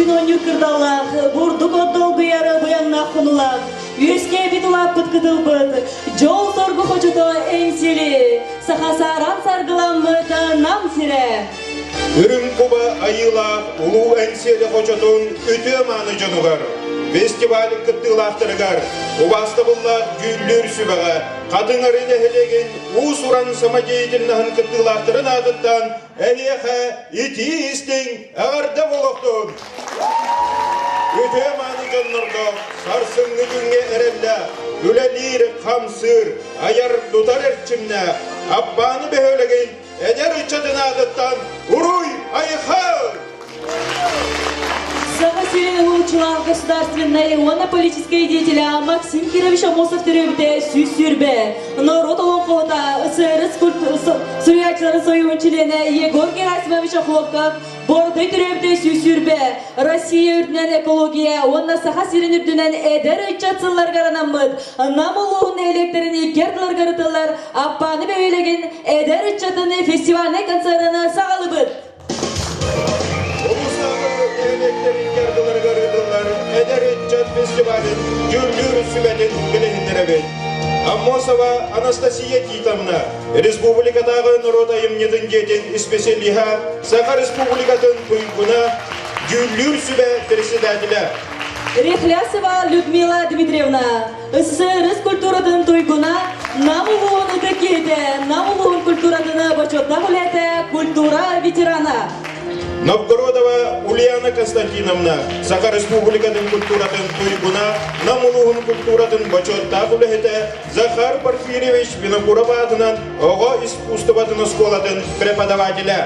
күн оонньуур кырдаллаах, бурдук от долгуйар быйаҥнаах хонуулаах, үөскээбит улааппыт кытылбыт, дьол-соргу хочото Эҥсиэли, саха сааран саргыламмыт Нам сирэ. Үрүҥ куба айыылаах Улуу Эҥсиэли хочотун үтүө-мааны дьонугар, фестиваль кыттыылаахтарыгар убаастабыллаах дьүүллүүр сүбэҕэ Хатыҥ Арыы нэһилиэгин уус-уран самодеятельноһын кыттыылаахтарын аатыттан Эһиэхэ итии-истиҥ эҕэрдэ буолуохтун! Үтүө-мааны дьоннорго сарсыҥҥы күҥҥэ эрэллээх, үлэлиир, хамсыыр, айар-тутар эрчимнээх Аппааны бөһүөлэгин эдэр ыччатын аатыттан уруй-айхал! Саха сирин уһулуччулаах государственнай уонна политическай деятеля Максим Кирович Аммосов төрөөбүтэ 120, норуот олоҥхоһута, СССР суруйааччыларын союһун чилиэнэ Егор Герасимович Охлопков Боротой төрөөбүтэ 120, Россия үрдүнэн экология уонна Саха сирин үрдүнэн эдэр ыччат сылларыгар анаммыт Нам улууһун нэһилиэктэрин икки ардыларыгар ытыллар Аппааны бөһүөлэгин эдэр ыччатын фестивальнай концерын саҕалыбыт. Улуустааҕы нэһилиэктэр икки ардыларыгар ыытыллар эдэр ыччат фестивалын дьүүллүүр сүбэтин билиһиннэрэбит. Аммосова Анастасия Титовна, республикатааҕы норуот айымньытын дьиэтин исписэлииһэ, Саха Республикатын туйгуна, дьүүллүүр сүбэ председателэ. Рехлясова Людмила Дмитриевна, СССР культуратын туйгуна, Нам улууһун ытык киһитэ, Нам улууһун культуратын бочуоттаах үлэһитэ, культура ветерана. Новгородова Ульяна Константиновна, Саха Республикатын культуратын туйгуна, Нам улууһун культуратын бочуоттаах үлэһитэ Захар Порфирьевич Винокуров аатынан оҕо искусствотын оскуолатын преподавателэ.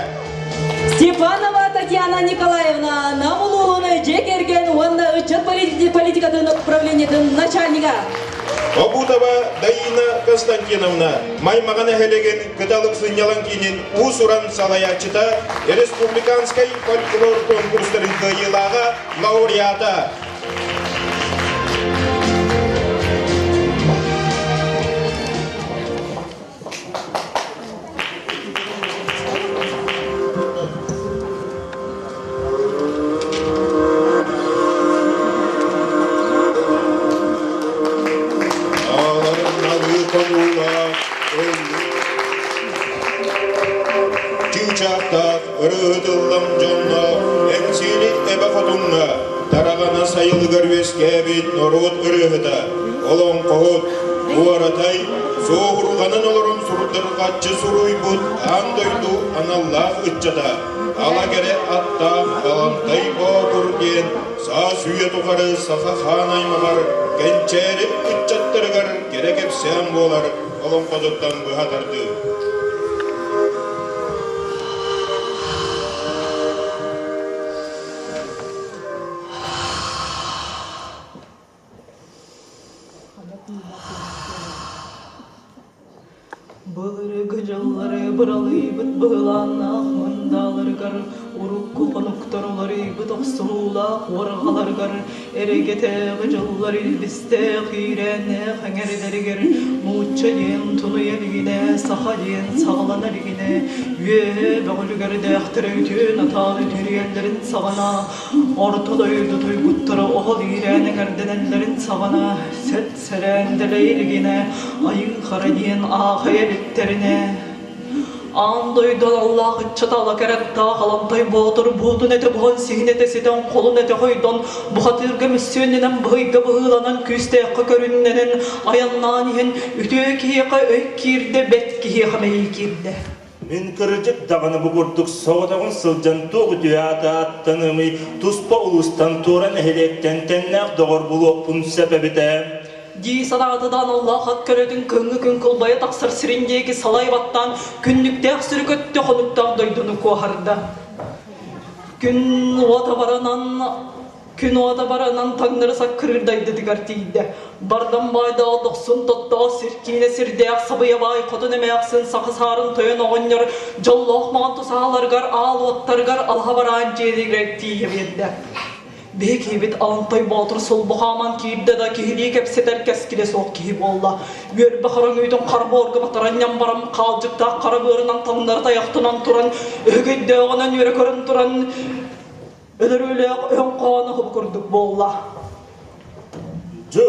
Степанова Татьяна Николаевна, Нам улууһун дьиэ кэргэн уонна ыччат политикатын управлениетын начальнига. Обутова Даина Константиновна, Маймаҕа нэһилиэгин Кыталык сынньалаҥ киинин уус-уран салайааччыта, республиканскай фольклор конкурстарын кыайыылааҕа, лауреата. Чыычаахтаах ырыһытыллам дьонно Эҥсиэли эбэ хотуҥҥа тараҕана сайылыгар үөскээбит норуот ырыаһыта, олоҥхоһут, Буоратай суоһурҕанан олорон сурдырҕаччы суруйбут аан дойду аналлаах ыччата, ала кэрэ аттаах Балантай Боотур диэн саас үйэ тухары саха хаан аймаҕар кэнчээри ыччаттарыгар кэрэ кэпсээн буолар олоҥхотуттан быһа тардыы. Былыргы дьыллары быралыйбыт быһылааннаах мындааларыгар, урукку хонуктар уларыйбыт охсуһуулаах уорҕаларыгар, эрэгэтээҕи дьыллар илбистээх иирээннээх эҥэрдэригэр нуучча диэн тунуйа илигинэ, саха диэн саҕалана илигинэ, үөһэ бөҕөлүгэрдээхтэрэ үтүөн-атаан үтүрүйэллэрин саҕана Орто дойду туйгуттара оһол иирээн эҥэрдэнэллэрин саҕана сэт сэлээн дэлэй илигинэ айыы хара диэн аахайа иликтэринэ аан дойду аналлаах ыччата ала кэрэттаах Аламтай Боотур буутун этэ буһан сиһин этэ ситэн холун этэ хойдон бухатыырга мөссүөннэнэн быһыйга быһыыланан күүстээххэ көрүннэнэн айаннаан иһэн үтүө киһиэхэ өй киирдэ бэт киһиэхэ мэйии киирдэ Мин кырдьык даҕаны бу курдук соҕотоҕун сылдьан туох үтүө ааты ааттанымый, туспа улуустан туора нэһилиэктэн тэннээх доҕор булуохпун сөп эбитэ. Дии санаата да аналлаах ат көлөтүн кыһыҥҥы күн кылбайа тахсар сирин диэки салай баттаан күннүктээх сири көттө хонуктаах дойдуну куоһарда. Күн уота баранан Күн уота баранан таҥнары саккырыыр дайдытыгар тиийдэ. Бардам баайдаах дохсун тоттоох сир киинэ сирдээх сабыйа баай хотун эмээхсин саха саарын тойон оҕонньор дьоллоох маҥан тусаһаларыгар аал уоттарыгар алаһа бараан дьиэлэригэр тиийэ биэрдэ. Биһи киһибит Алантай Боотур сулбу хааман киирдэ да киһилии кэпсэтэр кэскилэ суох киһи буолла. Үөрбэ хараҥыытын хара буорга батаран ньамбарам хаалдьыктаах хара быарынан таҥнары тайахтанан туран өһөгөйдөөҕүнэн үөрэ көрөн туран. Өлөрүүлээх өҥ хоон оһуп курдук буолла. Дьыбом,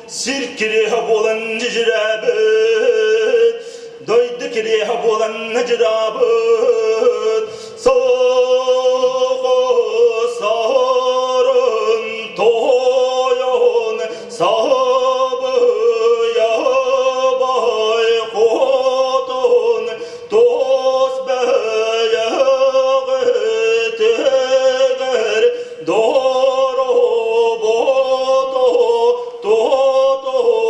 сир кириэһэ буолан дьүдьүрээбит, дойду кириэһэ буолан дьыраабыт, соҕо сорун тойон сабыйа бай хотун тус бэйэҕитигэр доробото тотон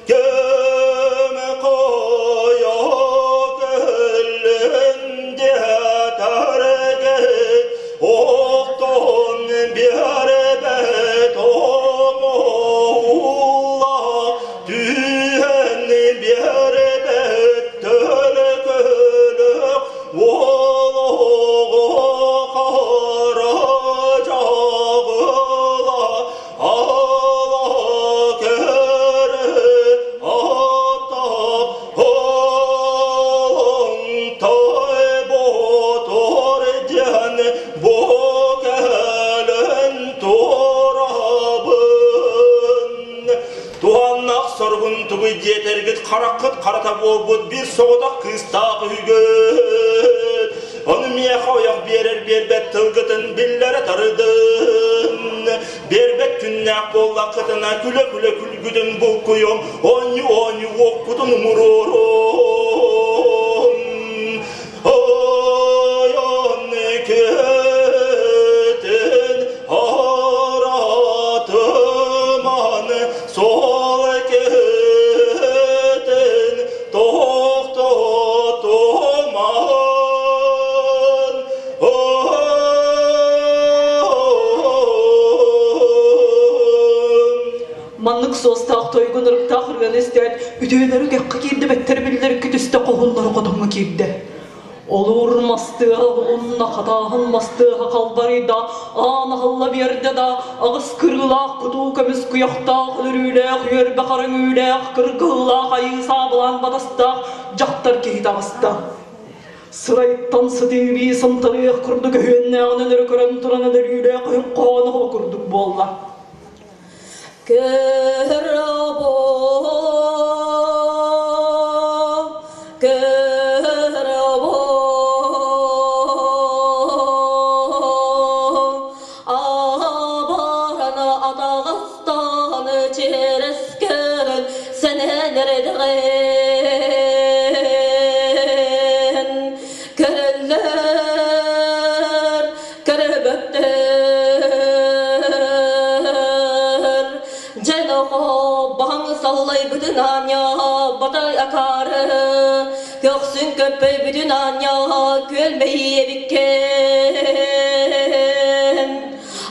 кэм хайа кэллин диэтэргит Оттон биэрбэт оҥоһулла түһэн биэрбэт төлкөлөх уолуҕу хара дьаҕыла ала кэрэ ата Олонтой ботор диэн бу кэлэн турабын. Туһаннах соругун тугуй диэтэргит хараххыт харата буолбут биир соҕотох кыыстаах үһүгүт. Ону миэхэ ойох биэрэр биэрбэт тылгытын биллэрэ тарыдын. Биэрбэт күннээх буоллаххытына күлэ-күлэ күлгүтүн булкуйуом, оонньуу-оонньуу уоккутун умуруоруом. Ойон күтүн аратыман сол күтүн тохтотуман. Маннык суостаах тойгун ырыктаах ырыаны истээт, үтүөлэри кэххэ киирдэ бэттэр биллэр күтүстэ хоһуннары хотоҥҥо киирдэ. Олуур мастыаҕа уһунна, хатааһын мастыаҕа халбарыйда, аан аһылла биэрдэ да, аҕыс кырыылаах кутуу көмүс куйахтаах, өлөрүүлээх, үөрбэ харыҥүүлээх, кыргыллаах айыы саабылаан батастаах дьахтар киһи таҕыста. Сырайыттан сытыырыы сынтарыах курдук өһүөннээҕинэн өрө көрөн туран өлөрүүлээх өһүн хоһооно курдук буолла. Көрөбө, көрөбө, абараны атаҕастаан чирэскэрин сэнэнэрдэҕин көрөллөр, көрбөттөр. Дьэ нохоо, баһаҥ саллайбытын аанньа, батай акаары, көхсүн көппөйбүтүн аанньа, күөл мэйии эбиккин.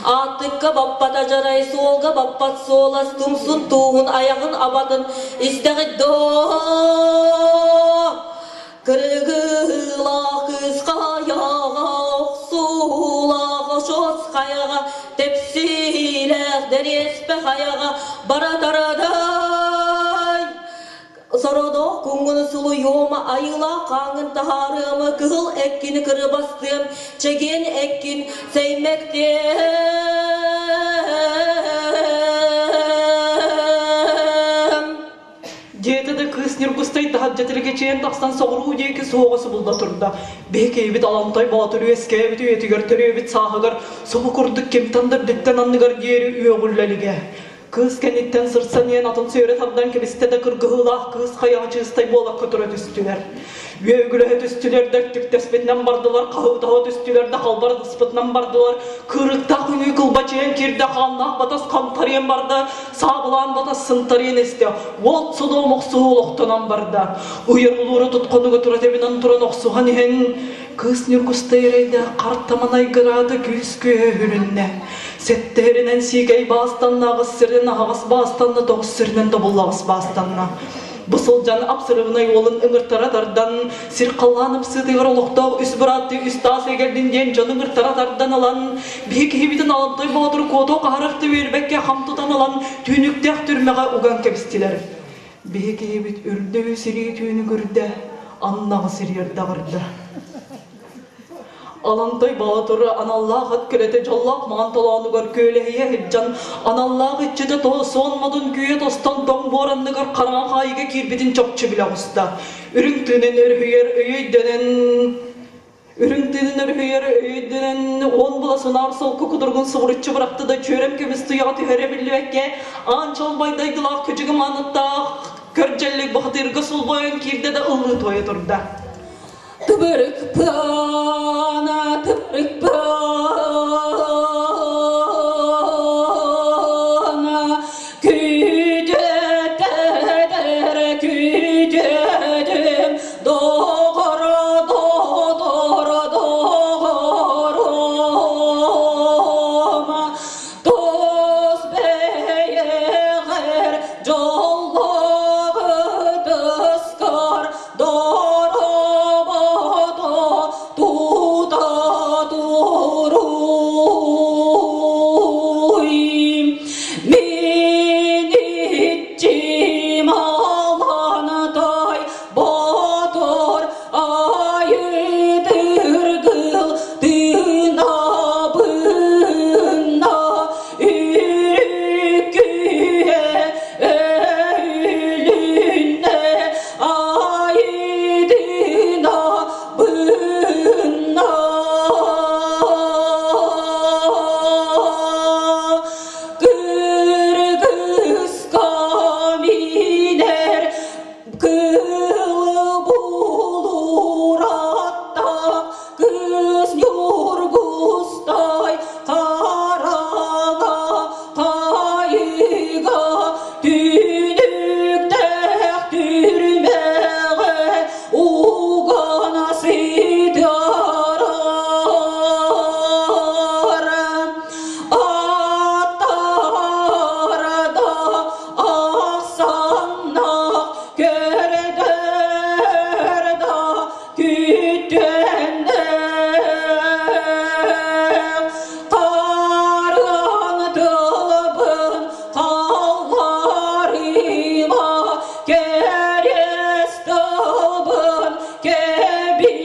Ааттыкка баппат адьарай, суолга баппат суолас, тумсун тууһун, айаҕын абатын истэҕит доо. Кыргыылаах кыыс хайаҕа, охсуулаах ошуос хайаҕа, тэпсиилээх дэриэспэ хайаҕа бара тарадай. Сородоох куҥҥун сулуйуома, айыылаах хааҥҥын таһаарыама, кыһыл эккини кырыбастыам, чэгиэн эккин сэймэктиэм. Диэтэ да кыыс Ньургустай таһырдьа тилигичийэн тахсан соҕуруу диэки суоҕа субулла турда. Биһикиибит Алантай Боотур үөскээбит үйэтигэр төрүөбүт сааһыгар субу курдук кимтэн да үрдүттэн анныгар диэри үөҕүллэ илигэ. Кыыс кэнниттэн сырсан иһэн атын сүөрэ тардан кэбистэ да кыргыһыылаах кыыс хайаҕа чыыстай буолакка тура түстүлэр. Үөгүлэһэ түстүлэр да өттүктэспитинэн бардылар, хаһыытаһа түстүлэр да халбарытыспытынан бардылар. Кыырыктаах үҥүү кылбачыйан киирдэ, хааннаах батас хантарыйан барда, саабылаан батас сынтарыйан истэ, уот содуом охсуһуу олохтонон барда. Уйар улуура тутхонуга тура тэбинэн туран охсуһан иһэн, кыыс Ньургустай эрэйдээх хартаман айгыраата күүс күөһэ үрүннэ. Сэттэһэринэн сиикэй баастанна, аҕыс сиринэн аһаҕас баастанна, тоҕус сиринэн тобуллаҕас баастанна. Бу сылдьан апсырыбынай уолун ыҥыртара тардан, сир халлаан ыпсыытыгар олохтоох үс бырааттыы үс таас эгэлдин диэн дьону ыҥыртара тардан ылан, биһи киһибитин Алантай Боотур куотуо хаһарахты үөрбэккэ хам тутан ылан, түүнүктээх түрмэҕэ уган кэбистилэр. Биһи киһибит үрдү сирии түүнүгүрдэ, аннаҕы сириэр даҕырда. Алантай Боотур аналлаах ат көлөтө дьоллоох маҥан толоонугар күөлэһийэ сылдьан, аналлаах иччитэ суон модун күйэ тостон тоҥ буор анныгар хараҥа хаайыга киирбитин чопчу билэ оҕуста. Үрүҥ тыынын өрүһүйэр өйөйдөнөн Үрүҥ тыынын өрүһүйэр өйдөнөн уон була сунаар солку кудургун субуруччу бырахты да чүөрэм көмүс туйаҕа түһэрэ биллибэккэ аан чолбой дайдылаах күдьүгү маныттаах көрдьэллик бухатыырга сулбойон киирдэ да ыллыы туойа турда. Тыбырык пана, тыбырык пана, күдьөтөдөр күдьөтүм, доҕоро, доҕоро, доҕорум, тус бэйэҕэр дьоллоҕу тускар Доробото тута туруй. Мин иччим аланатай ботор айытыргыл тыынабынна үрүккүһэ өлүннэ айдына бынна Кыргызка минер кыл булуратта кыз ньургустай хараҥа хайыга түнүктээх түрмэҕэ уган сытар аттарда ахсаннах көрдөр да Күттүннэх харан тылбын халларыма кэриэс тылбын кэбиимэ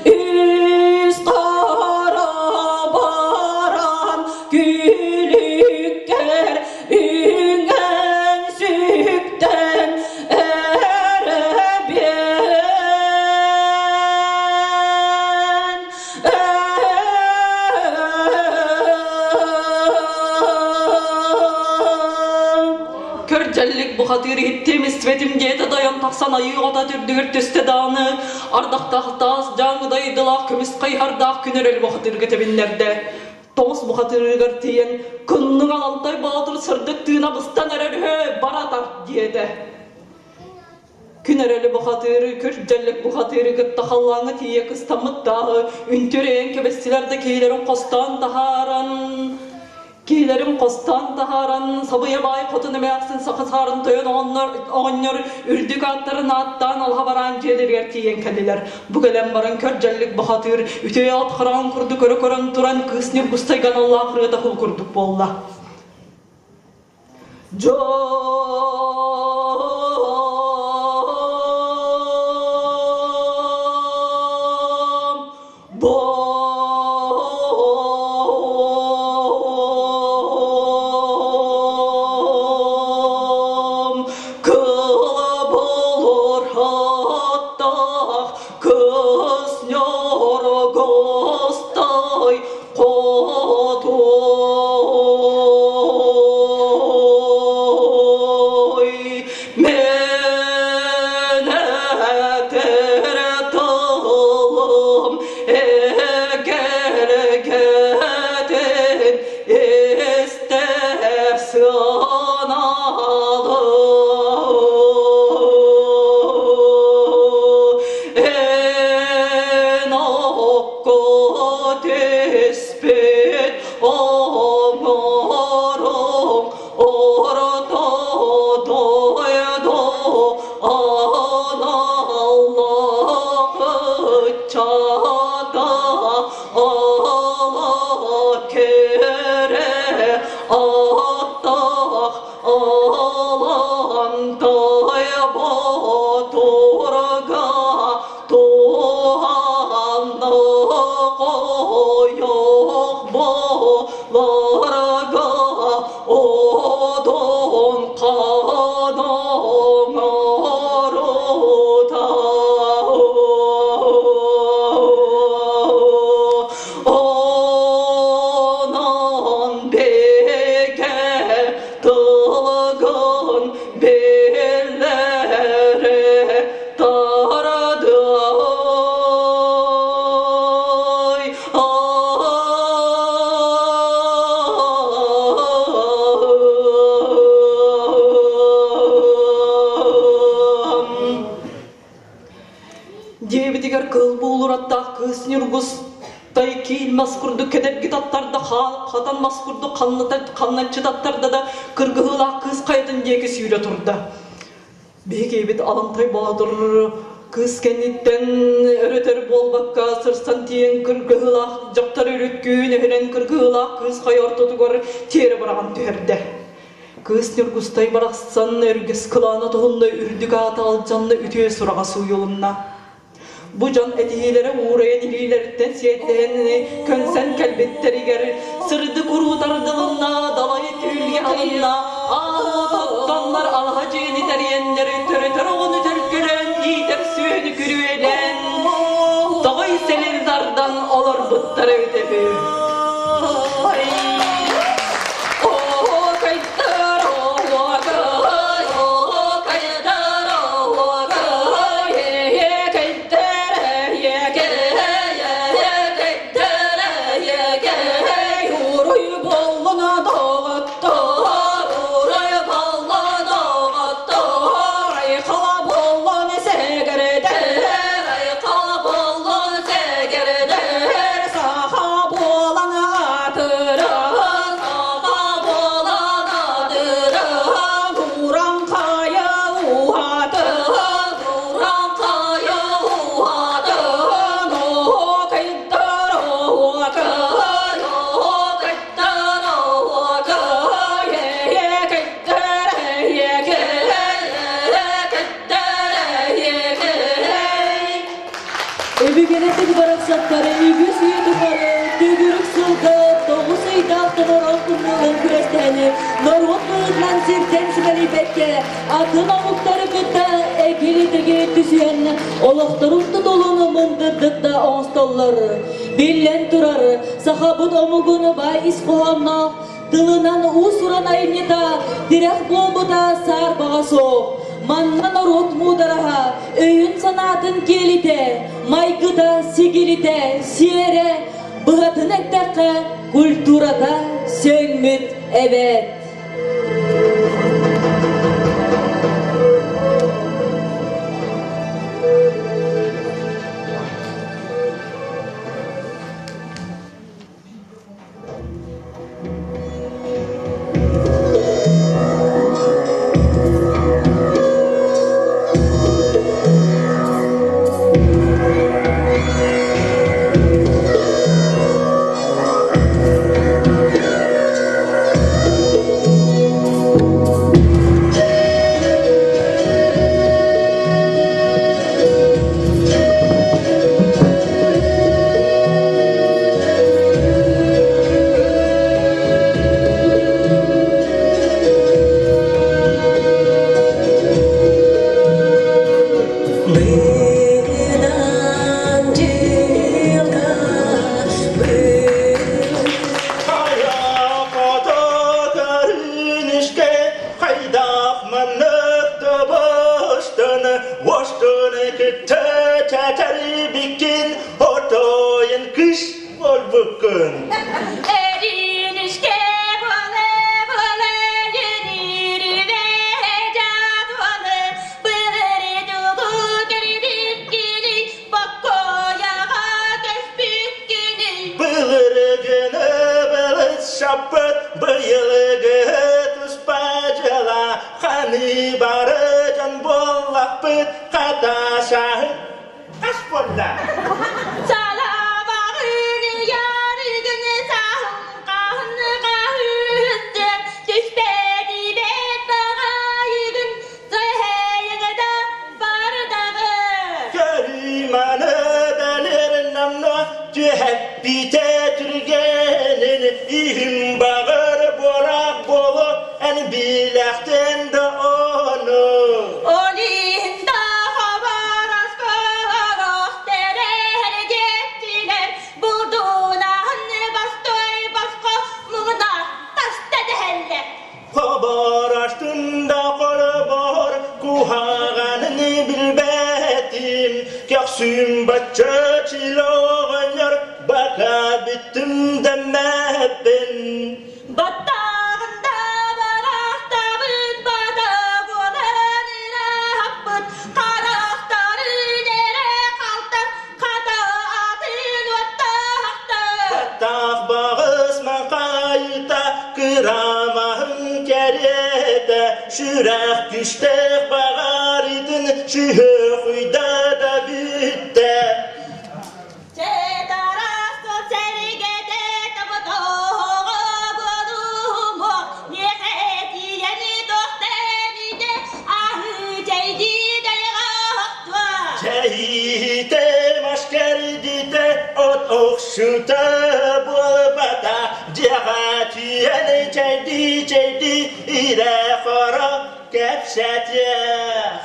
Үс хара баран күлүккэр үҥэн сүктэн эрэбиэн Көрдьэллик бухатыыр иһиттим истибэтим диэтэ дайан тахсан айыы оҕото түрдүгэр түстэ даҕаны ардахтаах таас дьааҥы дайдылаах көмүс хайыһардаах күн өрөл бухатыырга тэбиннэрдэ. Тоҕус бухатыырыгар тиийэн «Кынныҥ Алантай Боотур сырдык тыына быстан эрэр үһү, бара тарт» диэтэ. Күн эрэли бухатыыры, күр-дьэллик бухатыыры кытта халлааҥҥа тиийэ кыстаммыт тааһы үнтүрэйэн кэбистилэр да киһилэрин хостоон таһааран Киһилэрин хостоон таһааран, Сабыйа баай хотун эмээхсин саха саарын тойон оҕонньор үрдүк ааттарын ааттаан алҕа бараан дьиэлэригэр тиийэн кэллилэр. Бу кэлэн баран көр дьэллик бухатыыр, үтүө ат хараҕын курдук өрө көрөн туран кыыс Ньургустайга аналлаах ырыата кул курдук буолла. Дьон Бом кылаболор аттаах кыс ньоргостой Хотой мен этэр тылым эгэлгэтин истэр сыаналы эн окко түспүт. Кыыс Ньургустай киил мас курдук кэдэрги таттарда, хатан мас курдук ханначчы таттарда да, кыргыһыылаах кыыс хайатын диэки сүүрэ турда. Биһиги Алантай Боотур кыыс кэнниттэн өрөтөр буолбакка сырсан тиийэн кыргыһыылаах дьахтар үрүт күүн өһүнэн кыргыһыылаах кыыс хайа ортотугар тиэрэ быраҕан түһэрдэ. Кыыс Ньургустай барахсан өргөс кылаана туһунна үрдүк аата алдьанна үтүө сураҕа сууйулунна. Бу дьон этиһиилэрэ уурайан илиилэриттэн сиэттэһэн көнсөн кэлбиттэригэр сырдык уруу тардылынна, далай түүлгэ алынна, аал алаһа дьиэни тэрийэннэр төрөтөр оҕону төлкөлөөн, иитэр сүөһүнү күрүөлээн, тоҕой сэлин тардан олорбуттар эбитэ үһү. Өбүгэлэрбит барахсаттары үгүс үйэ тухары төгүрүк сылга 9 ыйдаах томороон тымныыларын күрэстэһэни норуот быһыытынан сиртэн симэлийбэккэ атын омуктары кытта эгили-тэгили түсүһэн олохторун тутулун мындырдык да оҥостоллор. Биллэн турар, сахабыт омугун баай ис хоһоонноох тылынан уус-уран айымньыта тирэх буолбута саарбаҕа суох. Манна норуот муудараһа, өйүн-санаатын киэлитэ, майгыта, сигилитэ, сиэрэ, быһатын эттэххэ, культурата сөҥмүт эбээт. Отойын кыш болбуккун. Эринишке боле-боле енирве жадвалы былыры көрбүткүнүй боккояга көспүткүнүй. Былырыгыны былыт шаппыт, быйылыгы туспа дьыла, ханы бары дьон буоллахпыт, хата шаһы хас буолла? Салабағын ярыгын сахын қахын түспеди бет бағайыгын зәйіңді бардағы. Көрүманы бэлэрнамна түһэппите түргенин иһим бағыр борак болу эн билэхтен да ону. Олинда хабарас терергеттилер булдунаһын бастой басқа муңна таста дehelle. Хабараштында бар куһаҕанын билбэтим, көхсүм бачча чилоҕонньор бака бүттүм дэммэппин. Баттағында барақтабыт бата болан ырахаппыт қарақтарын эре қалтар қата аты. Баттах баҕыс махайта кырамаһын кэриэтэ сүрэх түстээх баҕарытын сүһүөхүйда да бүттэ. Чэйиитэ машкэрдитэ от охсута буолбата дьиэҕэ тиийэн чэйдии-чэйдии ирэ-хоро кэпсэтиэх.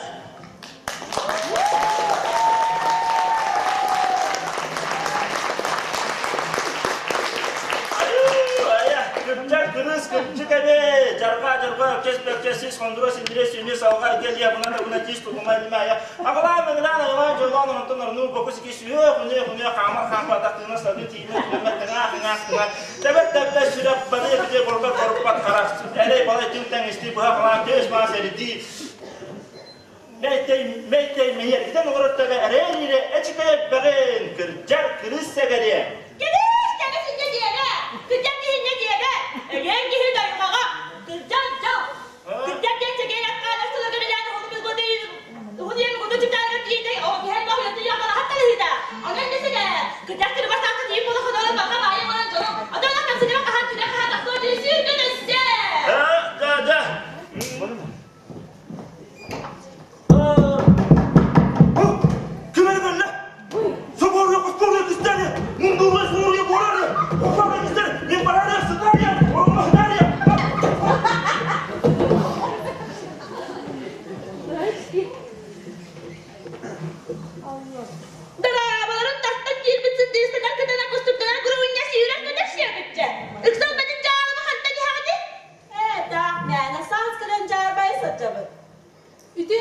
Күптэр кырыс кырдьык эбит! Дьарҕаа дьарҕаа өкчөс бөкчөс сис хондура синдире сүнньү салҕа идиэлиэ бунан да буна тиис тутума илимэ айа аҕалаан мыҥыраан айылаан дьоллоон онтон орнуу бокус ики сүһүөх үнүөх үнүөх хаамар хаампа атах тыына сабыы тиийинэ түгэммэт тыҥаах ыҥаах тыҥа тэбэр тэббэт сүрэх барыа битиэ борбат боруппат харах эрэй балай түҥ таҥ истии быһа халаан тыас маас эридии Мэйтэй, мэйтэй мэйэргитэн олорор тэбэ эрээн-иирэ эчикэй элбэҕин, кырдьар кырыс сэгэриэ. Кэбис, кэбис инньэ диэмэ! Кырдьар киһи инньэ диэмэ! Өлүөн киһи дойҕоҕо! Кырдьар дьол! Кырдьар диэн чэгиэн аккаанар сыла көрүлээн уһун уһун ийэм угуну чыптаарыгар тиийдэй, ол киһи элбэх уйатын яҕалаһат талыһыыта. Онон инньэ сэнэ, кырдьар кырбас сааска тиийин буола хонорон барҕа баайы буолан дьолум, отон аттан синибэ хаһан түнэ хаһан тахсыа дии сүүргүн өссө! Да, да. Дорооболорун тастан киирбит сындыыстанар кытана кустуктанар куруунньа сүүрэн көтөр сиэбиччэ. Ыксал бэтин дьаалыма хантан иһэҕитий? Ээ, таах мээнэ саас кэлэн дьаарбайа сылдьабыт. Ити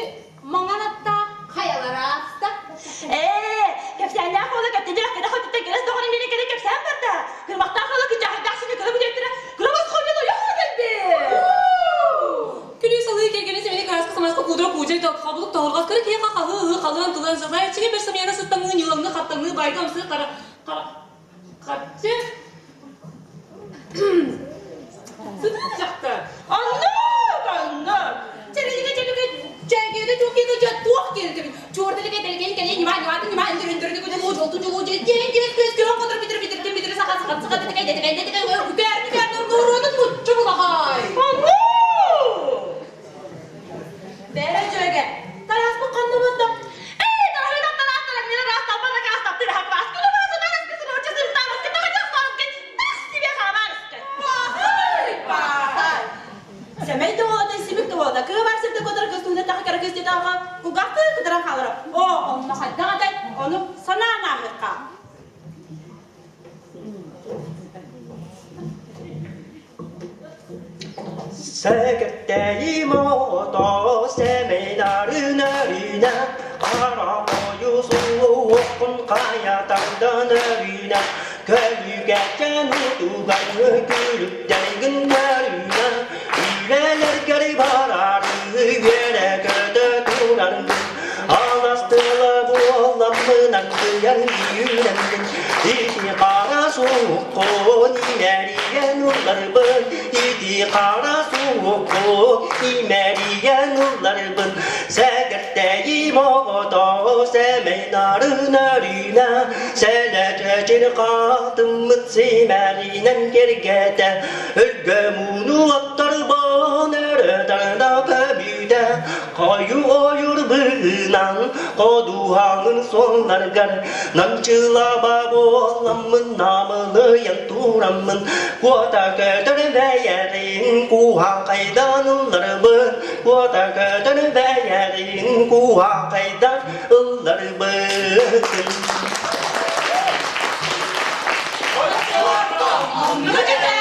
маҥан аттаах хайалара ааста? Ээ, кэпсээннээх уола кэптэнэр кэтэх өттүттэн кэлэс доҕорун миэнэ кэлэн кэпсээн барда. Кырмахтаах уола кычаахайдаах сини кыра бүтэттэрэ кырамас хойун ойох кэлбит. Күнүү салыы кэргэни сэмэни кырааска самаска куудура куудьай хабылык тоһурҕас кыра киһиэхэ хаһыы халыан тылан сазай чиҥэ бэр самьяна сыттаҥыы ньыылаҥныы хаттаҥныы байга амсыы хара хара харчы Сытыы дьахтар. Оннук, оннук. Чэрэлигэ чэлигэ чээгиэгэ чуокиэгэ дьэ туох диэн чуордалыга дэлэгэн кэлин ньыма ньыматын ньыма үндүр үндүр дьулуу дьолту дьулуу дьэ диэн диэн күөс күөн хотор битир битир битир саха саха саха тэтикэй тэтикэй тэтикэй үкээр үкээр нуруунун муччу булахай. Оннук. Бээрэ дьүөгэ, тараспыт ханна барда? Эй, тараһыйдан тараастаран мин ыраас талбан акаас таптыр хаквас күлүмэ сытарас кысыроча сыртарас кытаҕа сарыс тас себе хаамарыска. Баай! Сэмэй да уолата, симик да уолата, кыабар сирде котор кыстууна таха кара кыстыта аха кугахты кытаран хаалара. О, онно хайдах атай, ону санаан ааһыахха. Сэкэртээйим оҕото сэмэй нарына-рина, хара хойуу суоххун хайа тардан өрүүнэ, көлүкэчэн утугар күлүктэргин көрүүнэ, үлэлэргэр барары үөрэ-көтө тураргын, алас тыла буоламмын ардыйан үүнэммин, ити хара суоххун имэрийэн ылларбын, ити хара суоххун имэрийэн ылларбын, сэгэртэйим оҕото сэмэй нарын өрүүнэ, сэлэчэчир хаатыммыт симэринэн кэргэтэ, өлгөм ууну оттарбын өрө тарда көбүтэ, Хойу ойур быынан ходуһаҥын суолларгар намчылаба буоламмын намылыйан тураммын куота көтөр бэйэрин куһаҕайдан ылларбын куота көтөр бэйэрин куһаҕайдан ылларбын Оннук этэ,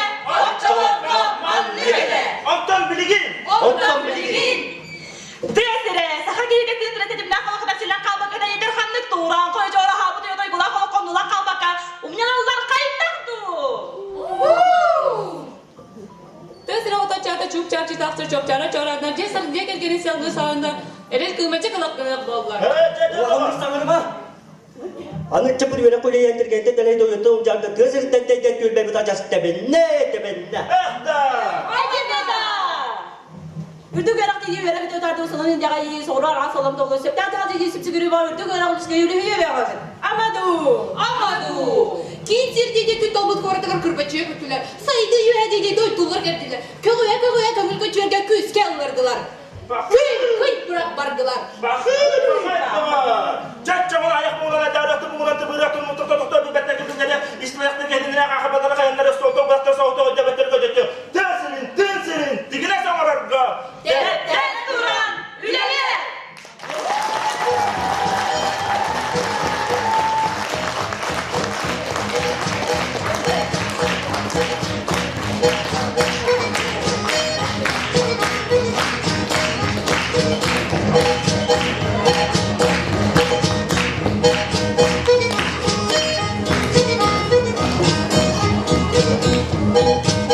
оччолорго маннык этэ. Оттон билигин Оттон билигин Тыа сирэ, саха киһитэ тыын тэтимнээх олохтор силэн хаалбакка тайытыр ханнык тууран хойдьоро хаалбыт уйа дойгулаах олох хоннулан хаалбакка умньаналлар хайдах дуу? Тыа сирэ оточчаата чуп-чап чытахча чопчаара чооруодна дьиэ сар дьиэ кэргэнин сыалгыы саҕанда эрэл кыымаччы кылап гыныах буолла. Улаханнык саҥарыма! Аны ыччаппыт үөрэх үлэйэн тиргэнтэн дэлэй дойуттан улдьаарда тыа сириттэн тэйдэн түөлбэбит адьас тэбиннэ, тэбиннэ. Эх да! Үрдүк үөрэх тиийи үөрэх үтүө тардыы сонун идэҕэ соҕуруу араас солом толлу сөптөөх таҕа тиийи сүпсүгүрүү бар үрдүк үөрэх үлүскэ үлүһүйэ бэҕэбит. Амаду! Амаду! Киин сир диэки күн толбут куоратыгар кырбаччыйа көттүлэр. Сайдыы үөһэ диэки дойдулар кэрдилэр. Көҕүйэ-көҕүйэ көҥүл көчүөргэ күүскэ ыллардылар. Кый-кый бырах бардылар. Чаччоҕун айах буолан айдаары буолан тыбыыратын мутукта тохто билбэттэр кытыннары истибэхтэр кэһиннэрэ аахабатара хайаннары суолта убастар соҕото өйдөбөттөр көдөтү тыа сирин тыа сирин тигинэс оҥорорго Тэрэттэн туран үлэлээ! Thank you.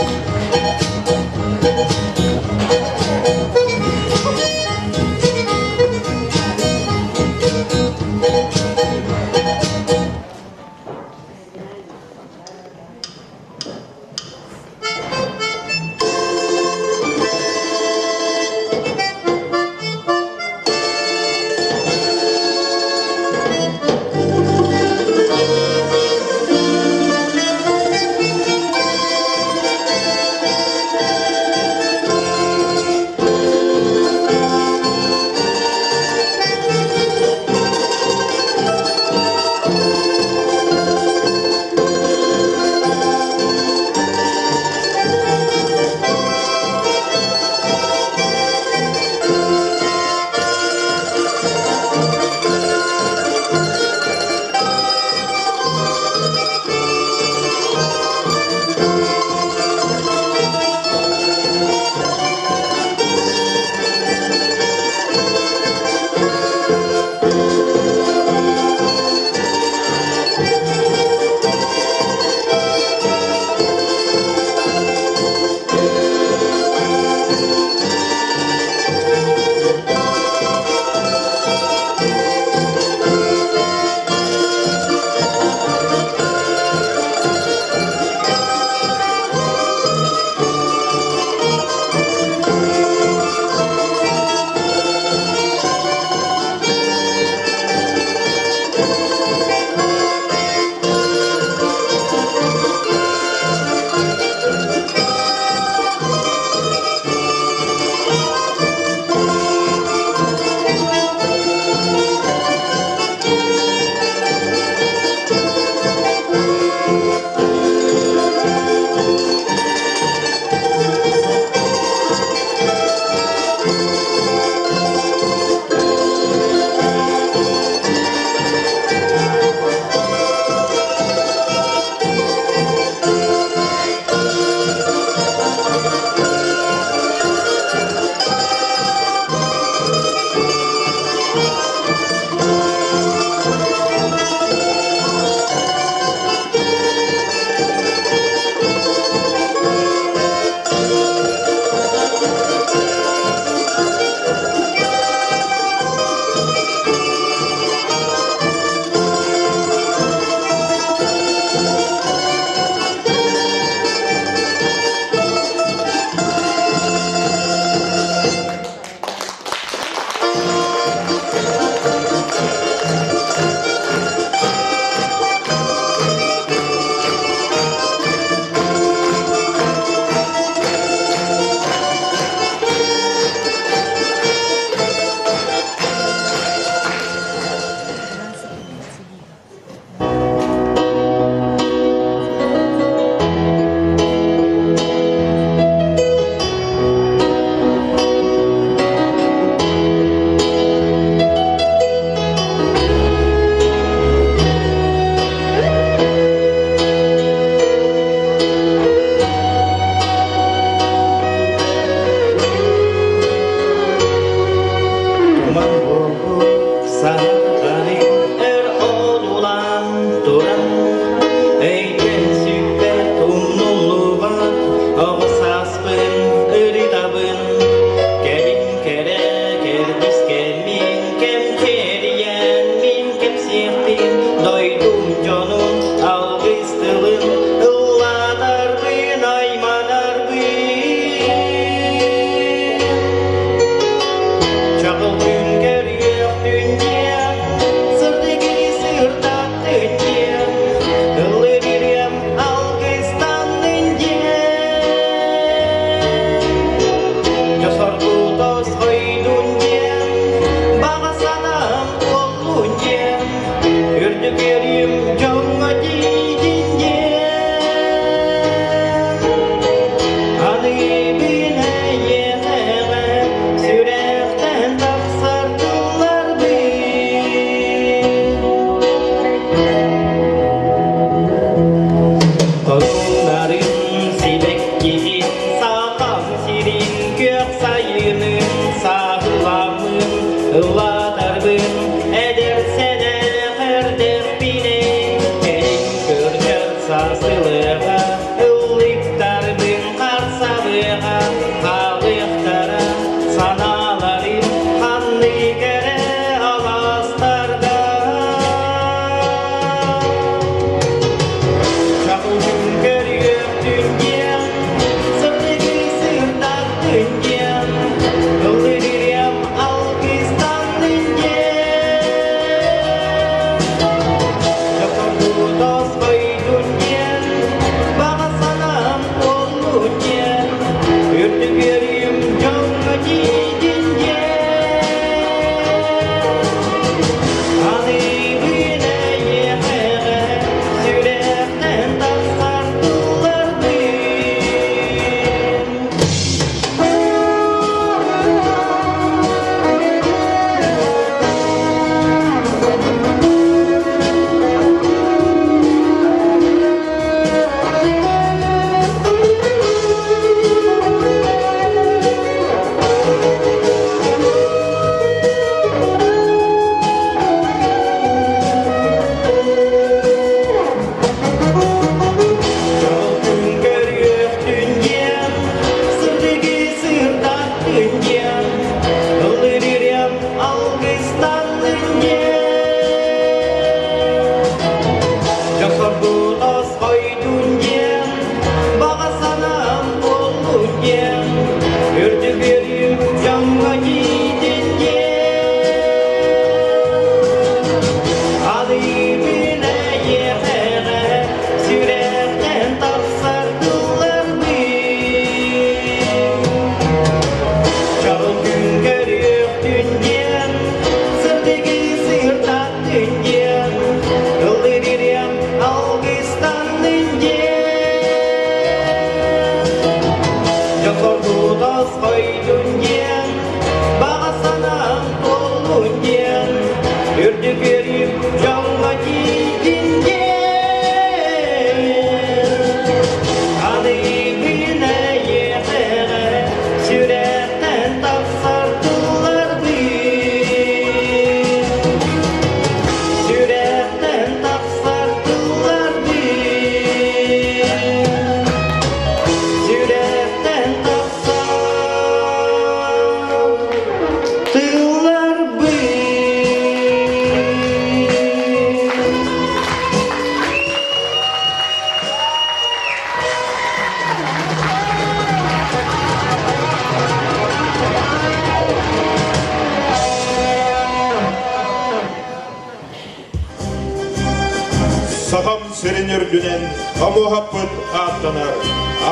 сирин үрдүнэн Омуоһаппыт ааттанар.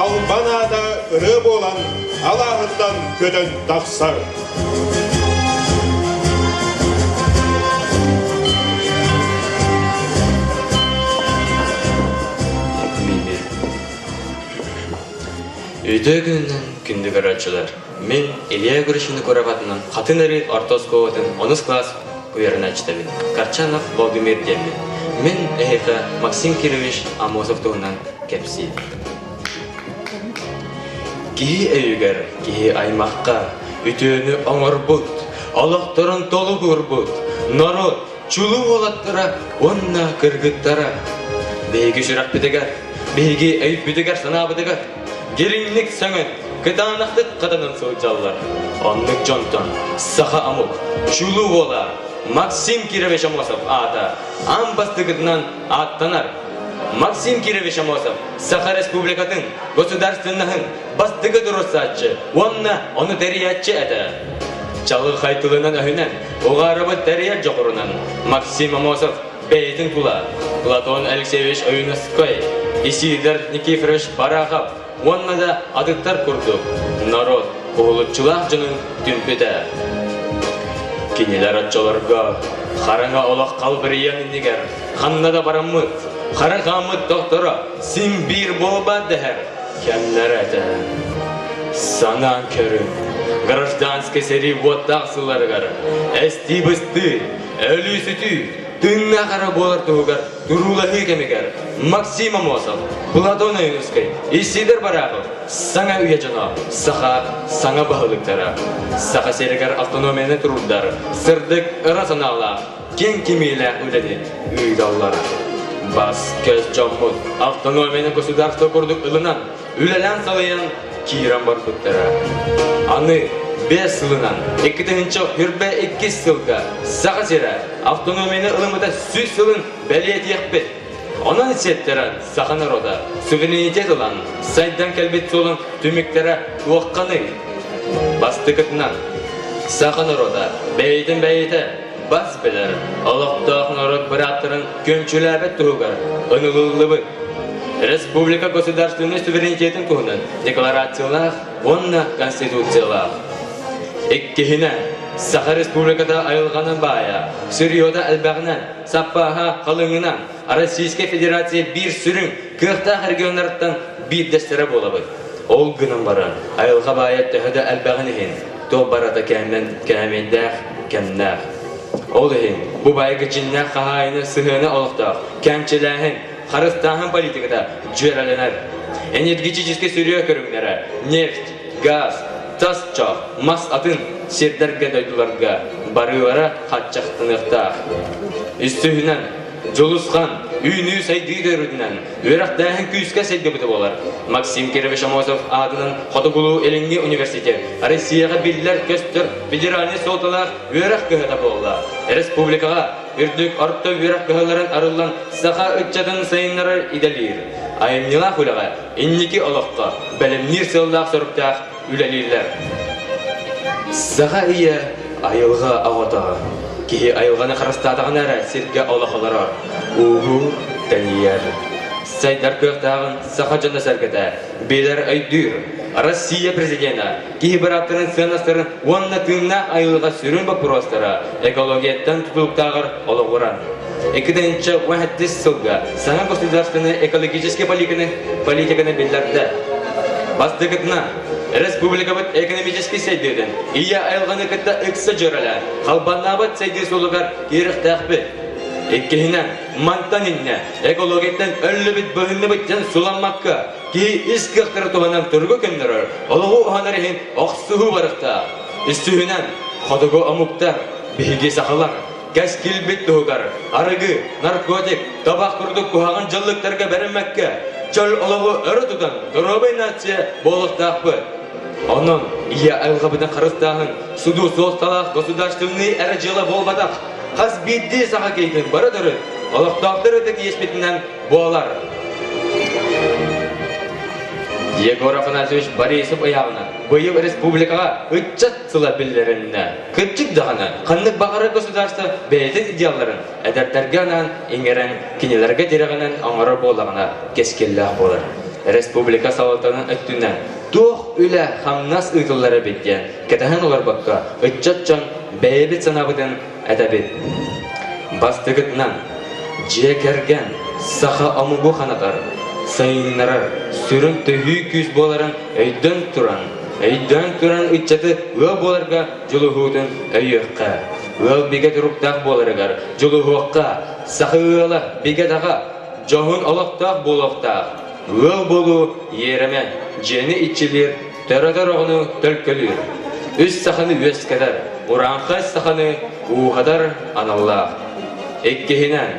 Албан аата ырыа буолан алааһыттан көтөн тахсар. Үтүө күнүнэн күндү көрөөччүлэр! Мин Илья Егоровичны Куроватынан Хатын Өрүү орто оскуолатын онус кылаас үөрэнээччитэбин. Карчанов Владимир диэммин. Мин эһиэхэ Максим Кирович Аммосов туһунан кэпсиим. Киһи өйүгэр, киһи аймахха үтүөнү оҥорбут, олохторун толугурбут норуот чулуу уолаттара уонна кыргыттара. Биһиги сүрэхпитигэр, биһиги өйбүтүгэр-санаабытыгар дириҥник сөҥөн, кытаанахтык хатанан сылдьаллар. Оннук дьонтон саха омук чулуу уола Максим Кирович Аммосов аата аан бастакытынан ааттанар. Максим Кирович Аммосов Саха Республикатын государственноһын бастакы туруорсааччы уонна ону тэрийээччи этэ. Чаҕылхай тылынан-өһүнэн, уҕаарабыт тэрийэр дьоҕурунан Максим Аммосов бэйэтин тула Платон Алексеевич Ойуунускай, Исидор Никифорович Барахов уонна да атыттар курдук норуот уһулуччулаах дьонун түмпүтэ. Кинилэр оччолорго хараҥа олох халбарыйан иннигэр ханна да бараммыт, хара хааммыт докторо син биир буолбат дэһэр кэмнэрэ этэ. Санаан көрүҥ, гражданскай сэрии уоттаах сылларыгар эстии-быстыы, өлүү-сүтүү, тыыннаах эрэ буолар туһугар туруулаһыы кэмигэр Максим Аммосов, Платон Ойуунускай, Исидор Барахов саҥа үйэ дьоно, саха саҥа баһылыктара, Саха сиригэр автономияны туруордар сырдык ыра санаалаах киэҥ кимиилээх үлэни ыыталлара. Бас-көс дьоммут автономияны государство курдук ылынан, үлэлээн салайан киирэн барбыттара. Аны 5 сылынан 2022 сылга Саха сирэ автономияны ылыммыта 100 сылын бэлиэтиэхпит. Онон сиэттэрэн саха норуота суверенитет ылан сайдан кэлбит суолун түмүктэрэ туохханый? Бастакытынан, саха норуота бэйэтин бэйэтэ бас билэр олохтоох норуот бырааптарын күөмчүлээбэт туһугар ынылыллыбыт Республика государственнай суверенитетин туһунан декларациялаах уонна конституциялаах. Иккиһинэн, Саха Республиката айылҕанан баайа, сырьета элбэҕинэн, саппааһа халыҥынан Российскай Федерация биир сүрүн кыахтаах регионнарыттан биирдэстэрэ буолабыт. Ол гынан баран, айылҕа баайа төһө да элбэҕин иһин, туох барыта кээмэйдээх, кэмнээх. Ол иһин, бу баайга дьиҥнээх хаһаайыны сыһыана олохтоох, кэмчилээһин, харыстааһын политиката дьүөрэлэнэр. Энергетическэй сырье көрүҥнэрэ, нефть, газ, тас чох, мас атын сирдэргэ дойдуларга барыылара хаччахтаныахтаах. Үсүһүнэн, Дьулусхан, үүнүү-сайдыы төрүтүнэн, үөрэхтээһин күүскэ сайдыбыта буолар. Максим Кирович Аммосов аатынан Хотугулуу-Илиҥҥи университет Россияҕа биллэр-көстөр федеральнай суолталаах үөрэх кыһата буолла. Республикаҕа үрдүк орто үөрэх кыһаларын арыллан саха ыччатын сайыннарар идэлиир. Айымньылаах үлэҕэ, инники олоххо бэлэмниир сыаллаах-соруктаах үлэлииллэр. Саха ийэ айылҕа оҕото. Киһи айылҕаны харыстаатаҕына эрэ сиргэ олох олорор, ууһуур, тэнийэр. Сайдар кыахтааҕын саха дьоно-сэргэтэ билэр өйдүүр. Россия президенэ киһи бырааптарын сыаннастарын уонна тыыннаах айылҕа сүрүн боппуруостара экологияттан тутулуктааҕар олоҕуран. 2017 сылга саҥа государственнай экологическай политиканы, политиканы биллэрдэ. Бастакытынан, республикабыт экономическай сайдыытын ийэ айылҕаны кытта ыкса дьүөрэлээн, халбаннаабат сайдыы суолугар киириэхтээхпит. Иккиһинэн, мантан иннэ экологияттан өллүбүт-быһынныбыт диэн суламмакка, киһи ис кыахтара туһанан туругу көннөрөр, олоҕу уһанар иһин охсуһуу барыахтаах. Үсүһүнэн, хотугу омуктар, биһиги сахалар, кэскилбит туһугар арыгы, наркотик, табах курдук куһаҕан дьаллыктарга бэриммэккэ, чөл олоҕу өрө тутан доруобай нация буолуохтаахпыт. Онон ийэ айылҕабытын харыстааһын судуу суолталаах государственный эрэ дьыала буолбатах, хас биирдии саха киһитин бары төрүт олохтоохтор ытык иэспитинэн буолар. Егор Афанасьевич Борисов ыйааҕынан. быйыл республикаҕа ыччат сыла биллэриннэ. Кырдьык даҕаны, ханнык баҕарар государство бэйэтин идеалларын эдэрдэргэ анаан иҥэрэн, кинилэргэ тирэҕинэн оҥорор буоллаҕына кэскиллээх буолар. Республика салалтатын өттүнэн туох үлэ, хамнас ыытыллар эбит диэн кэтэһэн олорбокко, ыччат дьон бэйэбит санаабытын этэбит. Бастакытынан, дьиэ кэргэн саха омугу ханатар, сайыннарар, сүрүн төһүү күүс буоларын өйдөөн туран, өйдөөн туран ыччаты ыал буоларга дьулуһуутун өйүөххэ. Ыал бигэ туруктаах буоларыгар дьулуһуохха, саха ыала бигэ-таҕа, дьоһун олохтоох буолуохтаах. Ыал буолуу иэрэмэ, дьиэни иччилиир, төрөтөр оҕону төлкөлүүр. Үс саханы үөскэтэр, урааҥхай саханы ууһатар аналлаах. Иккиһинэн,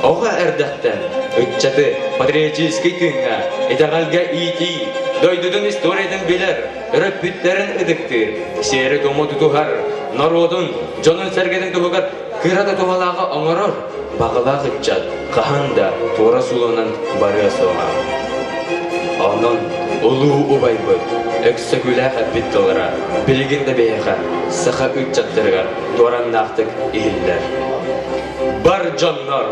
оҕо эрдэхтэн ыччаты патриотическай тыыҥҥа, итэҕэлгэ иитии, дойдутун историятын билэр, өрөппүттэрин ытыктыыр, сиэри-туому тутуһар, норуотун, дьонун-сэргэтин туһугар кыра да туһалааҕы оҥорор баҕалаах ыччат хаһан да туора суолунан барыа суоҕа. Онон улуу убайбыт Өксөкүлээх эппит тыллара билигин да биһиэхэ саха ыччаттарыгар дуораннаахтык иһиллэр. Бар дьоннор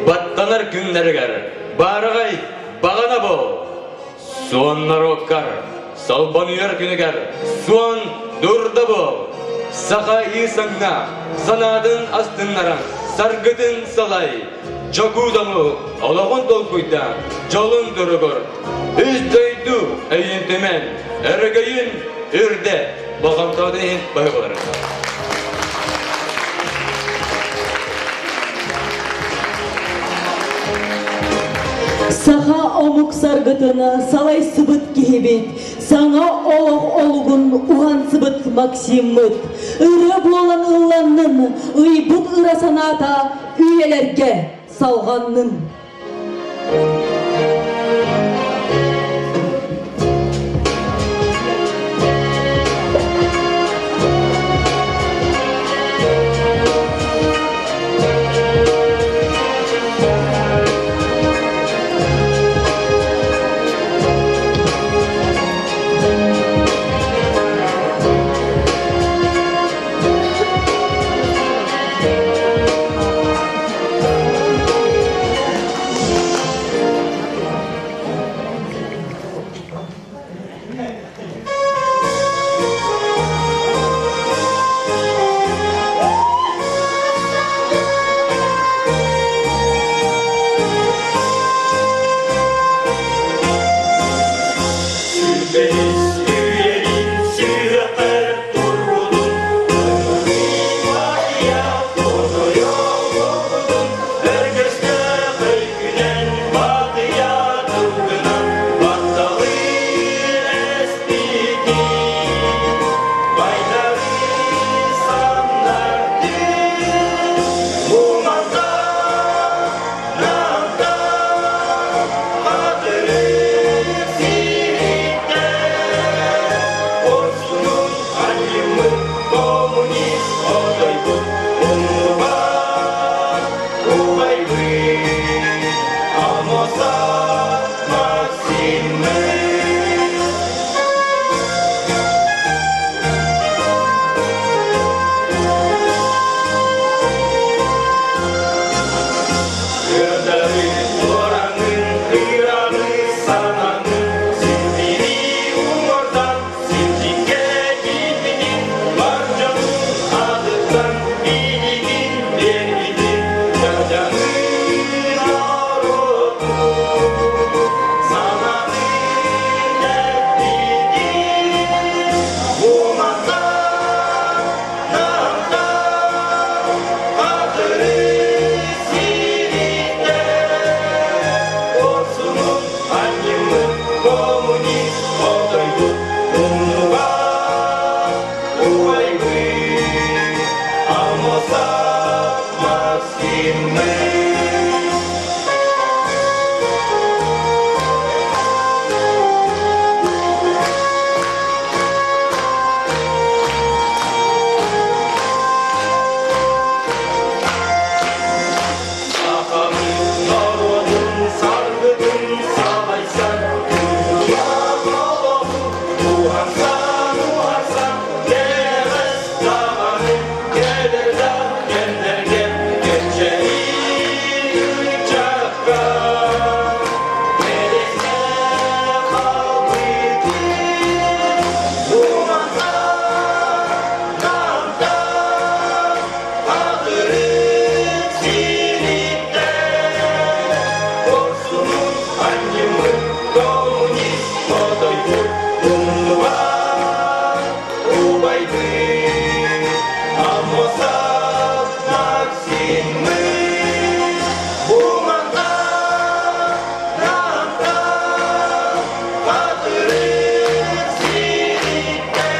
баттанар күннэригэр баараҕай баҕана бол! Суон норуоккар, салбануйар күнүгэр суон дурда буол! Саха ыысаҥнаах, санаатын астыннаран, саргытын салай, дьокуутаму олоҕун толкуйдаан, дьолун туругур, үс дойду өйүн түмэн, өрөгөйүн үрдэ, болҕомтоҕутун иһин баһы боларын. Саха омук саргытын салайсыбыт киһибит, саҥа олох олугун уһансыбыт Максиммыт, ырыа буолан ылланнын, ыйбыт ыра санаата үйэлэргэ салҕаннын. Сүбэлис үйэлин сүрэххэр турбутун, Аньыммыт коммунист одойбут умнубат убайбыт Амосов Максиммыт. Кырдары туораҥын, кыыраны санаҥын, сирбири уҥуордан Синчиккэ киирбитин, бар дьонун аатыттан билигин биэрбитин, дьадьаҥын оруотун санатын эппитин, уматан намтан хатырык сириттэн Хорсунун анньыммыт коммунист хотойбут умнубат убайбыт Аммосов Максиммыт. Сахамын норуотун саргытын салайсан, туйгула олоҕун. Коммунист хотойбут умнубат убайбыт Аммосов Максиммыт бу манна намтал хатырык сириттэн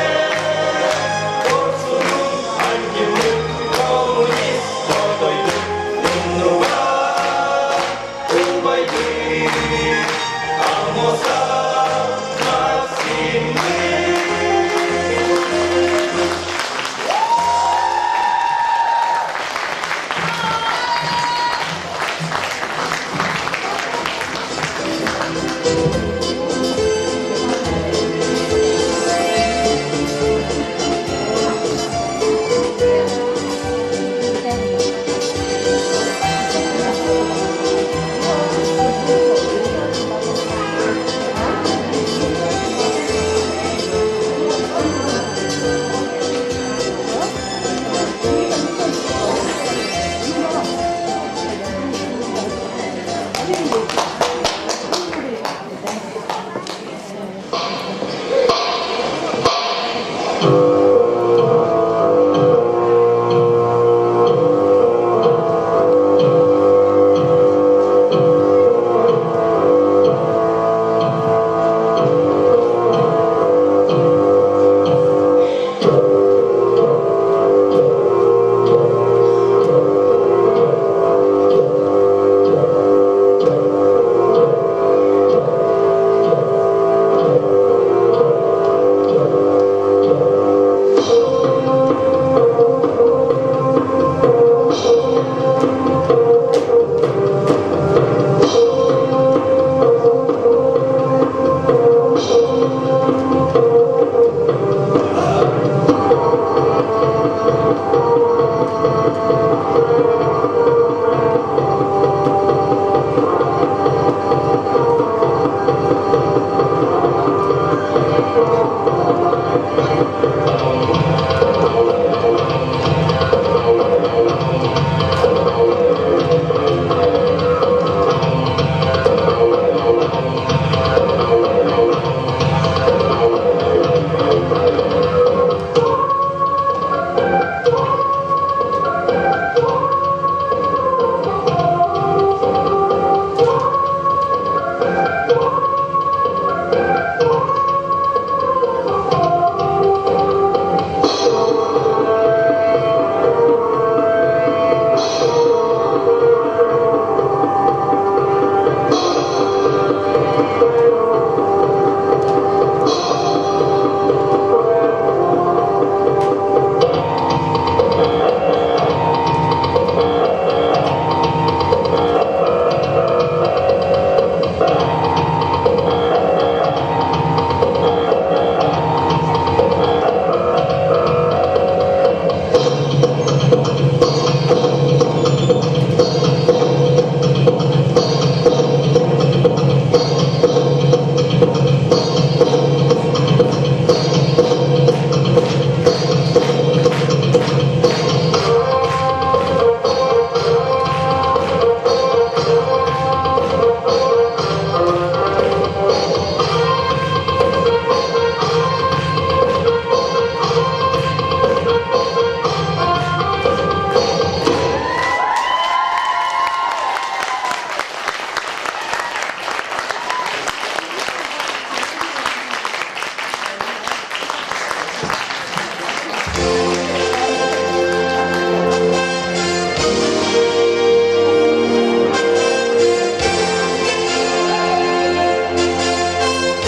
Хорсунун анньыммыт коммунист хотойбут умнубат убайбыт Аммосов Максиммыт.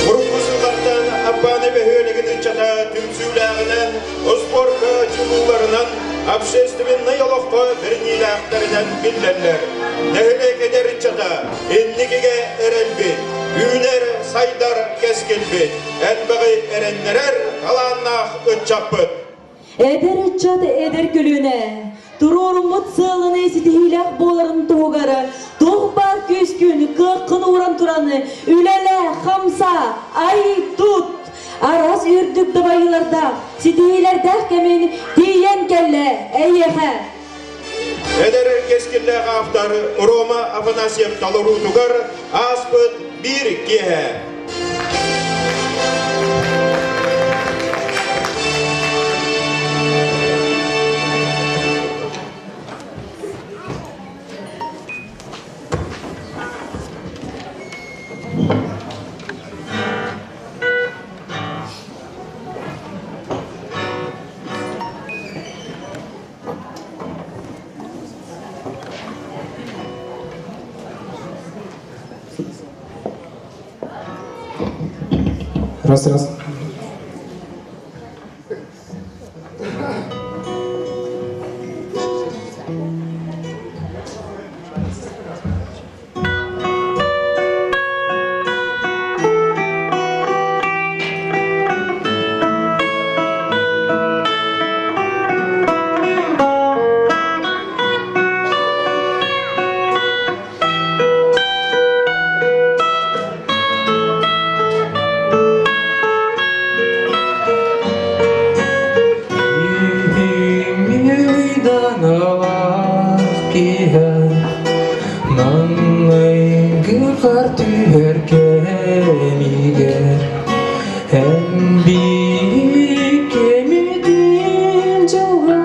Урукку сыллартан Аппааны бөһүөлэгин ыччата түмсүүлээҕинэн, успуорка дьулууларынан, общественнай олоххо бэриниилээхтэринэн биллэллэр. Нэһилиэк эдэр ыччата инникигэ эрэлбит, үүнэр, сайдар кэскилбит, элбэҕи эрэннэрэр талааннаах ыччаппыт. Эдэр ыччат эдэр көлүөнэ туруоруммут сыалыны ситиһиилээх буоларын туһугар туох баар күүскүн, кыаххын ууран туран үлэлээ, хамсаа, ай тут! Араас үрдүк дабайыылардаах, ситиһиилэрдээх кэмин тиийэн кэллэ эйиэхэ! Эдэр кэскиллээх автор Рома Афанасьев толоруутугар ааспыт биир киэһэ. Раз, раз. Маҥнайгы түһэр кэмигэр эн биир кэмитин дьылҕа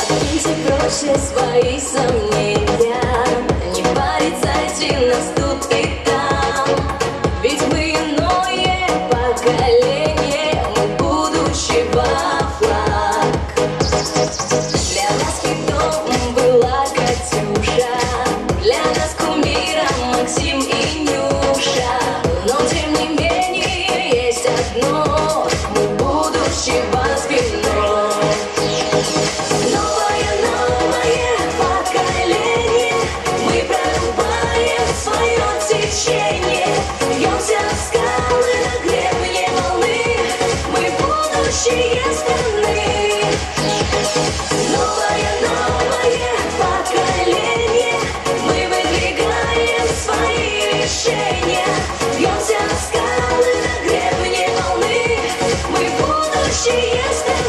Откиньте прочь свои сомнения, не порицайте нас тут и там, ведь мы иное поколение, мы будущего флаг. Для нас хитом была Катюша, для нас кумиром Максим и Нюша, но тем не менее есть одно, мы будущего звено. Новое, новое поколение, мы. приключения Бьемся в скалы на гребне волны Мы будущее страны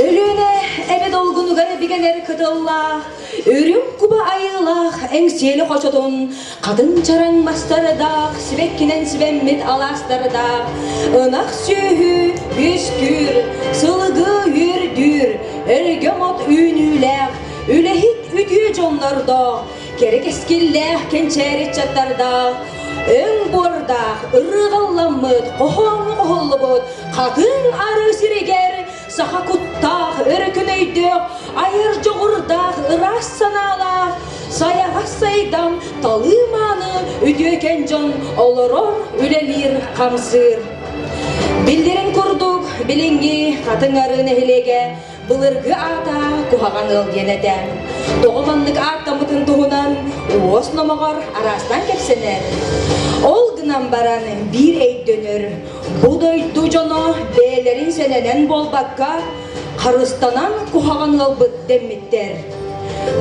Өлүөнэ эбэ долгунугар бигэнэр кытыллаах, үрүҥ куба айыылаах эҥсиэли хочотун хатыҥ чараҥ мастардаах, сибэккинэн сибэммит алаастардаах, ынах сүөһү үөскүүр, сылгы үөрдүүр, өлгөм от үүнүүлээх, үлэһит үтүө дьоннордоох, кэрэ кэскиллээх кэнчээри ыччаттардаах, өҥ буордаах, ырыаҕалламмыт, хоһооҥҥо хоһуллубут хатыҥ арыы сиригэр саха куттаах, өрөкүн өйдөөх, айар дьоҕурдаах, ыраас санаалаах, сайаҕас сайдам, талыы мааны үтүөкэн дьон олорор, үлэлиир, хамсыыр. Биллэрин курдук, билиҥҥи Хатыҥ Арыы нэһилиэгэ былыргы аата куһаҕан ыал диэн этэ. Тоҕо маннык ааттаммытын туһунан уос номоҕор араастаан кэпсэнэр. Ол гынан баран биир өйдөнөр, бу дойду дьоно бэйэлэрин сэнэнэн буолбакка, харыстанан куһаҕан ыалбыт дэммиттэр.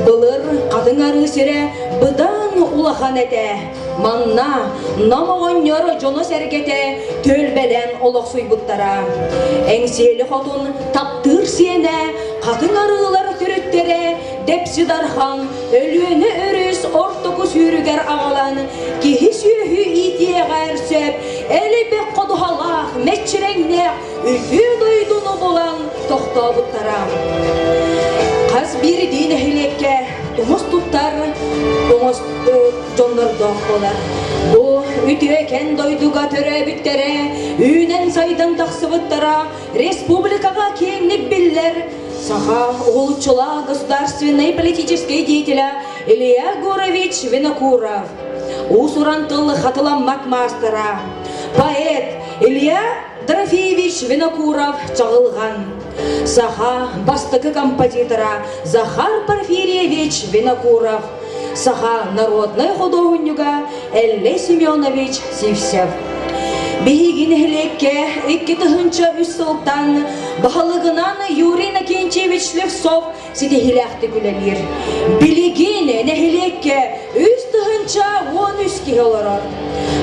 Былыр хатыҥ арыы сирэ быдан улахан этэ. Манна Нам оҕонньор дьоно-сэргэтэ түөлбэлээн олохсуйбуттара. Эҥсиэли хотун таптыыр сиэнэ, хатыҥ арыылар төрүттэрэ. Дэпси Дархан Өлүөнэ өрүс ортоку сүүрүгэр аҕалан киһи-сүөһү иитиэҕэр сөп элбэх ходуһалаах, мэччирэҥнээх үтүө дойдуну булан тохтообуттара. Хас биирдии нэһилиэккэ тумус туттар дьоннордоох буолар. Бу үтүөкэн дойдуга төрөөбүттэрэ, үүнэн-сайдан тахсыбыттара республикаҕа киэҥник биллэр саха уһулуччулаах государственнай политическай деятеля Илья Егорович Винокуров, уус-уран тыл хатыламмат маастара, поэт Илья Дорофеевич Винокуров Чаҕылҕан, саха бастакы композитора Захар Порфирьевич Винокуров, саха народнай худуоһунньуга Эллэй Семенович Сивцев. Биһиги нэһилиэккэ 2003 сылтан баһылыгынан Юрий Накентьевич Слепцов ситиһиилээхтик үлэлиир. Билигин нэһилиэккэ 3013 киһи олорор.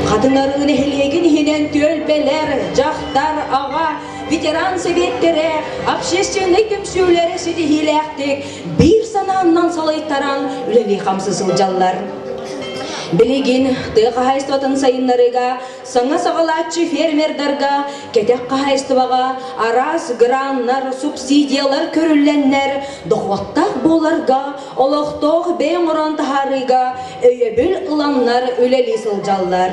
Хатыҥарыы нэһилиэгин иһинэн түөлбэлэр, дьахтар, аҕа, ветеран сэбиэттэрэ, общественнай түмсүүлэрэ ситиһиилээхтик биир санааннан салайтаран үлэлии-хамсыы сылдьаллар. Билигин тыа хаһаайыстыбатын сайыннарыыга саҥа саҕалааччы фермердарга, кэтэх хаһаайыстыбаҕа араас граннар, субсидиялар көрүллэннэр, дохуоттаах буоларга, олохтоох бэйэ оҥорон таһаарыыга өйөбүл ыланнар үлэлии сылдьаллар.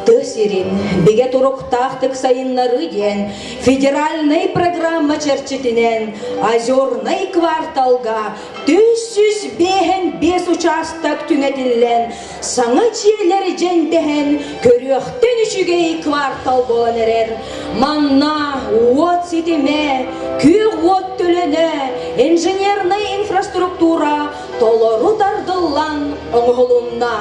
Тыа сирин бигэ туруктаахтык сайыннарыы диэн федеральнай программа чэрчитинэн Озернай кварталга 355 учаастак түҥэтиллэн, саҥа дьиэлэр дьэндэһэн, көрүөхтэн үчүгэй квартал буолан эрэр. Манна уот ситимэ, күөх уот төлөнө, инженернай инфраструктура толору тардыллан оҥоһулунна.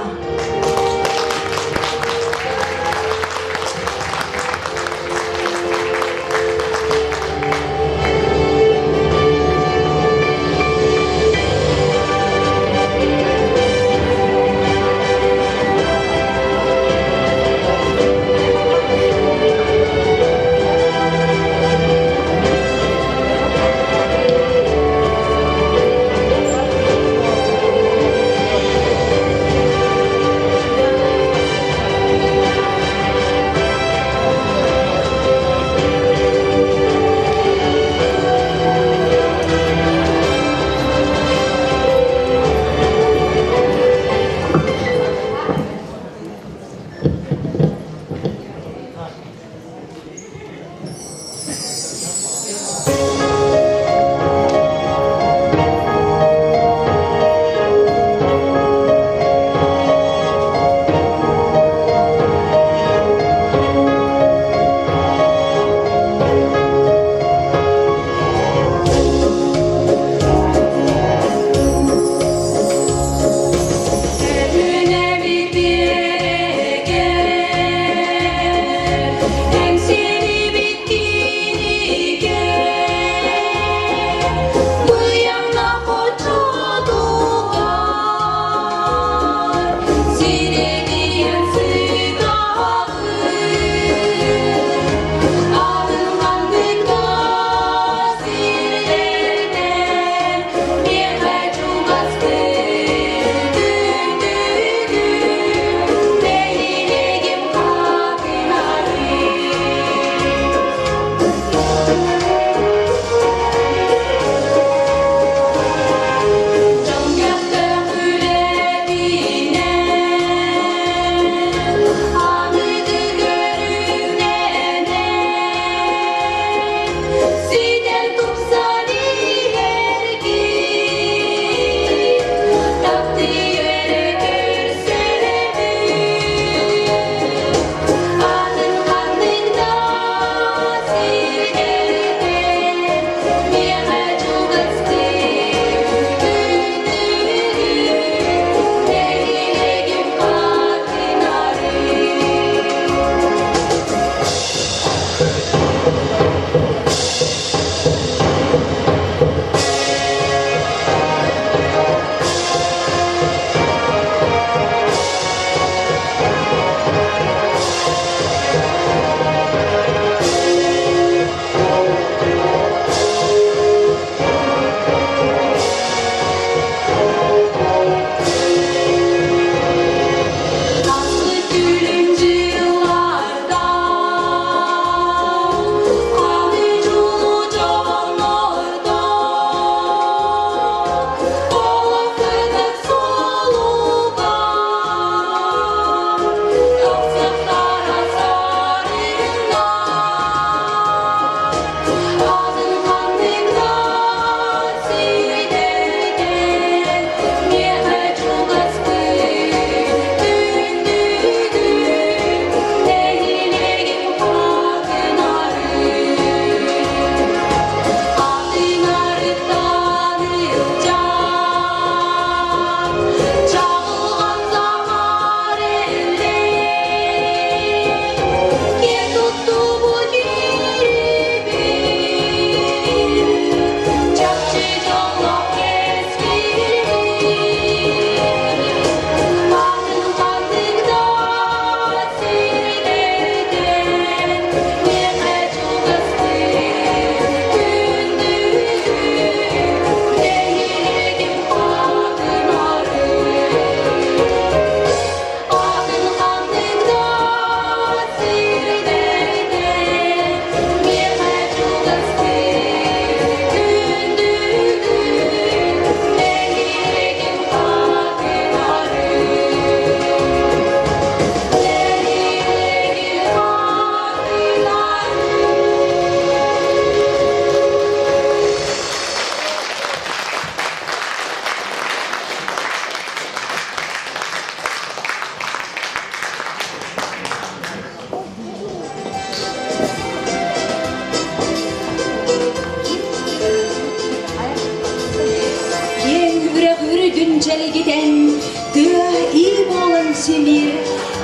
дьэлигитэн, тыа ии буолан симиир,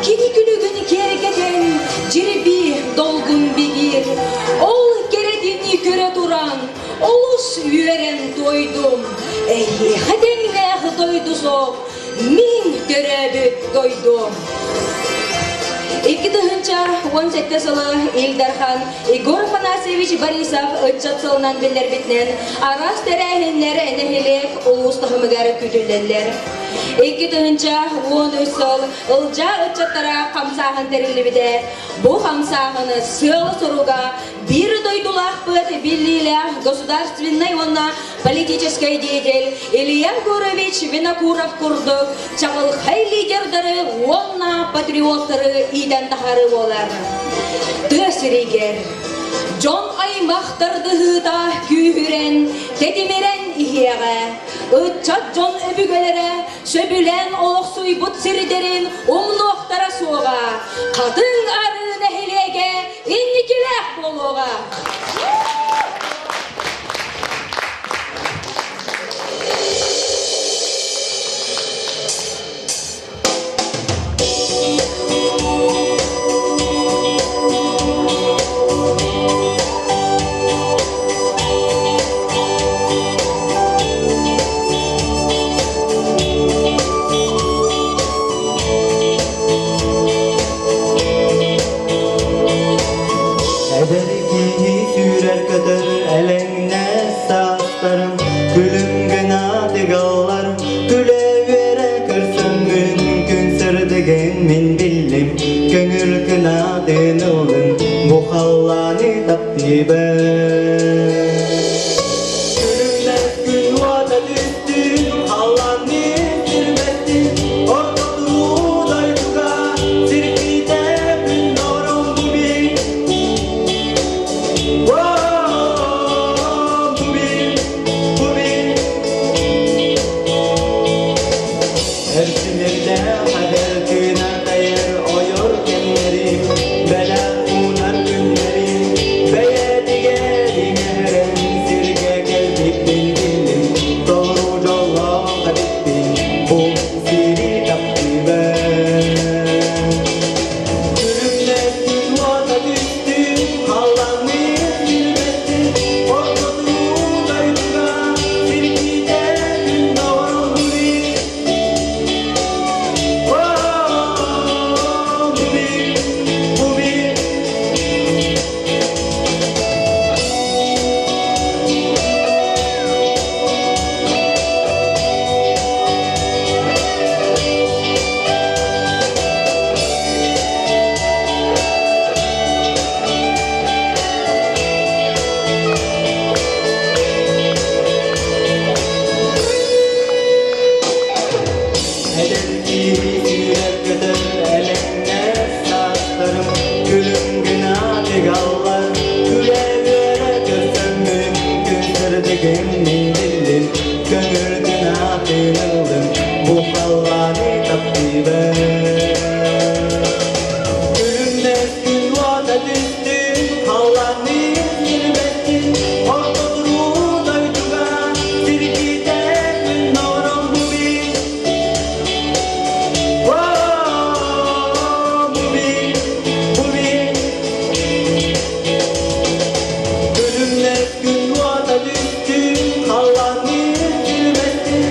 кини күлүгүн киэргэтэн, дьирбии долгун бигиир. Ол кэрэтин көрө туран, олус үөрэн туойдум. Эйиэхэ тэҥнээх дойду суох, мин төрөөбүт дойдум. 2017 сылы Ил Дархан Егор Афанасьевич Борисов ыччат сылынан биллэрбитинэн араас тэрээһиннэр нэһилиэк улуус таһымыгар күүтүллэллэр. 2013 сыл Ылдьаа ыччаттара хамсааһын тэриллибитэ. Бу хамсааһыны сыала-соруга биир дойдулаахпыт биллиилээх государственнай уонна политическай деятель Илья Егорович Винокуров курдук чаҕылхай лидердары уонна патриоттары иитэн таһаарыы буолар. Тыа сиригэр дьон аймах тардыһыыта күүһүрэн, тэтимирэн иһиэҕэ. Ыччат дьон өбүгэлэрэ сөбүлээн олохсуйбут сирдэрин умнуохтара суоҕа. Хатыҥ Арыы нэһилиэгэ инникилээх буолуоҕа. Эдэр киһи сүүрэр-көтөр элэҥнэс саастарым күлүм гына тыгаллар күлэ-үөрэ көрсөммүн күн сырдыгын мин биллим көҥүл кынатын ыллым бу халлааны таптыыбын Күлүмнэс күн уота түстүн халлааны сирбэттин орто туруу дойдуга сирбитэ күн норум бу бил бу бил бу бил Эрчимирдээх эдэр кыынар-тайар ойор кэмнэрим, бэлэх уунар күннэрим, бэйэтигэр иҥэрэн сиргэ кэлбиппин биллим, толору дьоллоох эбиппин, бу сири таптыыбын. Күлүмнэс күн уота түстүн, халлаанныыр күлбэттин, ортотуу дойдуга сиргитэ күн доҕорун Эдэрдии сүүрэр-көтөр элэҥнэс саастарым күлүм гына тыгаллар күлэ-үөрэ көрсөммүн күн сырдыгын мин биллим көҥүл гына тыыныллым бу халлааны таптыыбын Күлүмнэс күн уота түстүн халлааны сирбэттин орто туруу дойдуга сиргитэ күн нором бу Күлүмнэс күн уота түстүн, халлаанныыр күлбэттин,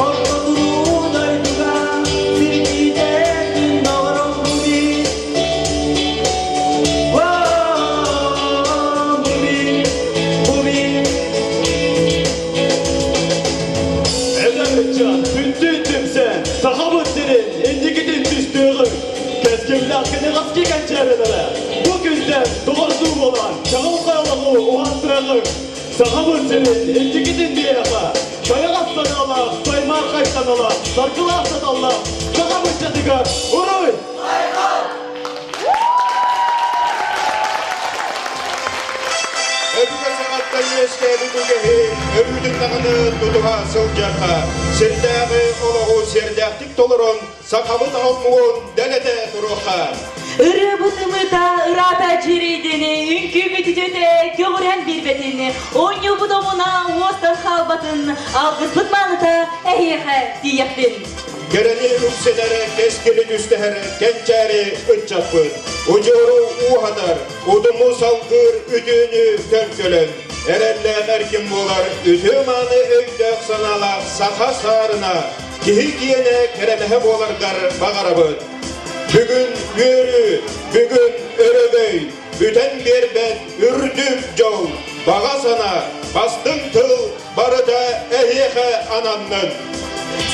орто туруу дойдуга сиргитэ күн доҕорум бу мин. Бу мин, бу мин. Эдэр ыччат, бүттүүн түмсэн, Сахабыт сирин инникитин түстүөҕүҥ! Кэскиллээх кэнэҕэски кэнчээрилэрэ бу күнтэн доҕордуу буолан чаҕылхай олоҕу уһансыаҕыҥ! Сахабыт сирин инникитин биһиэхэ сайаҕас санаалаах, саймаархай саналаах, саргылаах саталлаах саха ыччатыгар уруй! Өбүгэ саҕаттан үөскээбит үгэһи өрүүтүн даҕаны тутуһа сылдьыахха, сирдээҕи олоҕу сиэрдээхтик толорон, сахабыт омугун дэлэтэ туруохха. Ырыабыт ымыыта ыраата дьиэрэйдини, үҥкүүбүт үтүөтэ көҕүрэн биэрбэтин, оонньуубут омуна уостан хаалбатын, алгыспыт мааныта эһиэхэ тиийэхтин. Кэрэни үксэтэр, кэскили түстэһэр кэнчээри ыччаппыт. Удьуору ууһатар, удуму салгыыр үтүөнү төлкөлөн, эрэллээх эркин буолар үтүө-мааны өйдөөх-санаалаах саха саарына киһи киэнэ кэрэмэһэ буоларгар баҕарабыт. Бүгүн үөрүү, бүгүн өрөгөй, бүтэн биэрбэт үрдүк дьол, баҕа санаа, бастыҥ тыл барыта эһиэхэ ананнын.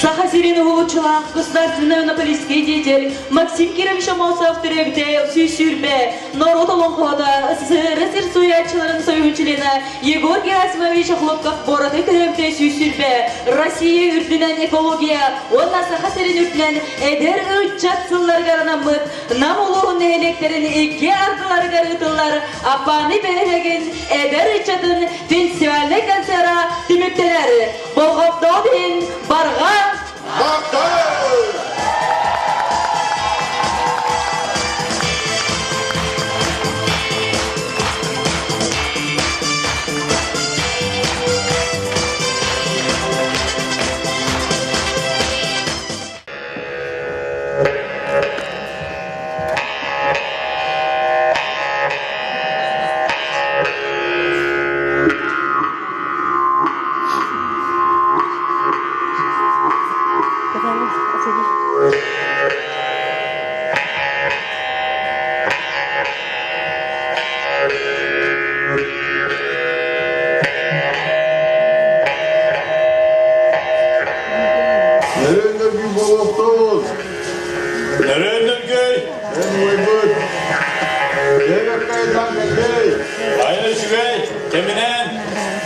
Саха сирин уһулуччулаах государственный монополистский деятель Максим Кирович Аммосов төрөөбүтэ 120, норуот олоҥхоһута, СССР сир суруйааччыларын союһун чилиэнэ Егор Герасимович Охлопков Боротай төрөөбүтэ 120, Россия үрдүнэн экология уонна Саха сирин үрдүнэн эдэр ыччат сылларыгар анаммыт Нам улууһун нэһилиэктэрин икки ардыларыгар ыытыллар Аппааны бөһүөлэгин эдэр ыччатын фестивальнай концера түмүктэнэр. Болҕомтоҕут иһин барҕа Махтал! Нөрүөн-нөргүй буолуохтун! Нөрүөн-нөргүй! Эн уойбут! Дэгэркайдан кэлгэй! Айан үчүгэй, кэминэн!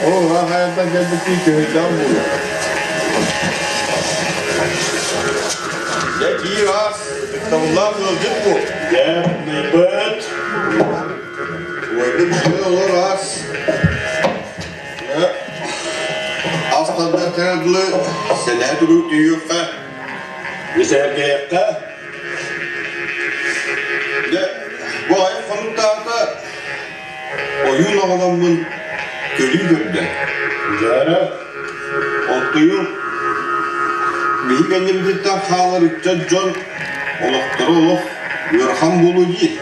Ол хаһаайынтан кэлбиттии көһүйдэҕим буолуо. Дьэ киир аас, ытыктабыллаах ыалдьыт буол. Дьэ, ныйбыт! Уойбут дьиэ олор аас. Астардар кэлэр дылы сэлэһэ тугу түһүөххэ, Үсэргэйэххэ Дьэ, бу айах хонуктаата ойуун оҕоломмун көрүү көрдө. Дьара Оттуйун биһи кэннибититтэн хаалар ыччат дьон олохторо олох ыарахан буолуо дии.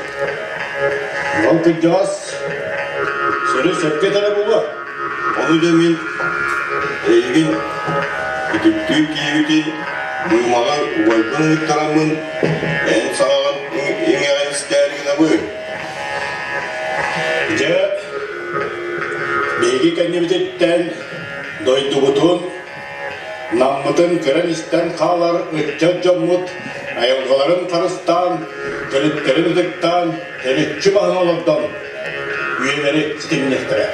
Ол кырдьаҕас сөрү сөпкө этэрэ буолуо. Ону да мин эйигин үтүктүү киһибитин быымаҕы убайбын ыҥыттараммын эн саҕаҕын иҥэҕин истээри гынабын. Дьэ, биһиги кэннибититтэн дойдубутун Наммытын көрөн-истэн хаалар ыччат дьоммут айылҕаларын харыстаан, төрүттэрин ытыктаан, төрүччү баһын олордон үйэлэри ситимниэхтэрэ.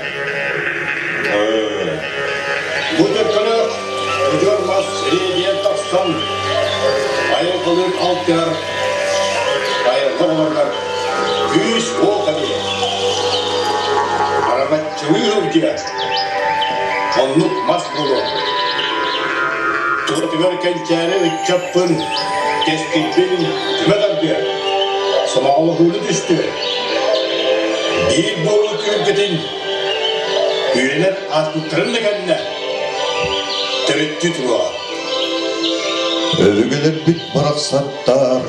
Бу дьөккөлөөх удьуор мас сириэдийэн тахсан, айылҕалыын алтыһар айылҕа оҕолоругар күүс-уох эбиэ. Араҥаччылыы сылдьыа. Оннук мас буолуо. Туратыгар кэнчээри ыччаппын, кэскилбин түмэ тардыа, сомоҕолоһууну түстүө. Биир буолуу түһүлгэтин үйэлэр ааспыттарын да кэннэ төрүттүү туруоҕа. Өбүгэлэрбит барахсаттар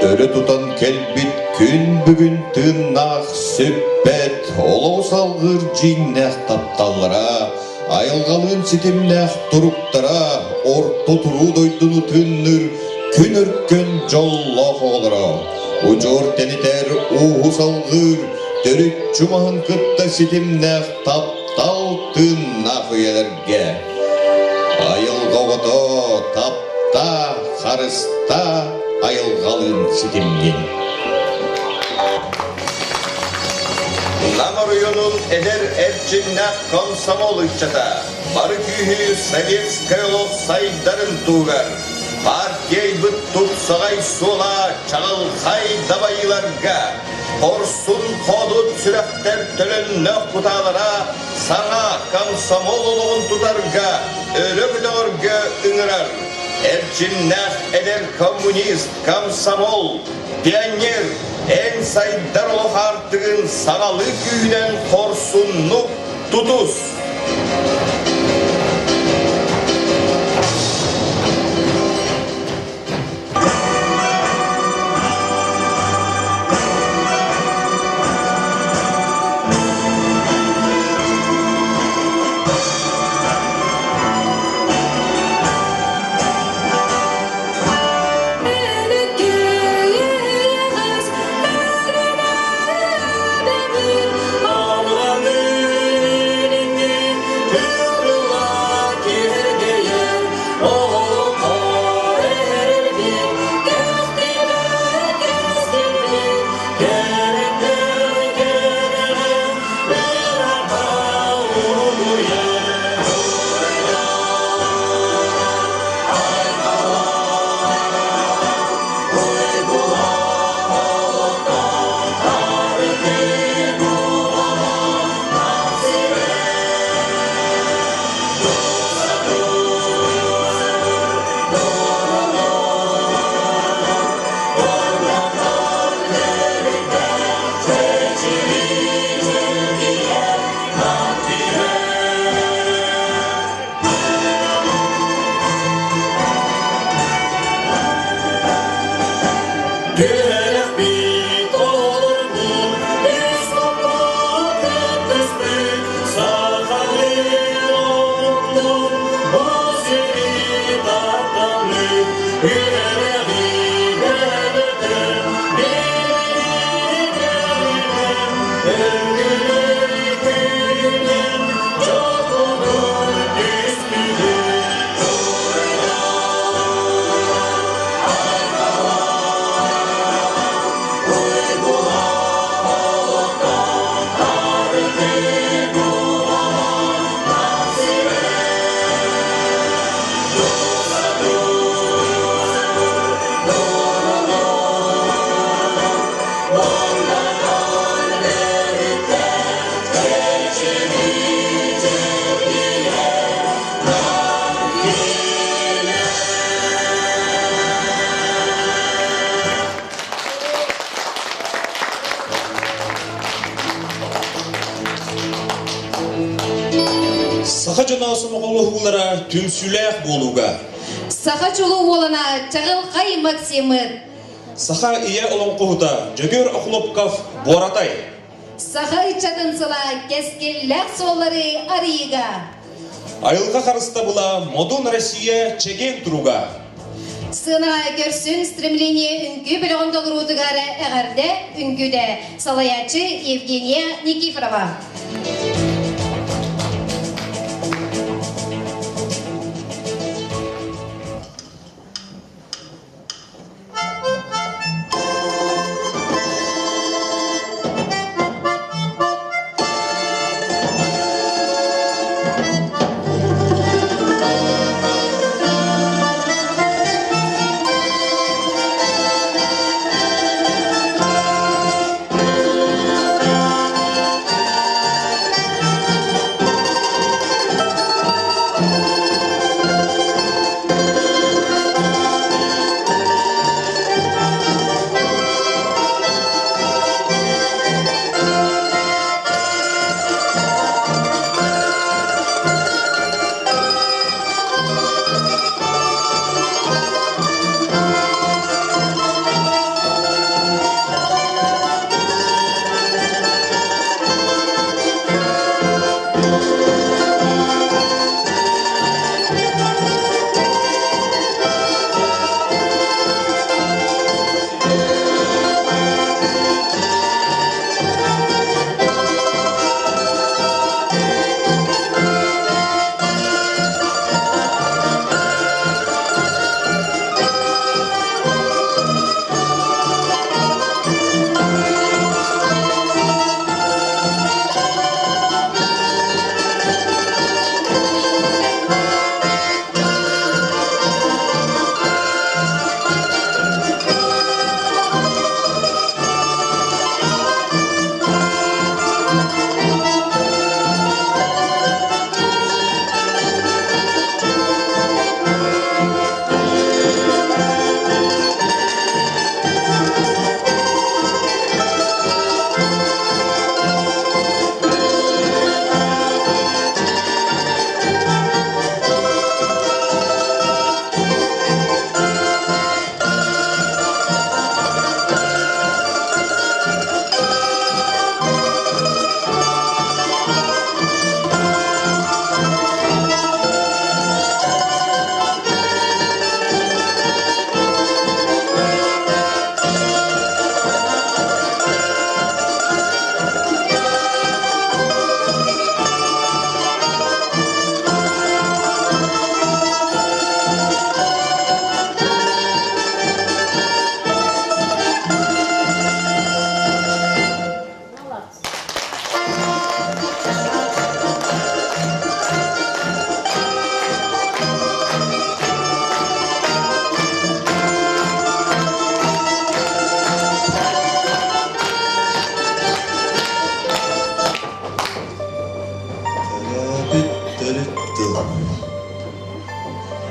өрө тутан кэлбит күн бүгүн тыыннаах сүппэт олоҕу салгыыр дьиҥнээх тапталлара, айылҕалыын ситимнээх туруктара орто туруу дойдуну тыынныыр күн өркөн дьоллоох оҕолоро, удьуор тэнитэр ууһу салгыыр төрүччү маһын кытта ситимнээх таптал тыыннаах үйэлэргэ. Айылҕа оҕото тапта, харыста айылҕалыын ситимнин. Нам оройуонун эдэр эрчимнээх комсомол ыччата бары күүһү советскай олох сайдарын туһугар партияйбыт тупсаҕай суола чаҕылхай дабайыыларга хорсун хоодут сүрэхтэр төлөннөөх кутаалара саҥа комсомол олоҕун тутарга өрө көтөҕөргө ыҥырар. Эрчимнээх эдэр коммунист, комсомол, пионер, эн сайдар олох аартыгын саҥалыы күүһүнэн хорсуннук тутус! Саха дьоно сомоҕолоһуулара түмсүүлээх буолууга. Саха чулуу уолана Чаҕылхай Максимы. Саха ийэ олоҥхоһута Дьөгүөр Охлопков Буоратай. Саха ыччатын сыла кэскиллээх суоллары арыйыыга. Айылҕа харыстабыла Модун Россия чэгиэн туруга. Сыанаҕа көрсүн стремление үҥкүү бөлөҕүн толоруутугар эҕэрдэ үҥкүүтэ салайааччы Евгения Никифорова.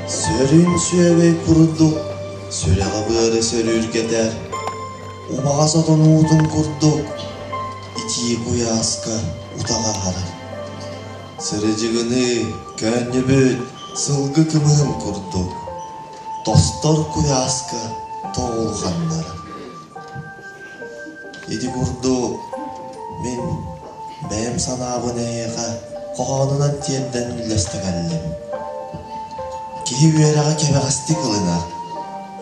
Сөрүн сүөгэй курдук сүрэҕи-быары сөрүүргэтэр, убаҕас отон уутун курдук итии куйааска утаҕа аһарар. Сырдьыгыныы көөнньүбүт сылгы кымыһын курдук тостор куйааска тоҕулҕаннарар. Ити курдук мин бэйэм санаабын эйиэхэ хоһоонунан тиэрдэн үллэстэ кэллим. Киһи үөрэҕи кэбэҕэстик ылынар,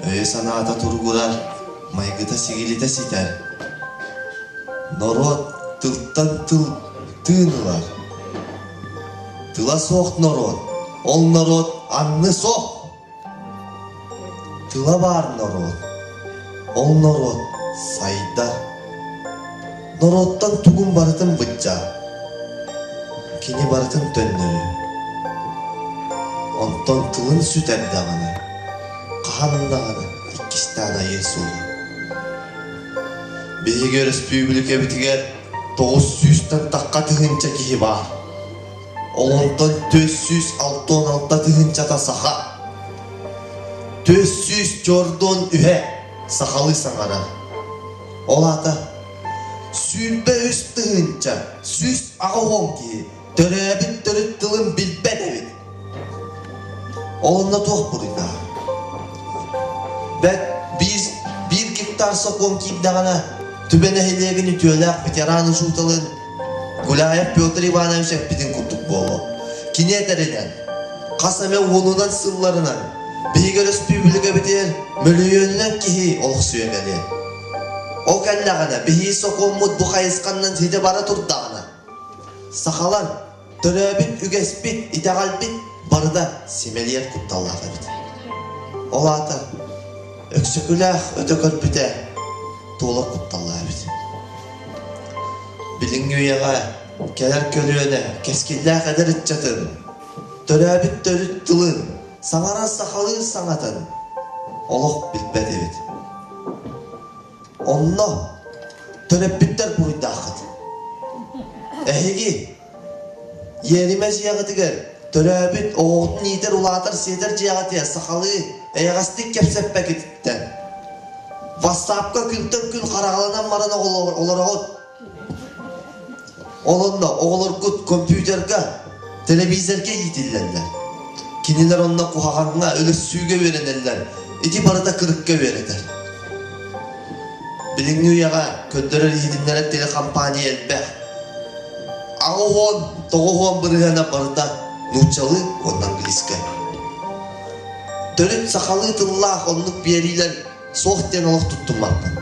өйө-санаата туругурар, майгыта-сигилитэ ситэр. Норуот тылтан тыл тыын ылар. Тыла суох норуот, ол норуот анны суох! Тыла баар норуот, ол норуот сайдар. Норуоттан тугун барытын быччаа, кини барытын төннөрүө. Онтон тылын сүтэрдэҕинэ, хаһан даҕаны иккистээн айыа суоҕа. Биһиги өрөспүүбүлүкэбитигэр 900-тэн тахха тыһыынча киһи баар. Ол онтон 466 тыһыынчата саха. 400 чордуон үһэ сахалыы саҥарар. Ол аата 23 тыһыынча 180 киһи төрөөбүт төрүт тылын билбэт эбит. Ол онно туох буруйдаах? Бэт биир, биир гектар сокуон киирдэҕинэ, Түбэ нэһилиэгин үтүөлээх ветеран учууталын Гуляев Петр Иванович эппитин курдук буолуо. Кини этэринэн, хас эмэ уонунан сылларынан биһиги өрөспүүбүлүкэбитигэр мөлүйүөнүнэн киһи олохсуйа кэлиэ. Ол кэллэҕинэ, биһиги сокуоммут бу хайысханнан ситэ бара турдаҕына, сахалар төрөөбүт үгэспит, итэҕэлбит барыта симэлийэр кутталлаах эбит. Ол аата Өксөкүлээх өтө көрбүтэ туолар кутталлаах эбит. Билиҥҥи үйэҕэ кэлэр көлүөнэ кэскиллээх эдэр ыччатын, төрөөбүт төрүт тылын, саҥарар сахалыы саҥатын олох билбэт эбит. Онно төрөппүттэр буруйдааххыт. Эһиги иэримэ дьиэҕитигэр төрөөбүт оҕоҕутун иитэр улаатар сиэтэр дьиэҕитигэр сахалыы эйэҕэстик кэпсэппэкититтэн вассаапка күнтэн күн хараҕаланан баран олороҕут. Ол онно оҕолоргут компьютерга, телевизорга иитиллэллэр. Кинилэр онно куһаҕаҥҥа, өлөрсүүгэ үөрэнэллэр. Ити барыта кырыкка үөрэтэр. Билиҥҥи үйэҕэ көрдөрөр-иһитиннэрэр телекомпания элбэх. 89 бырыһыана барыта нууччалыы уонна английскай. Төрүт сахалыы тыллаах оннук биэриилэр суох диэн олох туттуммаппын.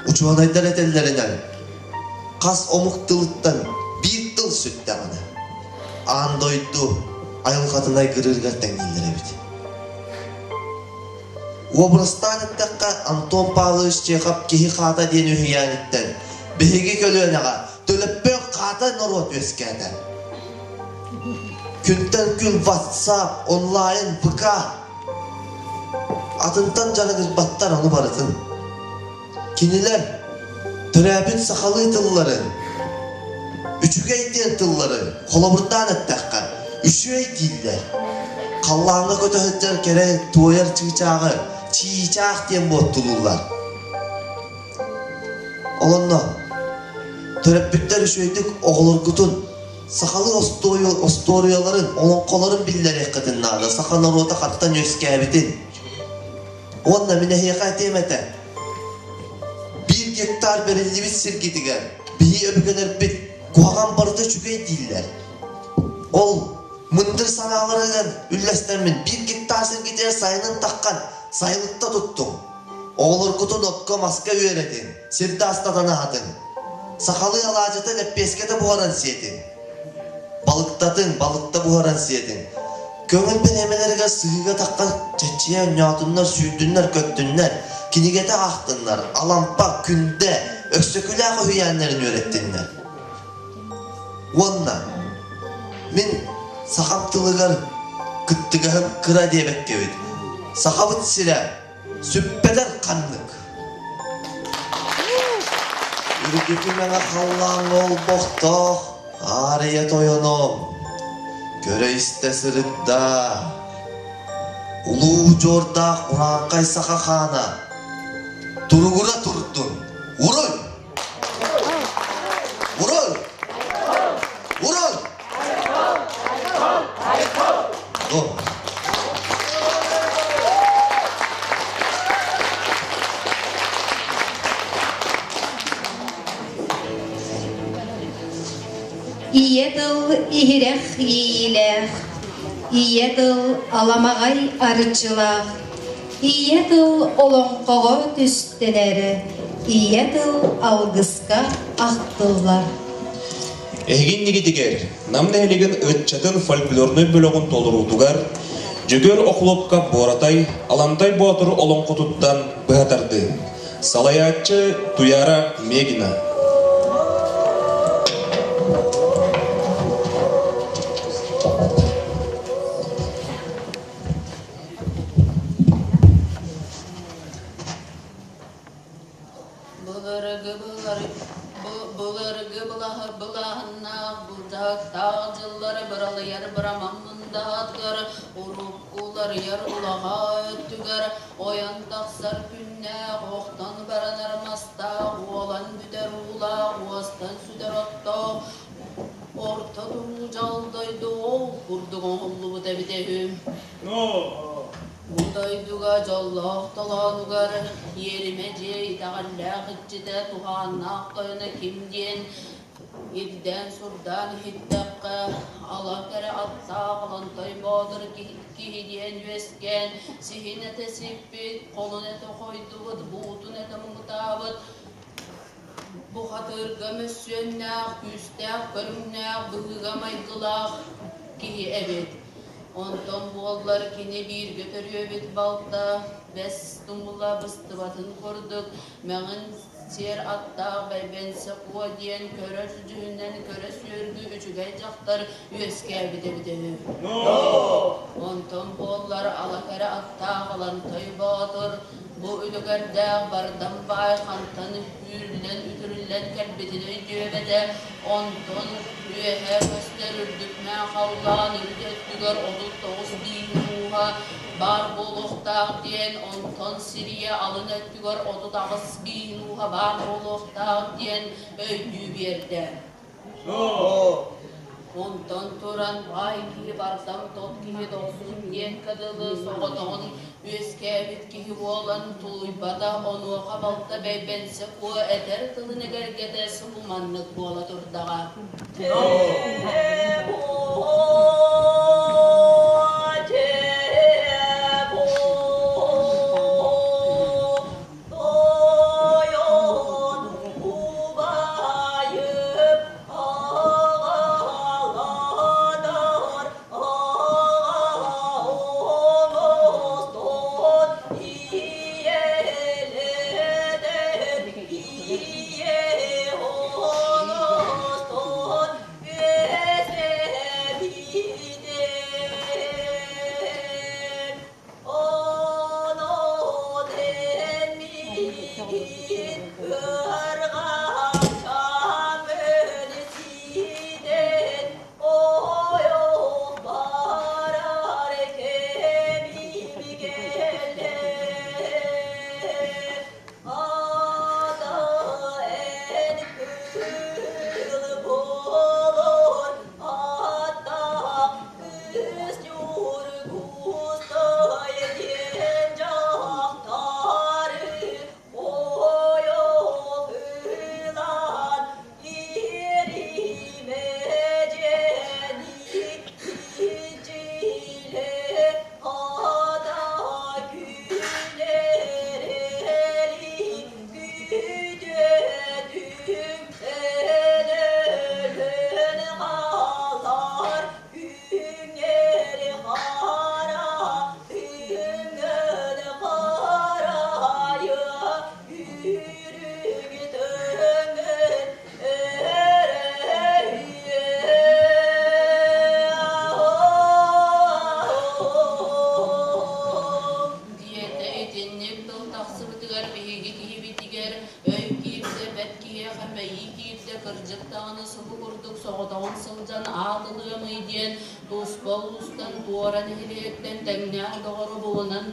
Учуонайдар этэллэринэн, хас омук тылыттан биир тыл сүттэҕинэ, аан дойду айылҕатын айгырыырыгар тэҥнииллэр эбит. Уобарастаан эттэххэ, Антон Павлович Чехов «Киһи хаата» диэн үһүйээниттэн биһиги көлүөнэҕэ төлөппүөн хаата норуот үөскээтэ. Күнтэн күн WhatsApp, онлайн, ВК Атынтан дьарыгырбаттар ону барытын. Кинилэр төрөөбүт сахалыы тылларын, үчүгэй диэн тыллары холобурдаан эттэххэ, үчүгэй дииллэр. Халлааҥҥа көтө сылдьар кэрэ туойар чыычааҕы чиичаах диэн буоттулууллар. Ол онно төрөппүттэр үчүгэйдик оҕолоргутун Сахалыы остуоруйаларын, олоҥхолорун биллэриэххитин наада, саха норуота хантан үөскээбитин. Уонна мин эһиэхэ этиэм этэ, биир гектар бэриллибит сиргитигэр биһи өбүгэлэрбит куһаҕан барыта үчүгэй дииллэр. Ол мындыр санааларыгар үллэстэммин биир гектар сиргитигэр сайынын таххан сайылыкта туттум. Оҕолоргутун окко-маска үөрэтиҥ, сирдэ астатан аһатыҥ. Сахалыы алаадьыта лэппиэскэтэ буһаран сиэтиҥ. Балыктатыҥ, балыкта буһаран сиэтиҥ. Көҥүл бириэмэлэригэр сыһыыга таххан чэччийэ оонньоотуннар, сүүрдүннэр, көттүннэр, кинигэтэ аахтыннар, Алампа, Күндэ, Өксөкүлээх үһүйээннэрин үөрэттиннэр. Уонна мин сахам тылыгар кыттыгаһым кыра диэбэккэбит. Сахабыт сирэ Сүппэтэр ханнык. Үрдүкү мэҥэ халлааҥҥа олбохтоох Аарыйа тойоном, көрө-истэ сырытта. Улуу удьуордаах урааҥхай саха хаана туругура турдун! Уруй! Уруй! Уруй! Ийэ тыл иһирэх иэйиилээх, ийэ тыл аламаҕай арчылаах, ийэ тыл олоҥхоҕо түстэнэр, ийэ тыл алгыска ахтыллар. Эһиги иннигитигэр Нам нэһилиэгин ыччатын фольклорнай бөлөҕүн толоруутугар Дьөгүөр Охлопка Буоратай Алантай Боотур олоҥхотуттан быһа тардыы. Салайааччы Туяра Мегина. Былыргы былыргы былааһыннаах былдьаһыктаах дьыллары быралыйар быраман мындаатыгар уруккуларыйар улаҕаа өттүгэр ойон тахсар күннээх охтон баранар мастаах уолан бүтэр уулаах уостан сүтэр оттоох орто туруу дьал дойду ол курдук оҥоһуллубут эбитэ үһү. Бу дойдуга дьоллоох толоонугар иэримэ дьиэ итэҕэллээх иччитэ туһааннаах тойоно ким диэн ирдээн-сурдаан иһиттэххэ, ала кэрэ аттаах Олонтой Боотур киһи диэн үөскээн, сиһин этэ сиппит, холун этэ хойдубут, буутун этэ муҥутаабыт, бухатыырга мөссүөннээх, күүстээх көрүҥнээх, быһыыга майгылаах киһи эбит. Онтон буоллар кини бииргэ төрүөбүт балта бэс тумула быстыбатын курдук мэҕин сиэр аттаах Бэйбэнсэ Куо диэн көрөр дьүһүнэн көрө сүөргү үчүгэй дьахтар үөскээбит эбитэ үһү. Онтон буоллар ала кэрэ аттаах Алантай Боотур бу үлүгэрдээх бардам баай хантан үүрүллэн-үтүрүллэн кэлбитин өйдүөбэтэ, онтон үөһэ көстөр үрдүкмээх халлаан үрүт өттүгэр 39 бииһин ууһа баар буолуохтаах диэн, онтон Сирийэ алын өттүгэр 38 бииһин ууһа баар буолуохтаах диэн өйдүү биэрдэ. Онтон туран баай киһи бардам тот киһи дохсун диэн кыдылы соҕотоҕун үөскээбит киһи буолан тулуйбата, онуоха балта Бэйбэнсэ Куо этэр тылын эгэлгэтэ субу маннык буола турдаҕа. Тойон убайым аҕаланар аҕа оҥостон ийэлэнэр ийэ оҥостон үөскээбитим. Онон эн миигин ыарҕаччам өлсүтэн ойох барар кэмим кэллэ. Ата эн кыыл буолар аттаах Кыыс Ньургустай диэн дьахтары ойох ылан иэримэ дьэни иччилэ хата күлэрэли күтүөтүҥ өлөн хаалар Үҥэри хара, үҥэн харайа, үрүҥ төҥөн Диэтэ итинник тыл тахсыбытыгар биһиги киһибитигэр өй киирдэ, бэт киһиэхэ мэйии киирдэ, кырдьык даҕаны субу курдук соҕотоҕун сылдьан аатылыамый диэн. Туспа улуустан туора нэһилиэктэн тэҥнээх доҕору булунан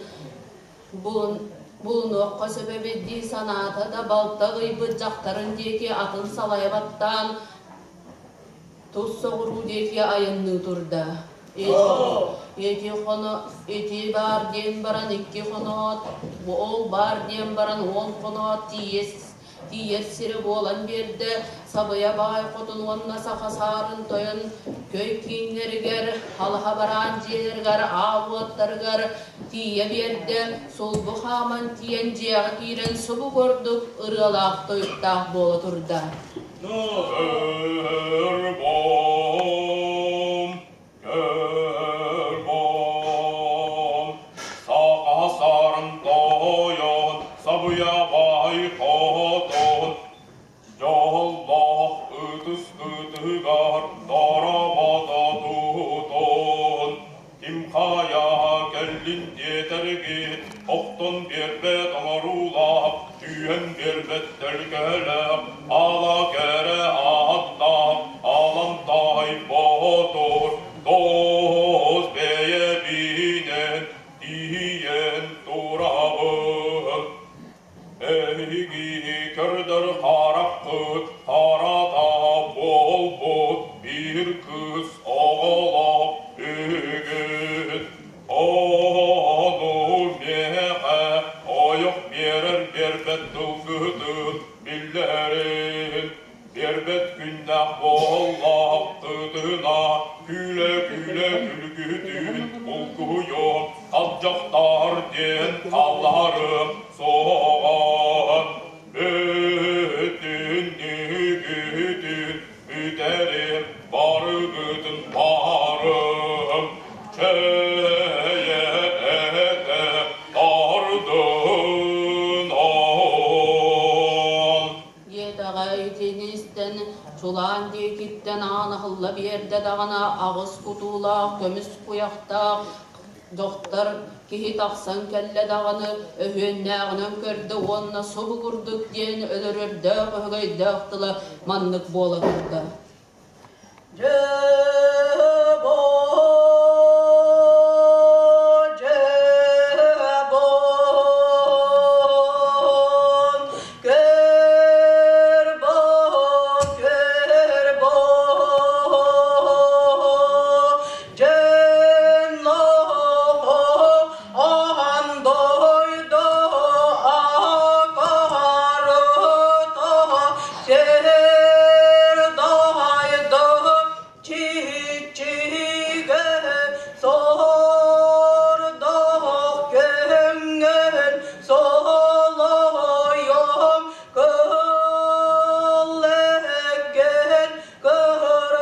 булунуохха сөп эбит дии санаата да балта ыйбыт дьахтарын диэки атын салайа баттаан тус соҕуруу диэки айанныы турда. Ити хоно ити баар диэн баран икки хоноот, ол баар диэн баран уон хоноот тиийэ тиийэр сирэ буолан биэрдэ. Сабыйа баай хотун уонна саха саарын тойон көй кииннэригэр, халаһа бараан дьиэлэригэр, аал уоттарыгар тиийэ биэрдэ. Сулбу хааман тиийэн дьиэҕэ киирэн субу курдук ырыалаах тойуктаах буола турда. Нырбом, көрбом, саха саарын тойон, сабыйа баай хотон, дьоллоох ытыс ытыгар доробото тутун, ким хайа кэллин диэтэргит, охтон биэрбэт оҥоруулаах, түһэн биэрбэт төлкөлөөх, ала кэрэ ааттаах, аламтай боотур, тос бэйэбинэн тиийэн турабын. Эһиги көрдөр хараххыт харата буолбут биир кыыс оҕолоох үгүт. Ону миэхэ ойох биэрэр биэрбэт тылгытын биллэрин, биэрбэт күннээх буоллаххытына күлэ-күлэ күлгүтүн булкуйуом, алдьахтар диэн хаалларым суоҕа. Бүтүн нүгүтүн бүтэрим, барыгытын барым, чэйэ этэ тардын ол. Диэтэҕэ итини истэн, чулаан диэкиттэн аан аһылла биэрдэ даҕаны аҕыс кутуулаах, көмүс куйахтаах Дьахтар киһи тахсан кэллэ даҕаны өһүөннээҕинэн көрдө уонна субу курдук диэн өлөрөрдөөх өһөгөйдөөх тыла маннык буола турда.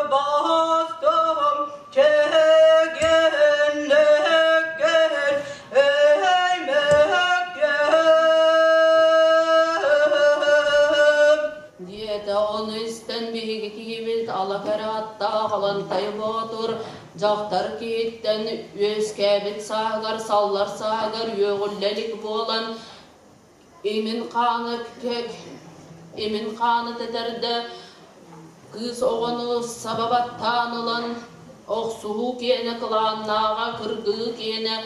Кырбастым чэгиннэккин эймэккэм. Диэтэ ону истэн биһиги киһибит ала кэрэ аттаах Алантай Боотур дьахтар киһиттэн үөскээбит сааһыгар саллар сааһыгар үөҕүллэ илик буолан Имин хааны имин хааны тэтэрдэ, кыыс оҕону саба баттаан ылан, охсуһуу киэнэ кылааннааҕа, кыргыы киэнэ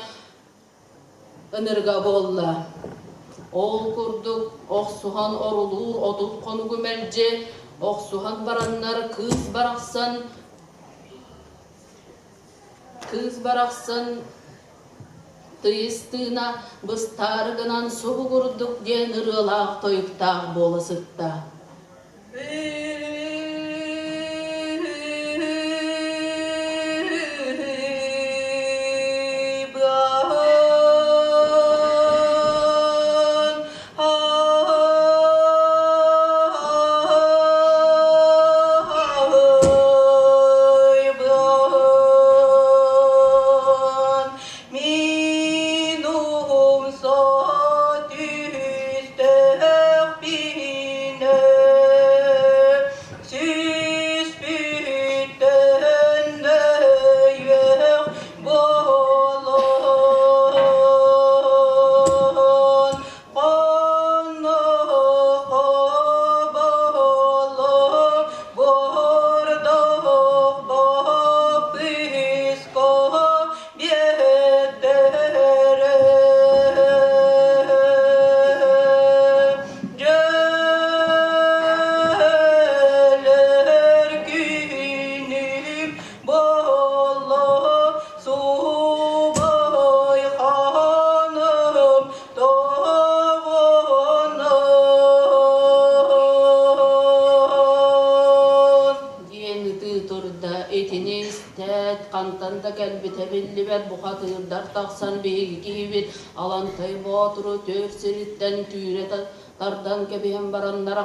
ынырыга буолла. Ол курдук охсуһан орулуур 30 хонугу мэлдьи охсуһан бараннар кыыс барахсан Кыыс барахсан тыйыс тыына быстаары гынан субу курдук диэн ырыалаах тойуктаах буола сытта. Минум со түстөх бинен. Хантан да кэлбитэ биллибэт бухатыырдар тахсан биһиги киһибит Алантай Боотуру түөр сириттэн түүрэ тардан кэбиһэн бараннар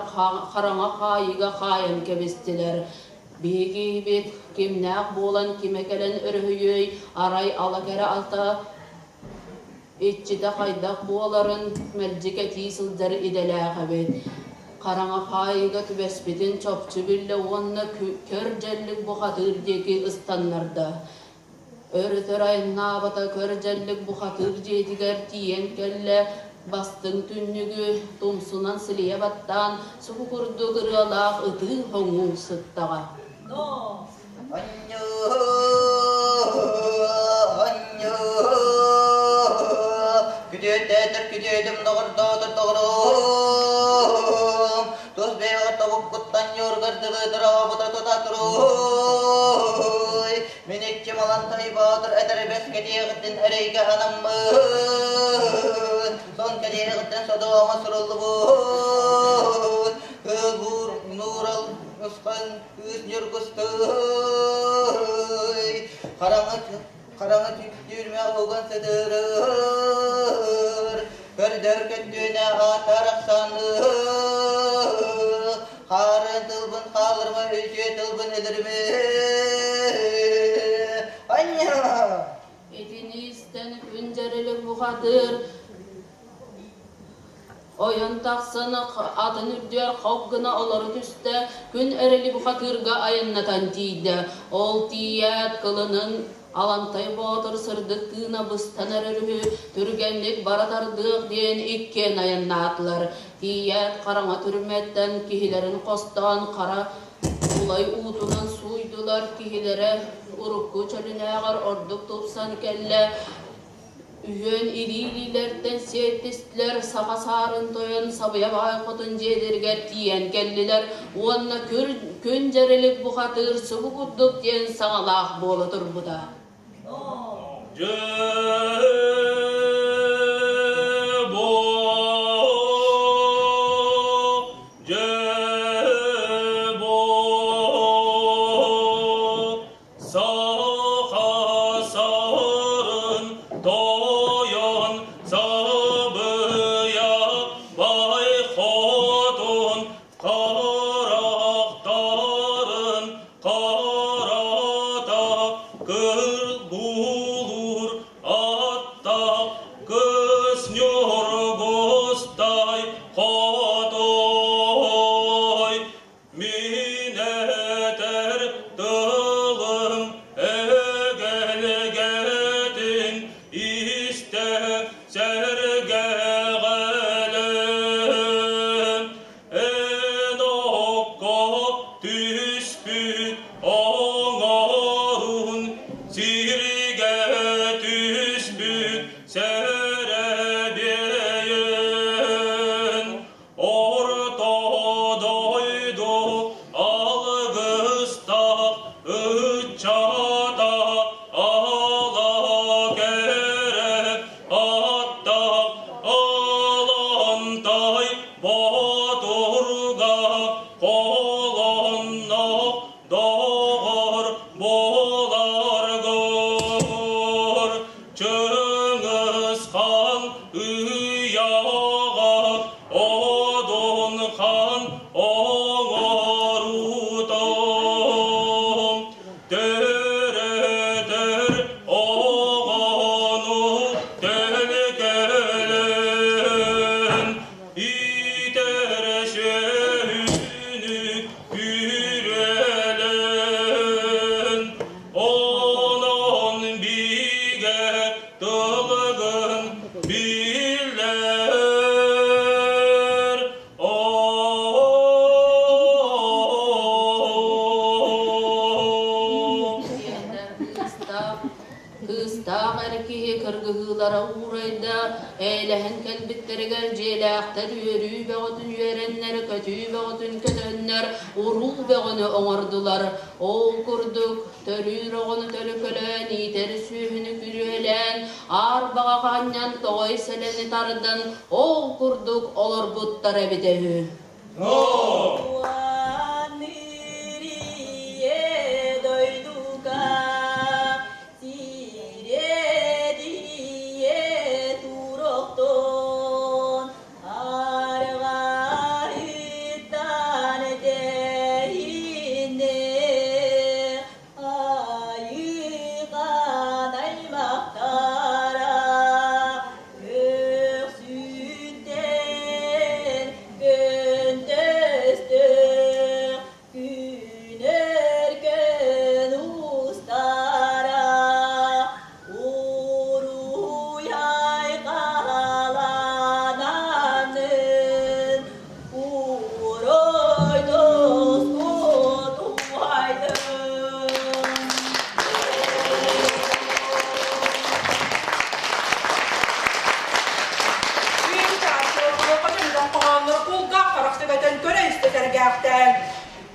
хараҥа хаайыыга хаайан кэбистилэр. Биһиги киһибит кимнээх буолан кимэ кэлэн өрүһүйүөй, арай ала кэрэ ата иччитэ хайдах буоларын мэлдьи кэтии сылдьар идэлээх эбит. Хараҥа хаайыыга түбэспитин чопчу биллэ уонна көр дьэллик бухатыыр диэки ыстаннарда. Өр-өтөр айаннаабата көр дьэллик бухатыыр дьиэтигэр тиийэн кэллэ, бастыҥ түннүгү тумсунан силийэ баттаан, субу курдук ырыалаах ытыы-хоҥуу сыттаҕа. Күтүөтээтэр күтүөтүм доҕордоотор доҕорум, тус бэйэҕэр тобуккуттан ньуургар дылы торообута тута туруй. Мин иччим Алантай Боотур этэрбэс кэтиэҕиттэн эрэйгэ анаммыт, сон кэтиэҕиттэн содуома суруллубут, кыыл буур нуурал нусхан Кыыс Ньургустай хараҥа хараҥа түүрмэх уган сытырыр, көрдөр көттүөнэ аатар ахсааны, хаарын тылбын хаалырма, үтүө тылбын өлөрүмэ. Анья! Итини истэн күн дьэрэлик бухатыыр Ойон тахсан атын үрдүгэр хоп гына олоро түстэ, күн эрэли бухатыырга айаннатан тиийдэ. Ол тиийээт кылынын Алантай Боотур сырдык тыына быстан эрэр үһү, түргэнник бара тардыах диэн иккиэн айаннаатылар. Тиийээт хараҥа түрмэттэн киһилэрин хостоон хара улай уутунан сууйдулар, киһилэрэ урукку чөлүнээҕэр ордук тупсан кэллэ. Үһүөн илии-илиилэртэн сиэттистилэр, саха саарын тойон Сабыйа баай хотун дьиэлэригэр тиийэн кэллилэр уонна күн дьэрэлик бухатыыр субу курдук диэн саҥалаах буола турбута. Саха сарын тойон сабыйа бай хотун харахтарын харата кыргулуур аттаах кыс ньургустай хотой Мин этэр тылым эгэлгэтин истэ сэргэҕэлээн, эн окко түспүт оҥорун сиргэ түспүт сэрэбиэйин Орто дойду алгыстаах ыччата ала кэрэ аттаах Алантай Боотурга холонноох доҕор буоларгар Чыҥыс Хаан ыйааҕа Одун хаан оҥоруутун төрөтөр оҕону төлкөлөөн иитэр сүөһүнү күрүөлээн Онон бигэ тылгын биллэр. Кыыстаах эр киһи кыргыһыылара уурайда, эйэлэһэн кэлбиттэригэр дьиэлээхтэр үөрүү бөҕөтүн үөрэннэр, көтүү бөҕөтүн көтөннөр, уруу бөҕөнү оҥордулар. Ол курдук, төрүүр оҕону төлөкөлөөн, иитэр сүөһүнү күрүөлээн, аарбаҕа хаанньан тоҕой сэлэни тардан, ол курдук олорбуттар эбитэ үһү. Уанырие дойдуга. сэһэргээхтээн.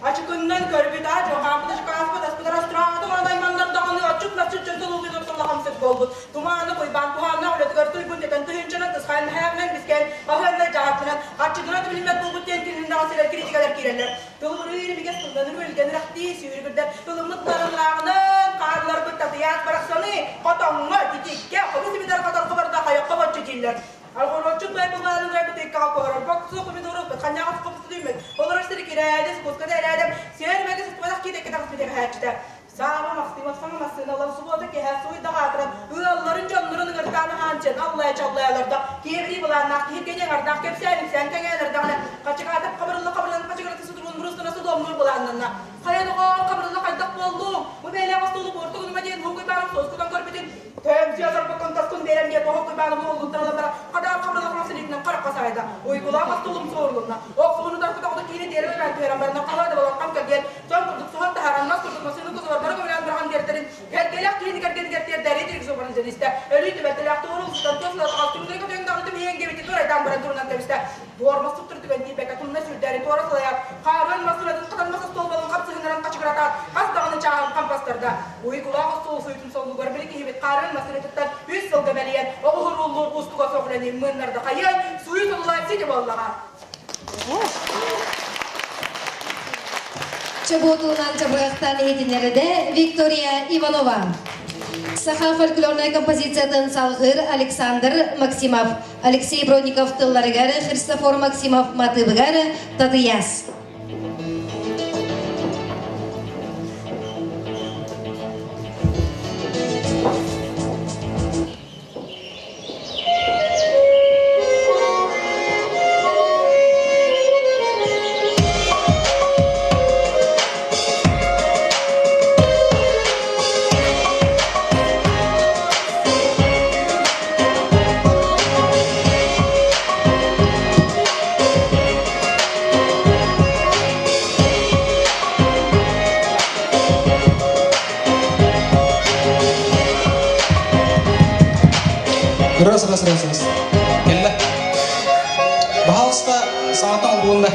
Ачыкыннан көрбүт аа дьон хаампыт ачыкааспыт аспытар астрааты манан айманнар даҕаны отчут-масчыт дьон толугун ортолохамсык буолбут. Тумааны куйбаан туһааннаах үлэтигэр туйгун тэтэн тыһыынчанан тысхаан мэһээгинэн бискээн аһыаннай дьаһаппынан аччыгынан да билиммэт буолбут диэн кининнэҕэ сирэр критикалар киирэллэр. Тылбырыыр имигэс тылланыр үлгэн ырахтыы сүүрүгүрдэр тылыммыт барыллааҕынан хаарларбыт татыйаат барахсаны хотоҥҥо, титиккэ, хомус имитэр хоторго барда хайахха боччу дииллэр. Алгороччут бай былаанын райбытыыккаҕа куһарар боксу помидору ханньаҕас хопсулуймут олорор сири кирээдис куската эрээдэм сиэр мэги сыспатах киитэкки тахсыбыт эбэһээччитэ Сааба Максимов саҥа массыыналар субуота киэһэ суйдах аатыран ыалларын дьоннорун ыҥыртаан аһаанчын аллайа чаллайаларда киэбирии былааннаах киһиргэни аҥардаах кэпсээн ипсээн кэҥээн эрдэҕинэ хачыгаатап хабырылла хабырыллан хачыгырата сутуруун бурустана содуомнуур былааннанна. Хайа доҕоор хабырылла хайдах буоллуҥ? Бу бэйэлээх остуолу буорту гыныма диэн Һугуй баарым суоскутан көрбүтүн Төмсүө сорбуккун тоскун биэрэн диэн оһох куйбааны буоллуттан ылан баран хадаар хабырылла хонос илиитинэн харахха саайда. Уйгулаах остуолум суорулунна. Охсууну тарпыт оҕото киини тиэрэ өлөөн түһэрэн баран хаһаа да болон хам кэлгиэн Сон курдук соһон таһааран мас курдук массыына кузовар бары көмөлөөн быраҕан биэртэрин кэргэлээх киһини кэргэнигэр тиэрдээри итирик суобарын дьэнистэ. Өлүү түбэлтэлээх туору устан туос ылатаҕас түҥнэри көтөҥ даҕаны түмүһүйэн диэбити туорайдаан баран турунан кэбистэ. Туормас туттар түгэн тиийбэккэ тумна сүүрдээри туора сылайаат, хаарыан массыынатын хатан мас остуолбалын хапсыһыннаран хачыгыратаат, хас даҕаны чааһын хампастарда. Уйгулаах остуол суйутун соллугар били киһибит хаарыан массыынатыттан үс сылга бэлийэн, оҕуһурууллуур уустуга суох үлэни мыыннарда хайыай, суйу солула сити буоллаҕа. Чобуотунан чабырахтан иһитиннэрдэ Виктория Иванова. Саха фольклорнай композициятын салгыыр Александр Максимов, Алексей Бродников тылларыгар Христофор Максимов матыыбыгар Татыяс. Раз, раз, раз, раз. Кэллэ. Баһаалыста саата олбуунна.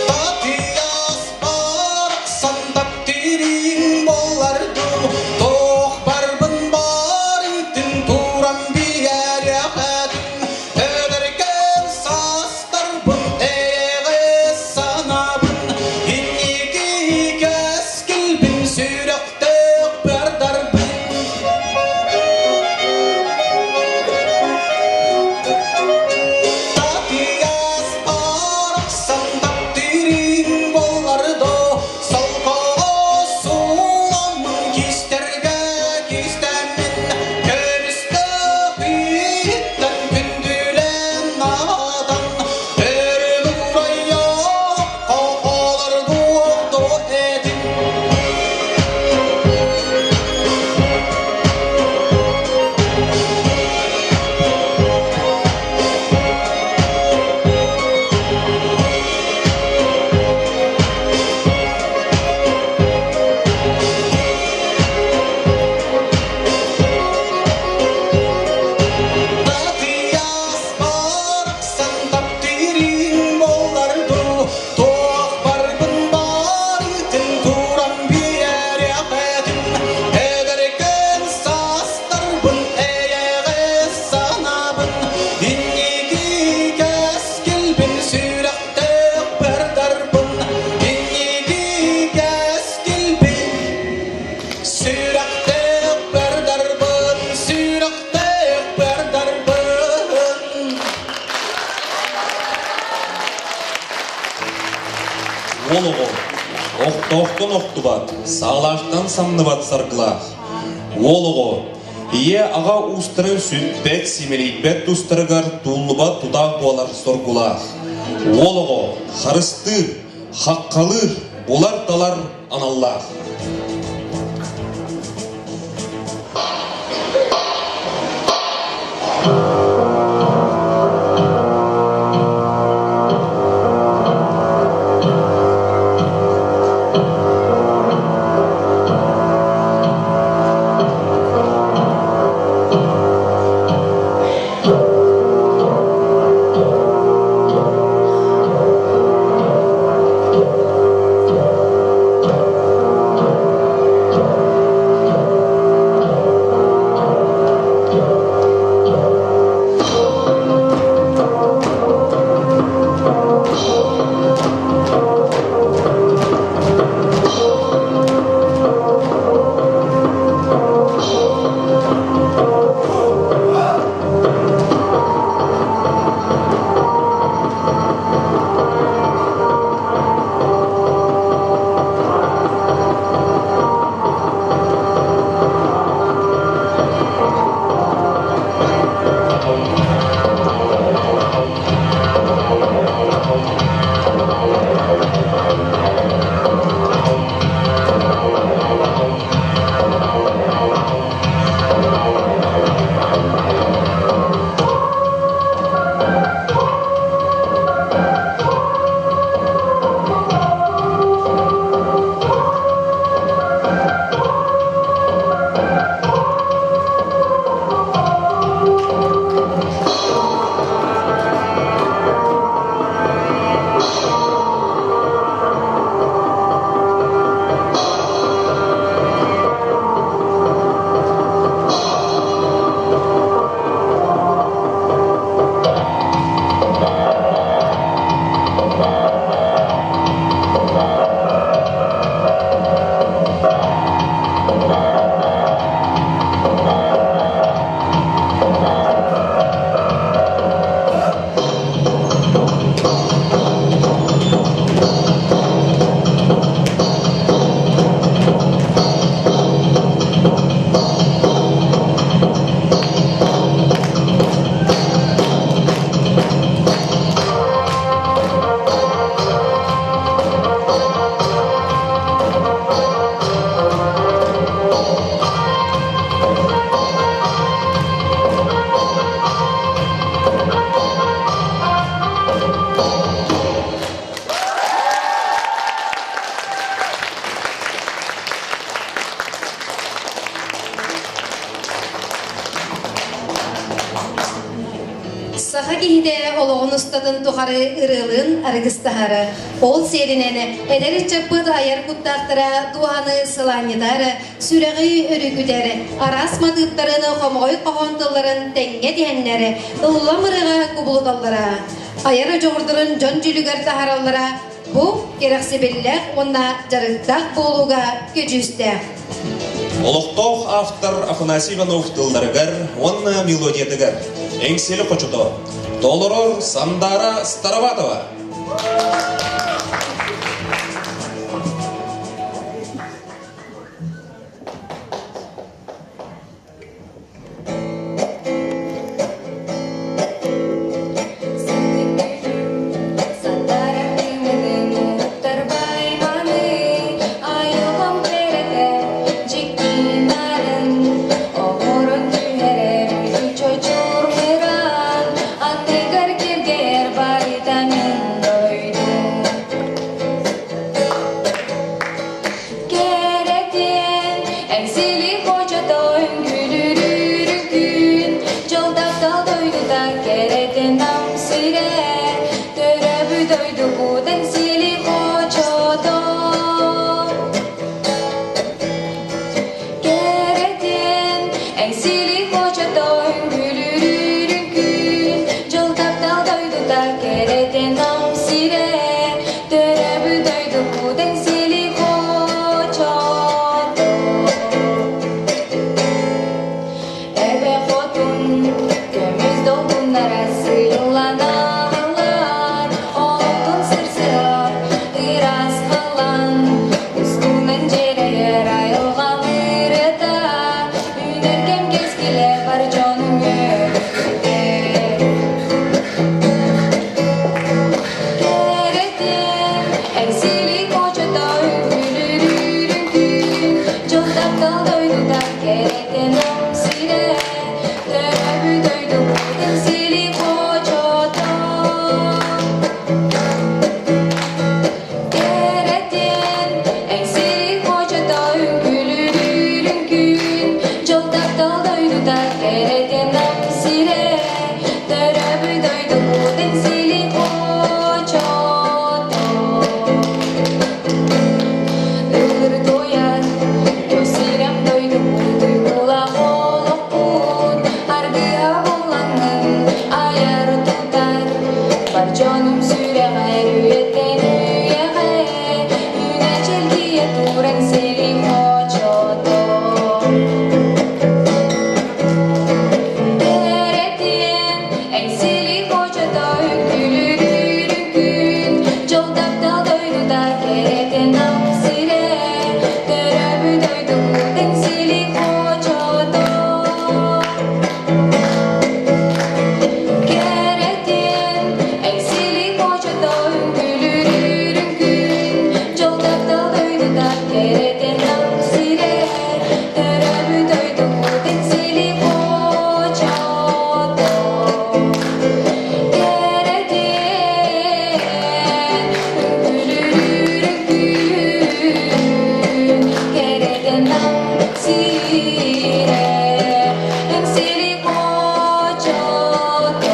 Татыйас барахсан таптыырын боллар дуу, туох барбын барытын туран биэриэхэтин, эдэркээн саастарбын эйэҕэс санаабын, инники кэскилбин сүрэхтээх бардарбын. Татыйас арахсан таптыырын боллар доо, солкоҕо сууламмын кистэргэ кистэммин, көмүстээх иһиттэн күндүлээн наатан, өрүн урайахха олордуох доо этим. Татыйас барахсан таптыырын боллар дуу, туох барбын барытын туран биэриэхэтин, эдэркэн саастарбын эйэҕэс санаабын, инники кэскилбин сүрэхтээх бардарбын, инники кэскилбин сүрэхтээх бардарбын, сүрэхтээх бардарбын. Уол оҕо охтоохтон охтубат, саалаахтан самныбат саргылаах. Уол оҕо ийэ аҕа уустарын сүппэт, симэлийбэт тустарыгар туллубат тутаах буолар соргулаах. Уол оҕо харыстыыр, хаххалыыр, булар-талар аналлаах. Олоҕун устатын тухары ырыалыын арыгыстаһар. Ол сиэринэн эдэр ыччаппыт айар куттаахтара дууһаны сылаанньытар, сүрэҕи өрүкүтэр, араас матыыптарын хомоҕой хоһоон тылларын тэҥҥэ тиһэннэр, ыллам ырыаҕа кубулуталлара, айар дьоҕурдарын дьон дьүлүгэр таһаараллара бу кэрэхсэбиллээх уонна дьарыктаах буолууга көдьүүстээх. Олохтоох автор Афанасий Иванов тылларыгар уонна мелодиятыгар Эҥсиэли хочото толорор Сандара Староватова. Кэрэтиэн, эҥсили хочотон күлүрүүр күн, дьол таптал дойдута кэрэтин нам сирэ, төрөөбүт дойдубут эҥсили хочото. Кэрэтиэн, эҥсили хочотон күлүрүүр күн, дьол таптал дойдута кэрэтин нам сирэ, Төрөөбүт дойдубут эҥсиэли хочото. Эбэ хотун көмүс долгуннара сыылланаллар, Олохтун сырсыһар ыраас халлаан, Устунан дьиэлэйэр айылҕам ырыата, Үүнэр кэм кэскилэ бар дьонуҥ үөрүүтэ. Кэрэтин, эҥсиэли хочото үҥкүүлүүр үҥкүү, дьол таптал дойдута кэрэтин сирэ, төрөөбүт дойдубут эҥсиэли хочото. Кэрэтин, эҥсиэли хочото үҥкүүлүүр үҥкүү, дьол таптал дойдута кэрэтин сирэ, Төрөөбүт дойдубут эҥсиэли хочото. Ылыр туойар, сирэм дойдубут уйгулаах олохпут, аргыһа буллаҥҥын айар тутар, бар дьонум сүрэҕэр үйэттэн үйэҕэ, үүнэ чэлгийэ тур эҥсиэли хочото. Кэрэтиэн, эҥсиэли хочото үҥкүүлүүр үҥкүүн, дьол таптал дойдута кэрэтин нам сирэ, төрөөбүт дойдубут эҥсиэли хочото. Кэрэтиэн, эҥсиэли хочото үҥкүүлүүр үҥкүүн, дьол таптал дойдута кэрэтин нам сирэ, Төрөөбүт дойдубут эҥсиэли хочото. Кэрэтиэн, үҥкүүлүүр үҥкүүн, кэрэтин нам сирэ, эҥсиэли хочото.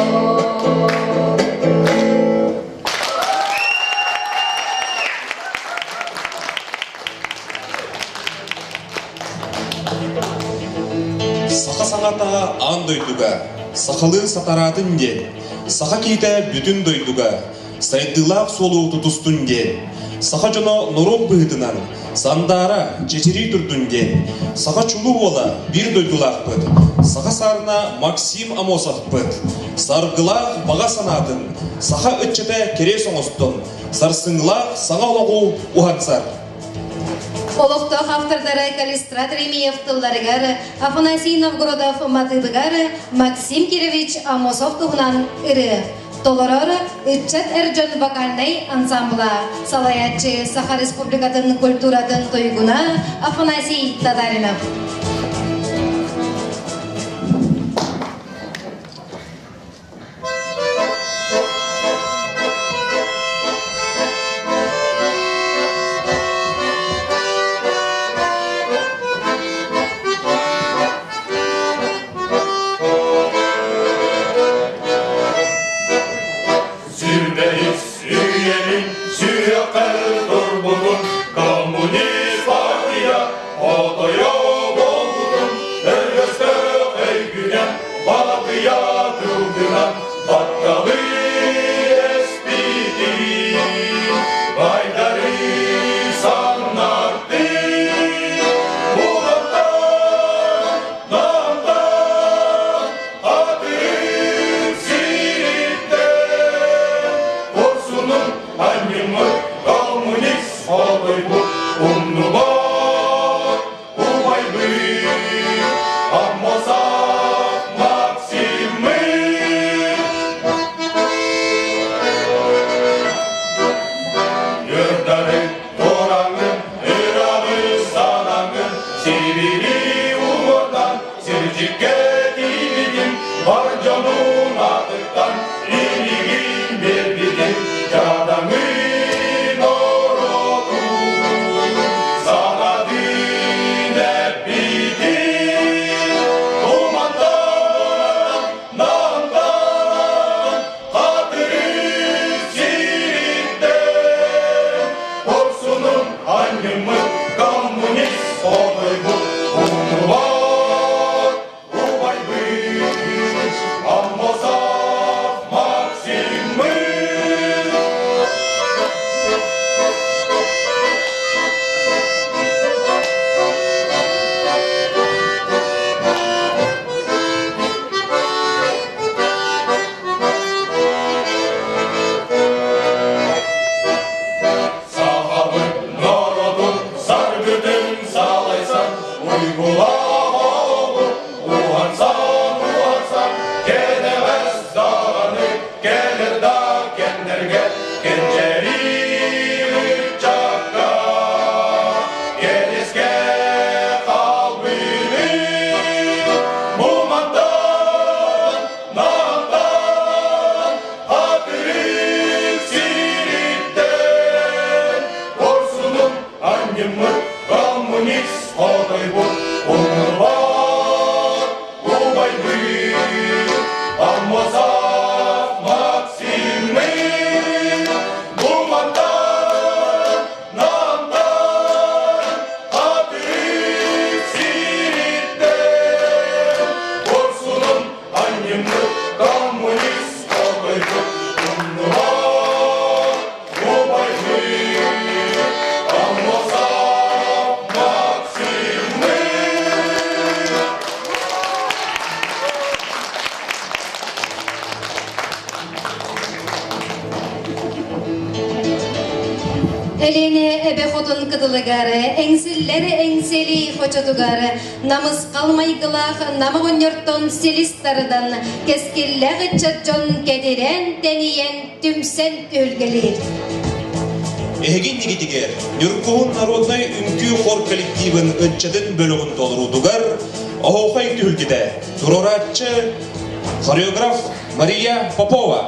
Саха саҥата аан дойдуга, сахалыы сатараатын диэн, саха киһитэ бүтүн дойдуга, сайдыылаах суолу тутустун диэн, саха дьоно норуот быһыытынан сандаара, чэчирии турдун диэн, саха чулуу уола биир дойдулаахпыт, саха саарына Максим Амосовпыт, саргылаах баҕа санаатын саха ыччата кэриэс оҥостон, сарсыҥҥылаах саҥа олоҕу уһансар. Олохтоох автордары Калистрат Ремиев тылларыгар, Афанасий Новгородов матыыбыгар Максим Кирович Амосов туһунан ырыа. Толорор ыччат эр дьон вокальнай ансамбла, салайааччы Саха Республикатын культуратын туйгуна Афанасий Татаринов. Сүрбэһис үйэбин сүһүөххэр турбутун, Коммунист партия хотойо буолбутун, Өргөстөөх өйгүнэн, батыйа тылгынан, Батталы эспитин, байдары саннартын, Улантан, намтан, Атырык сириттэн, Курсунун анньыммыт коммунист хотойбут умнубат убайбыт Аммосов Максиммыт. Юрдары тураҥын, ыраҕы санаҥын, Сибири уҥуордан сирдьиккэ тиийбитим, Бар дьонун аатыттан илигин биэрбитим, Дьадаҥы норуотун санатын эппитим. Тумантан, намтан, хатырык сириттэн, Хорсунун анньыммыт коммунист хотойбут умнубат убайбыт Аммосов Максиммыт. Сахабыт норуотун саргытын салайсан, уйгулаах оҕобут уһансан, уһансан, кэнэҕэс даҕаны кэлэр да кэмнэргэ кэнчээри ыччакка кэлискэ хаалбытын мумантан, намтан, Атырык сириттэн, Хорсунун анньыммыт коммунист хотойбут умнубат убайбыт Аммосов Максиммыт. Бумантан, намтан, Атырык сириттэн, Хорсунун анньыммыт коммунист хотойбут умнубат убайбыт Аммосов Максиммыт. Элиэнэ эбэ хотун кытылыгар, эҥсиллэр эҥсиэли хочотугар, намысхал майгылаах нам оҕонньортон силис тардан, кэскиллээх ыччат дьон кэтирэн, тэнийэн, түмсэн түһүлгэлиир. Эһиги иннигитигэр Ньургуһун народнай үҥкүү хор коллективын ыччатын бөлөҕүн толоруутугар оһуохай түһүлгэтэ туруорааччы хореограф Мария Попова.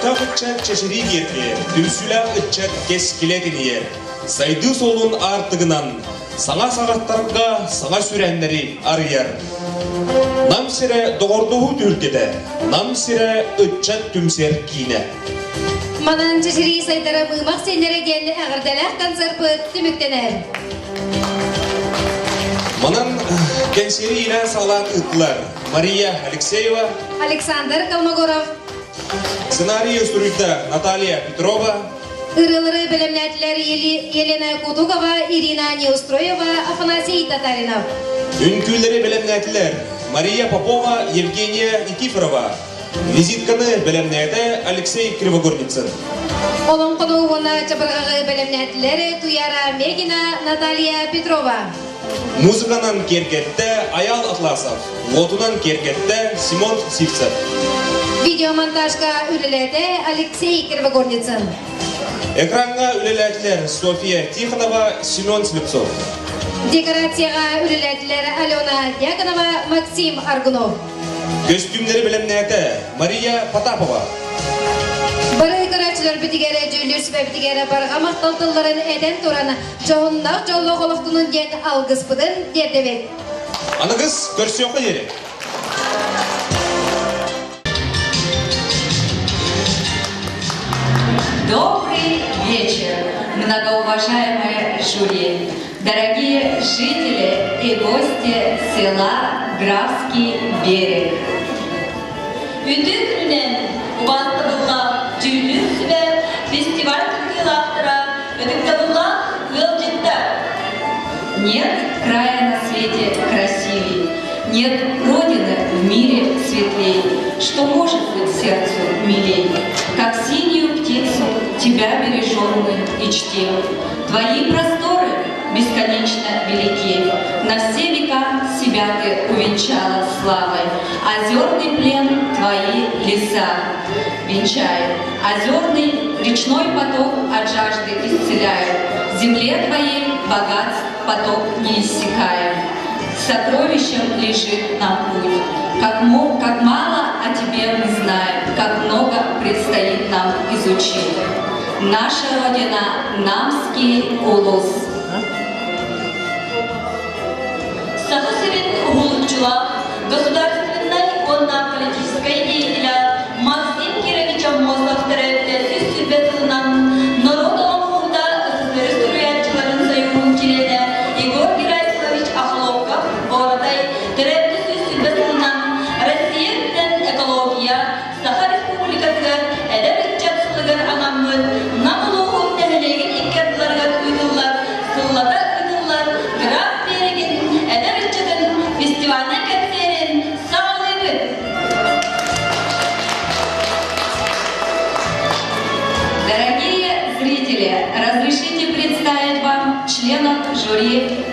Көхтөөх ыччат чэчирии киэркэйэр, түмсүүлээх ыччат кэскилэ тэнийэр. Сайдыы суолун аартыгынан саҥа саҕахтарга саҥа сүрээннэри арыйар. Нам сирэ доҕордоһуу түһүлгэтэ, Нам сирэ ыччат түмсэр киинэ. Манан чэчирии сайдара мыымах сиэннэрэ диэн эҕэрдэлээх концерпыт түмүктэнэр. Манан кэнсиэри иилээн саҕалаан ыыттылар Мария Алексеева, Александр Колмогоров, сценарий суруйда Наталья Петрова, Ырыалары бэлэмнээтилэр Елена Кутукова, Ирина Неустроева, Афанасий Татаринов. Үҥкүүлэри бэлэмнээтилэр Мария Попова, Евгения Никифорова. Визитканы бэлэмнээтэ Алексей Кривогорницын. Олоҥхону уонна чабырҕаҕы бэлэмнээтилэр Туяра Мегина, Наталья Петрова. Музыканан киэргэттэ Аял Атласов, уотунан киэргэттэ Симон Сивцев. Видеомонтажка үлэлээтэ Алексей Кривогорницын. Экраҥҥа үлэлээтилэр София Тихонова, Семен Слепцов. Декорацияҕа үлэлээтилэр Алена Дьяконова, Максим Аргунов. Көстүүмнэри бэлэмнээтэ Мария Потапова. Бары көрөөччүлэрбитигэр, дьүүллүүр сүбэбитигэр барҕа махтал тылларын этэн туран, дьоһуннаах дьоллоох олохтунун диэн алгыспытын тиэрдэбит. Аныгыс көрсүөххэ диэри. Добрый вечер, многоуважаемые жюри, дорогие жители и гости села Графский берег. Үтүө күнүнэн убаастабыллаах дьүүллүүр сүбэ фестиваль кыттыылаахтара ытыктабыллаах ыалдьыттар. Нет края на свете красивей, нет родины в мире светлей, что может быть сердцу милей, как синюю птицу тебя бережем мы и чтим. Твои просторы бесконечно велики, на все века себя ты увенчала славой. Озерный плен твои леса венчает, озерный речной поток от жажды исцеляет, земле твоей богатств поток не иссякает. Сокровищем лежит нам путь. Как, как мало о тебе мы знаем, как много предстоит нам изучить. Наша Родина – Намский улус. Саха сирин уһулуччулаах государственнай уонна политическай деятеля Максим Кирович Аммосов төрөөбүтэ 120 сылынан норуот олоҥхоһута СССР суруйааччыларын сойууһун чилиэнэ Егор Герасимович Охлопков Бородай төрөөбүтэ 120 сылынан Россия үрдүнэн экология Саха Республикатыгар эдэр ыччат сылыгар анаммыт Нам улууһун нэһилиэгин икки ардыларыгар ыытыллар сыллата ыытыллар Граф биэрэгин эдэр ыччатын фестивальнай кэнсиэрин саҕалыыбыт! Дорогие зрители, разрешите представить вам членов жюри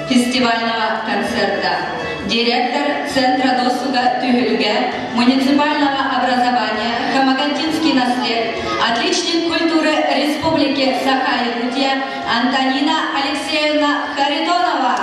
фестивального концерта. Директор Центра досуга Тюхельге, муниципального образования Хамагантинский наслед, отличник культуры Республики Саха-Якутия Антонина Алексеевна Харитонова.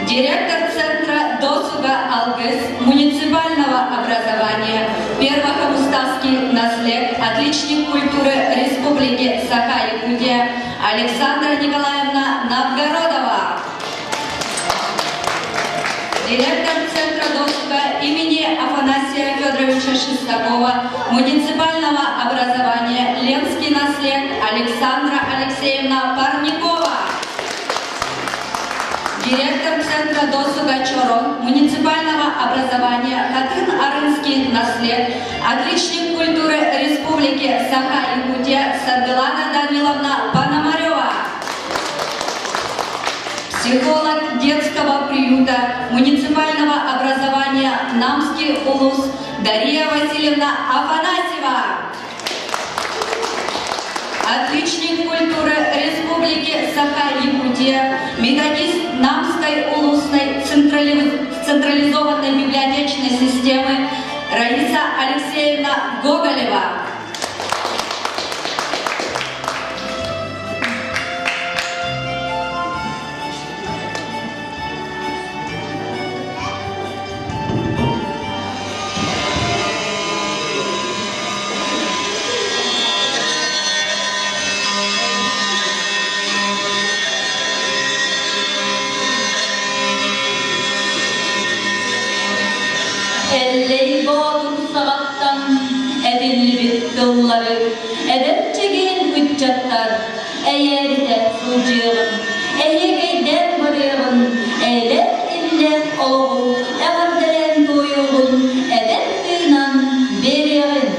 Директор Центра досуга «Алгыс» муниципального образования Первохомуставский наслед, отличник культуры Республики Саха-Якутия Александра Николаевна Новгородова. Директор Центра досуга имени Афанасия Федоровича Шестакова муниципального образования Ленский наслед Александра Алексеевна Парникова. Директор Центра досуга Чорон муниципального образования Хатын-Арынский наслед, отличник культуры Республики Саха-Якутия Саргылана Даниловна Пономарева. Психолог детского приюта муниципального образования Намский улус Дарья Васильевна Афанасьева. Отличник культуры Республики Саха-Якутия, методист Намской улусной централизованной библиотечной системы Раиса Алексеевна Гоголева. тыллары эдэр чэгиэн ыччаттар эйээритэ сылдьыаҕын, эһиэкэйдээн барыаҕын, эйэлээх иллээх олоҕу эҕэрдэлээн туойуоҕун, эдэр тыынан биэриэҕин.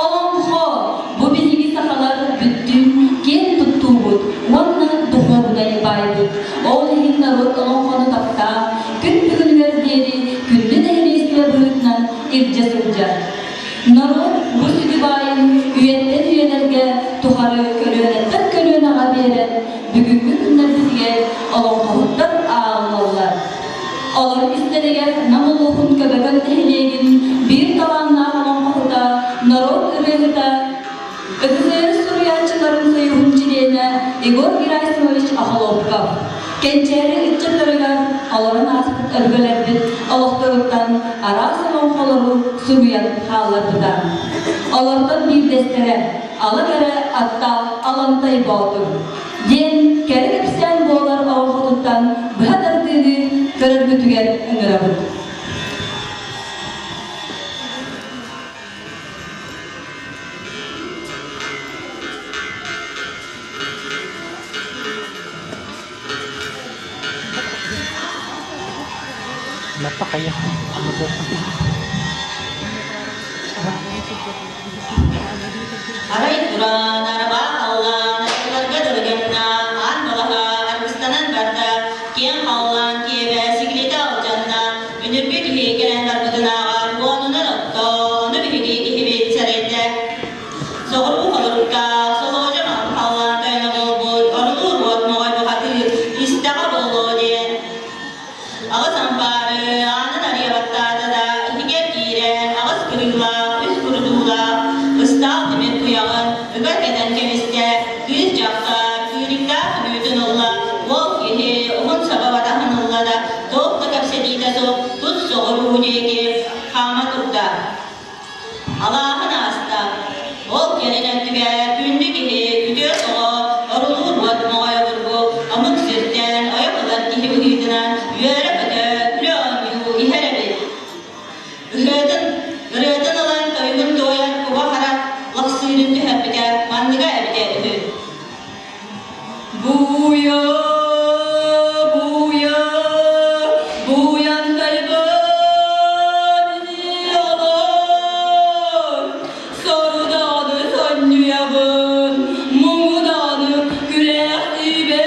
Олоҥхо бу биһиги сахалар бүттүүн киэн туттуубут уонна духуобунай баайбыт. Ол иһин норуот олоҥхону таптаан, күн бүгүнүгэр диэри күндү нэһилиэстибэ быһыытынан илдьэ сылдьар. Норуот бу сүдү баайын үйэттэн үйэлэргэ тухары көлүөнэттэн көлүөнэҕэ биэрэн, бүгүҥҥү күннэрбитигэр олоҥхоһуттар ааҕыллаллар. Олор истэригэр Нам улууһун Көбөкөн нэһилиэгин биир талааннаах олоҥхоһута, норуот ырыаһыта, СССР суруйааччыларын союһун чилиэнэ Егор Герасимович Охлопков. Кэнчээри ыччаттарыгар олорон ааспыт өбүгэлэрбит олохторуттан араас олоҥхолору суруйан хаалларбыта. Олортон биирдэстэрэ Ала кэрэ аттаах Алантай Боотур диэн кэрэ кэпсээн буолар олоҥхотуттан быһа тардыыны көрөргүтүгэр ыҥырабыт. Арай туран, арба халлаан, арыыларга дылы гынна, аан балаһа аргыстанан барда, киэҥ халлаан киэбэ сигилитэ алдьанна, үнүргү киһи кэлэн барбытынааҕар уонунан отто, ону биһиги киһибит сэрэйдэ. Соҕуруу холоруктаах, солоодьо маҥан халлаан тойоно буолбут, орулуур уот моҕой бухатыыр, истэҕэ буолуо диэн Аҕыс ампаары аанын арыйа баттаата да, иһигэр киирэн, аҕыс кырыылаах, үс курудуулаах, ыстаал тимир куйаҕын ыга кэтэн кэбистэ, кыыс дьахтар кыырыктаах үҥүүтүн ылла, уол киһи уһун саба батаһын ылла да, туох да кэпсэтиитэ суох тут соҕуруу диэки хаама турда. Алааһын ааста. Ол кэлин өттүгэр күндү киһи үтүө оҕо орулуур уот моҕой обургу омук сиртэн ойох ылар киһи быһыытынан үөрэ-көтө күлэ-оонньуу иһэр эбит. Ыһыатын, ырыатын ылан тойугун туойан куба хара лахсыырын түһэрбитэ манныга эбитэ үһү. Буйа, буйа, буянтайбын олор, Соруданы сонньуйабын, муҥуданы күлээхтиибин.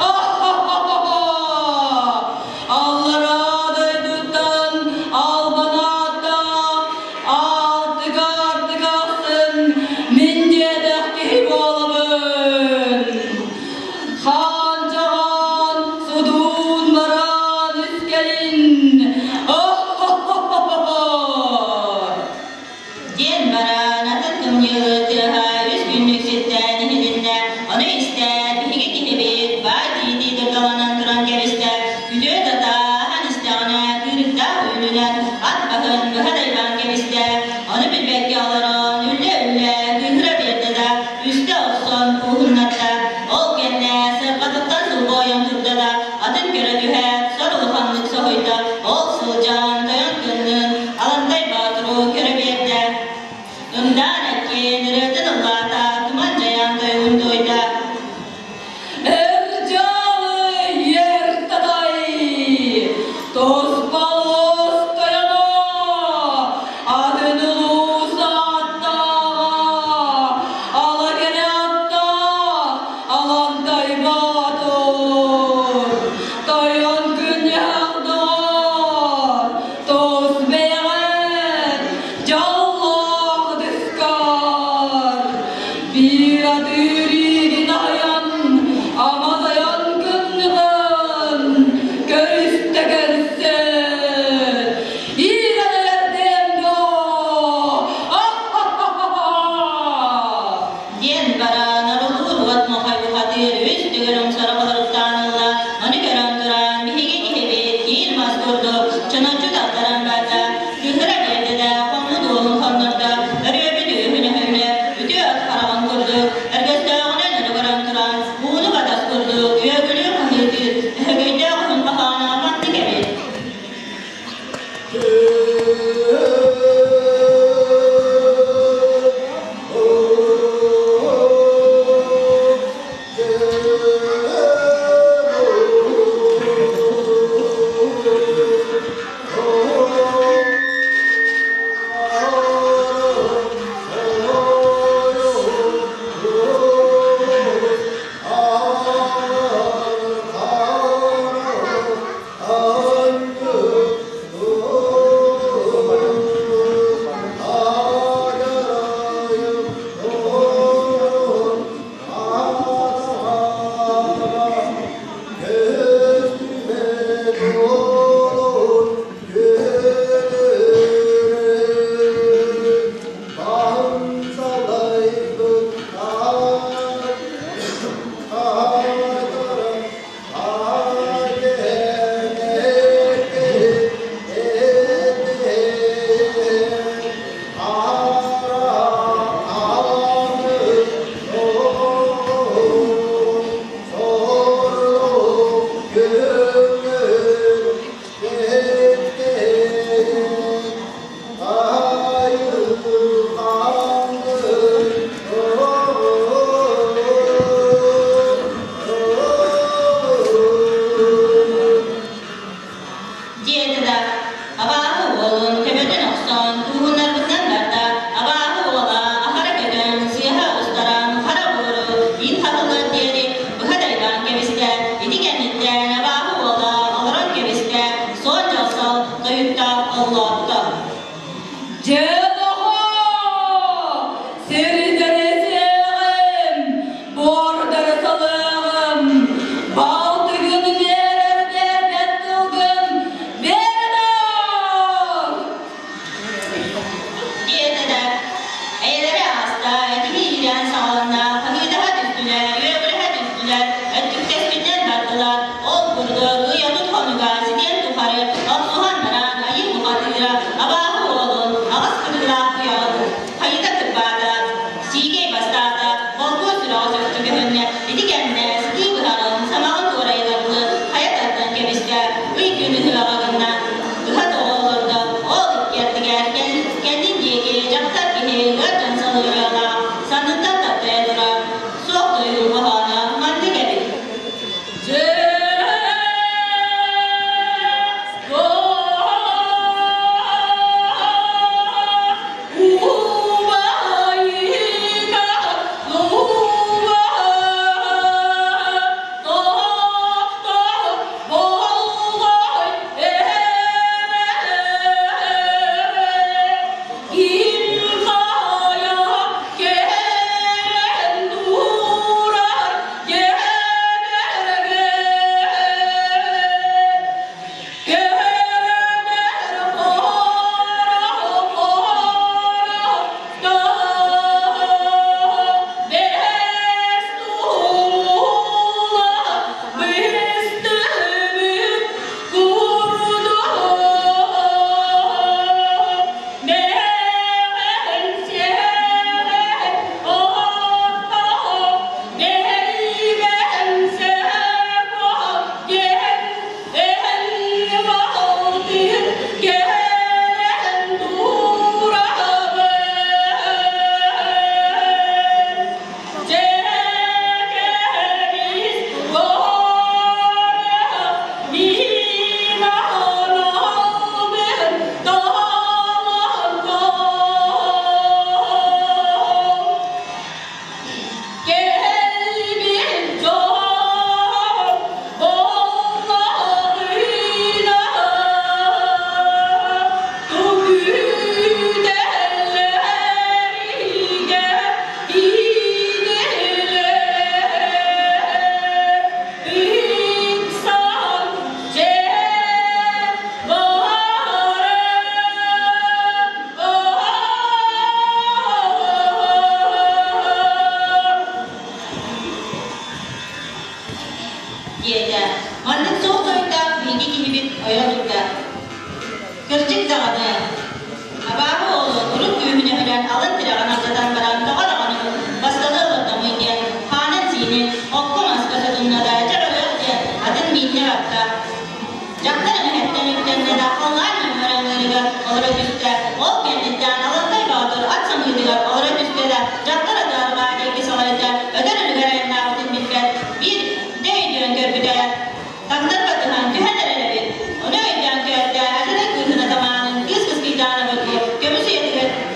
Ахахахаха! Аллараа дойдуттан албанааттаах Аартыга артыга ахсын мин диэтэх киһи буолабын. Хаан-чаҕаан, судуун бараан искэлин. Диэн баран атын кымньыы тыаһа үс күннүк сиртэн иһилиннэ. Ону истээт, биһиги киһибит баай тиитии дыргаланан туран кэбистэ. Күтүө татааһан истэҕинэ, кыырыктаах үүнүнэн ат баһын быһа дайбаан кэбистэ. Ону билбэккэ олорон, үллэ-үллэ кыыһыра биэрдэ да, үстэ охсон кууһуннарда. Ол кэннэ сыарҕатыттан сулбу ойон турда да, атын көрө түһээт, сор улаханнык соһуйда. Ол сылдьан, тойон кыннын, Алантай Боотуру көрө биэрдэ. Ымдаан эккиэн, ырыатын ыллаата, туман дьайан.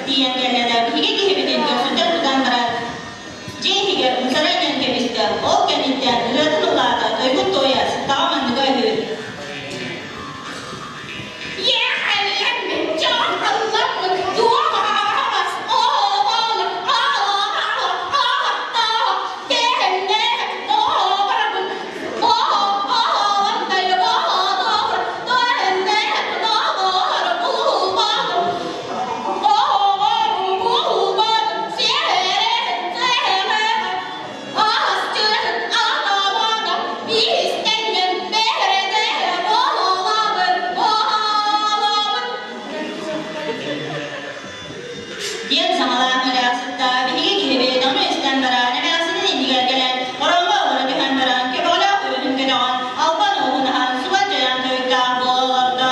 Тиийэн кэллэ да, биһиги киһибитин көхсүттэн тутан баран, дьиэ иһигэр умсара иҥэн кэбистэ. Ол кэнниттэн ырыатын ыллаата, тойбут туойа, сыттаҕа манныга үһү. Диэн саҥалаах Өлөөксүттэ биһиги киһибит ону истэн баран эмээхсинин иннигэр кэлэн ороҥҥо олоро түһэн баран көбөҕөлөөх үөһүн көтөҕөн албан ууһун аһан суба дьайан тойуктаах буола олордо.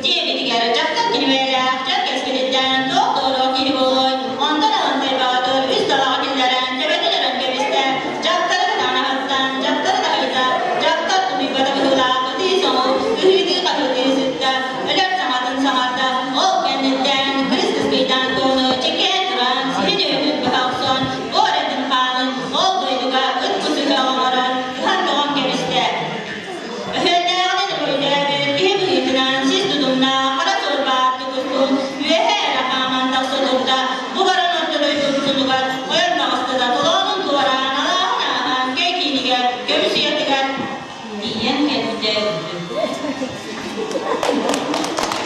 Диэбитигэр дьахтар кинибээлээх дьон кэскилиттэн туох да киһи буолуой, онтон Алантай Баатыр үс талаҕа киллэрэн төбөтүн өрөн кэбистэ, дьахтары кытаанаҕыттан дьахтары таһыйда, дьахтар тулуйбата быһыылаах ытыы-соҥуу, ыһыытыы-хаһыытыы сытта, өлөр саҥатын саҥарда, ол кэнниттэн кыыс кыскыйдаан кууну чэкээн туран сиһин үөһүн быһа охсон, буор этин хаанын ол дойдуга ыт кусуһа оҥорон, ыһан-тоҕон кэбистэ. Өһүөннээҕинэн өһүөйдөөбүт киһи быһыытынан сис тутумнаах хара суорбаах тутустун үөһэ эрэ хааман тахса турда. Бу баран орто дойду устунугар ойон таҕыста да толоонун туораан алааһын ааһан кэй киинигэр көмүс уйатыгар тиийэн кэлбитэ Thank you.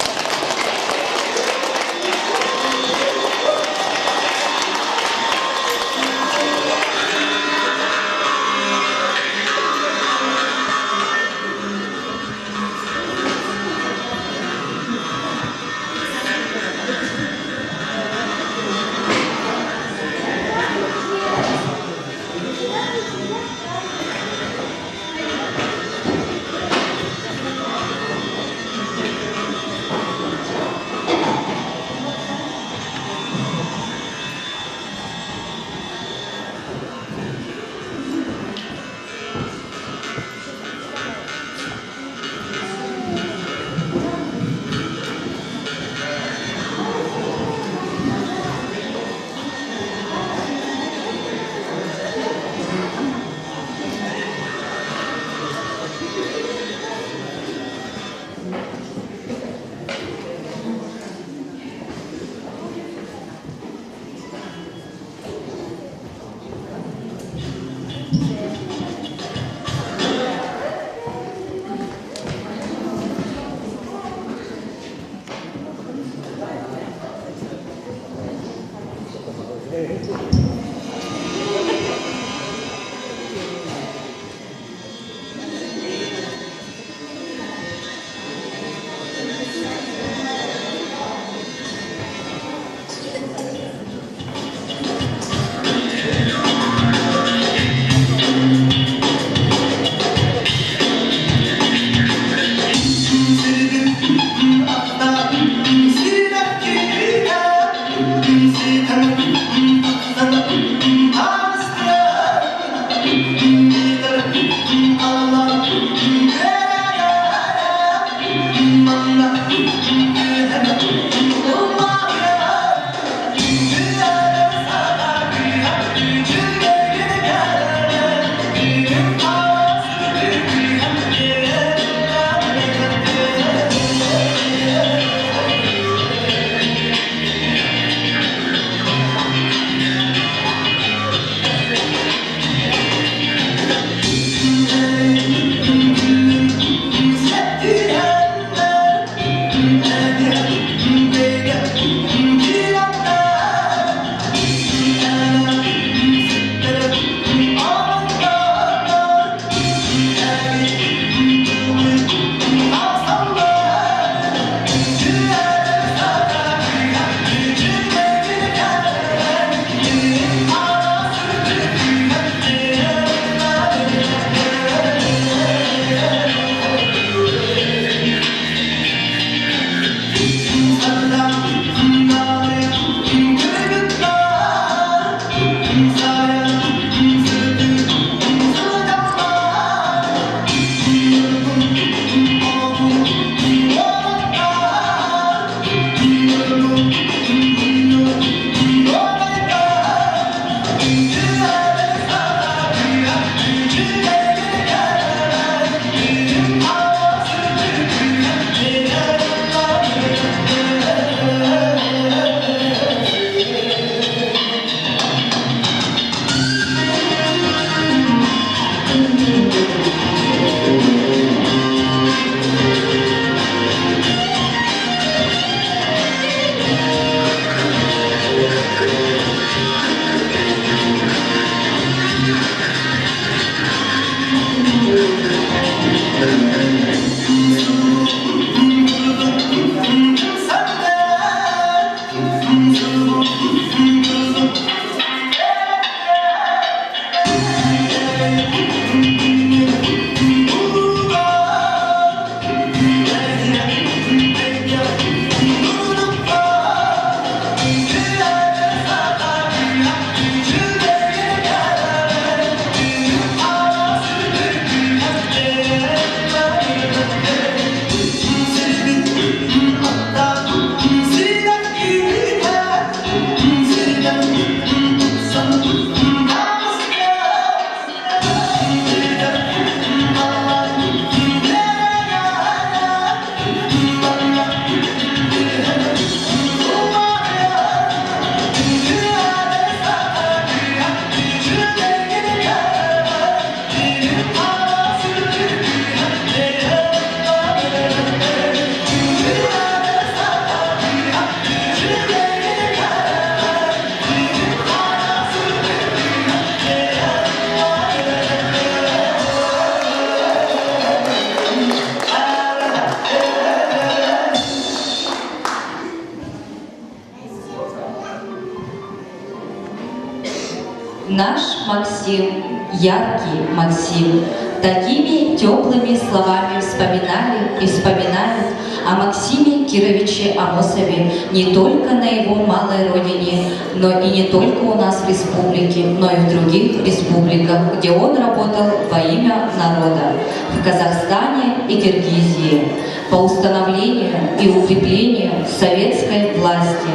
Наш Максим, яркий Максим. Такими теплыми словами вспоминали и вспоминают о Максиме Кировиче Амосове не только на его малой родине, но и не только у нас в республике, но и в других республиках, где он работал во имя народа, в Казахстане и Киргизии, по установлению и укреплению советской власти,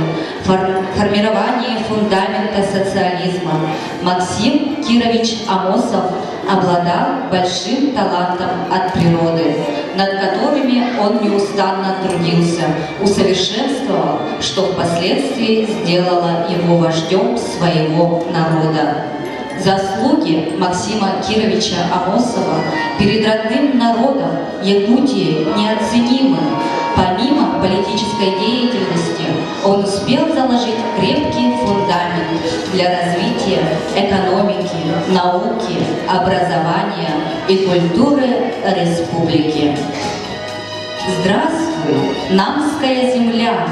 формировании фундамента социализма. Максим Кирович Амосов обладал большим талантом от природы, над которыми он неустанно трудился, усовершенствовал, что впоследствии сделало его вождем своего народа. Заслуги Максима Кировича Амосова перед родным народом Якутии неоценимы. Помимо политической деятельности, он успел заложить крепкий фундамент для развития экономики, науки, образования и культуры республики. Здравствуй, Намская земля!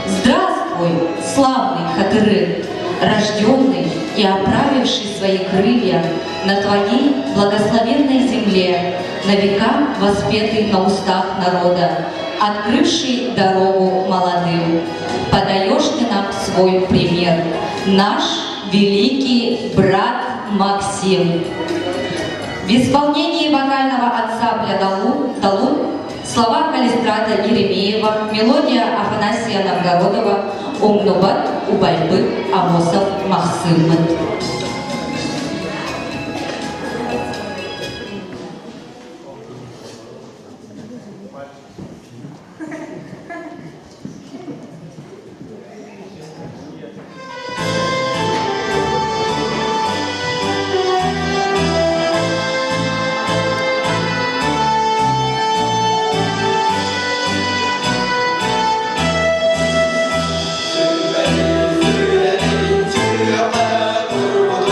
Здравствуй, славный Хатырык, рожденный и оправивший свои крылья на твоей благословенной земле, на века воспетый на устах народа, открывший дорогу молодым. Подаешь ты нам свой пример, наш великий брат Максим. В исполнении вокального ансамбля «Далун», «Далун» слова Калистрата Еремеева, мелодия Афанасия Новгородова, Умнубат Убайбыт Амосов Махсыммыт. Сүрэҕэ турбут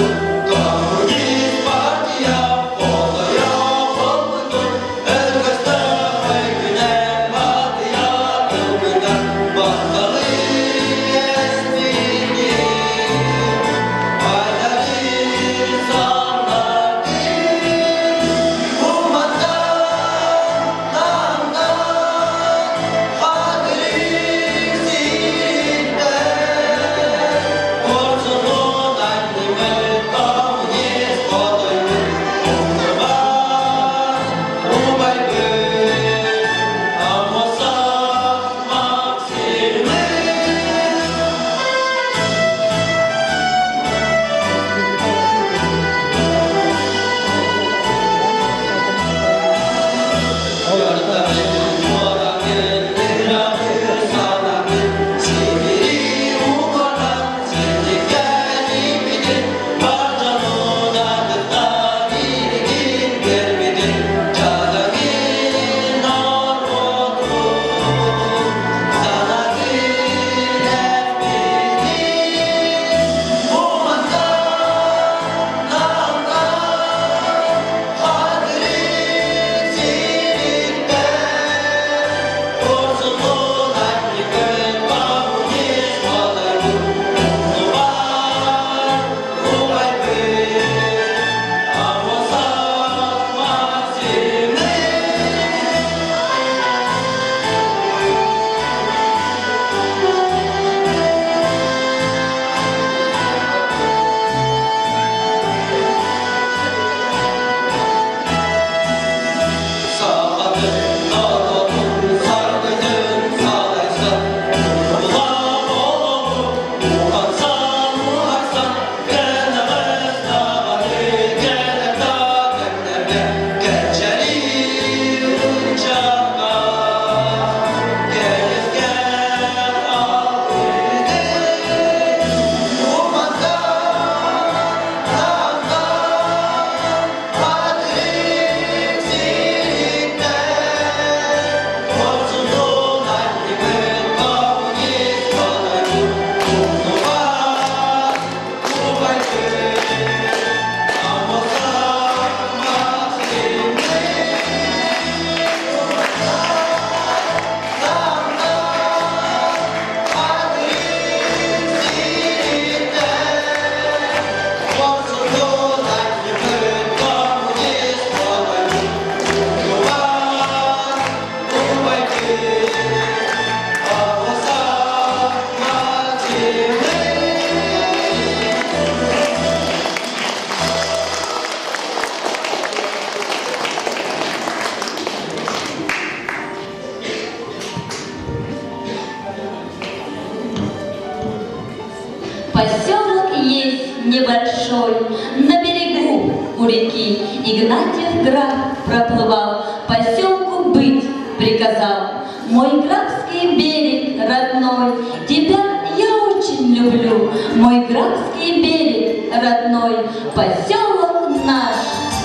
Поселок есть небольшой, на берегу у реки. Игнатьев граф проплывал, поселку быть приказал. Мой графский берег родной, тебя я очень люблю. Мой графский берег родной, поселок наш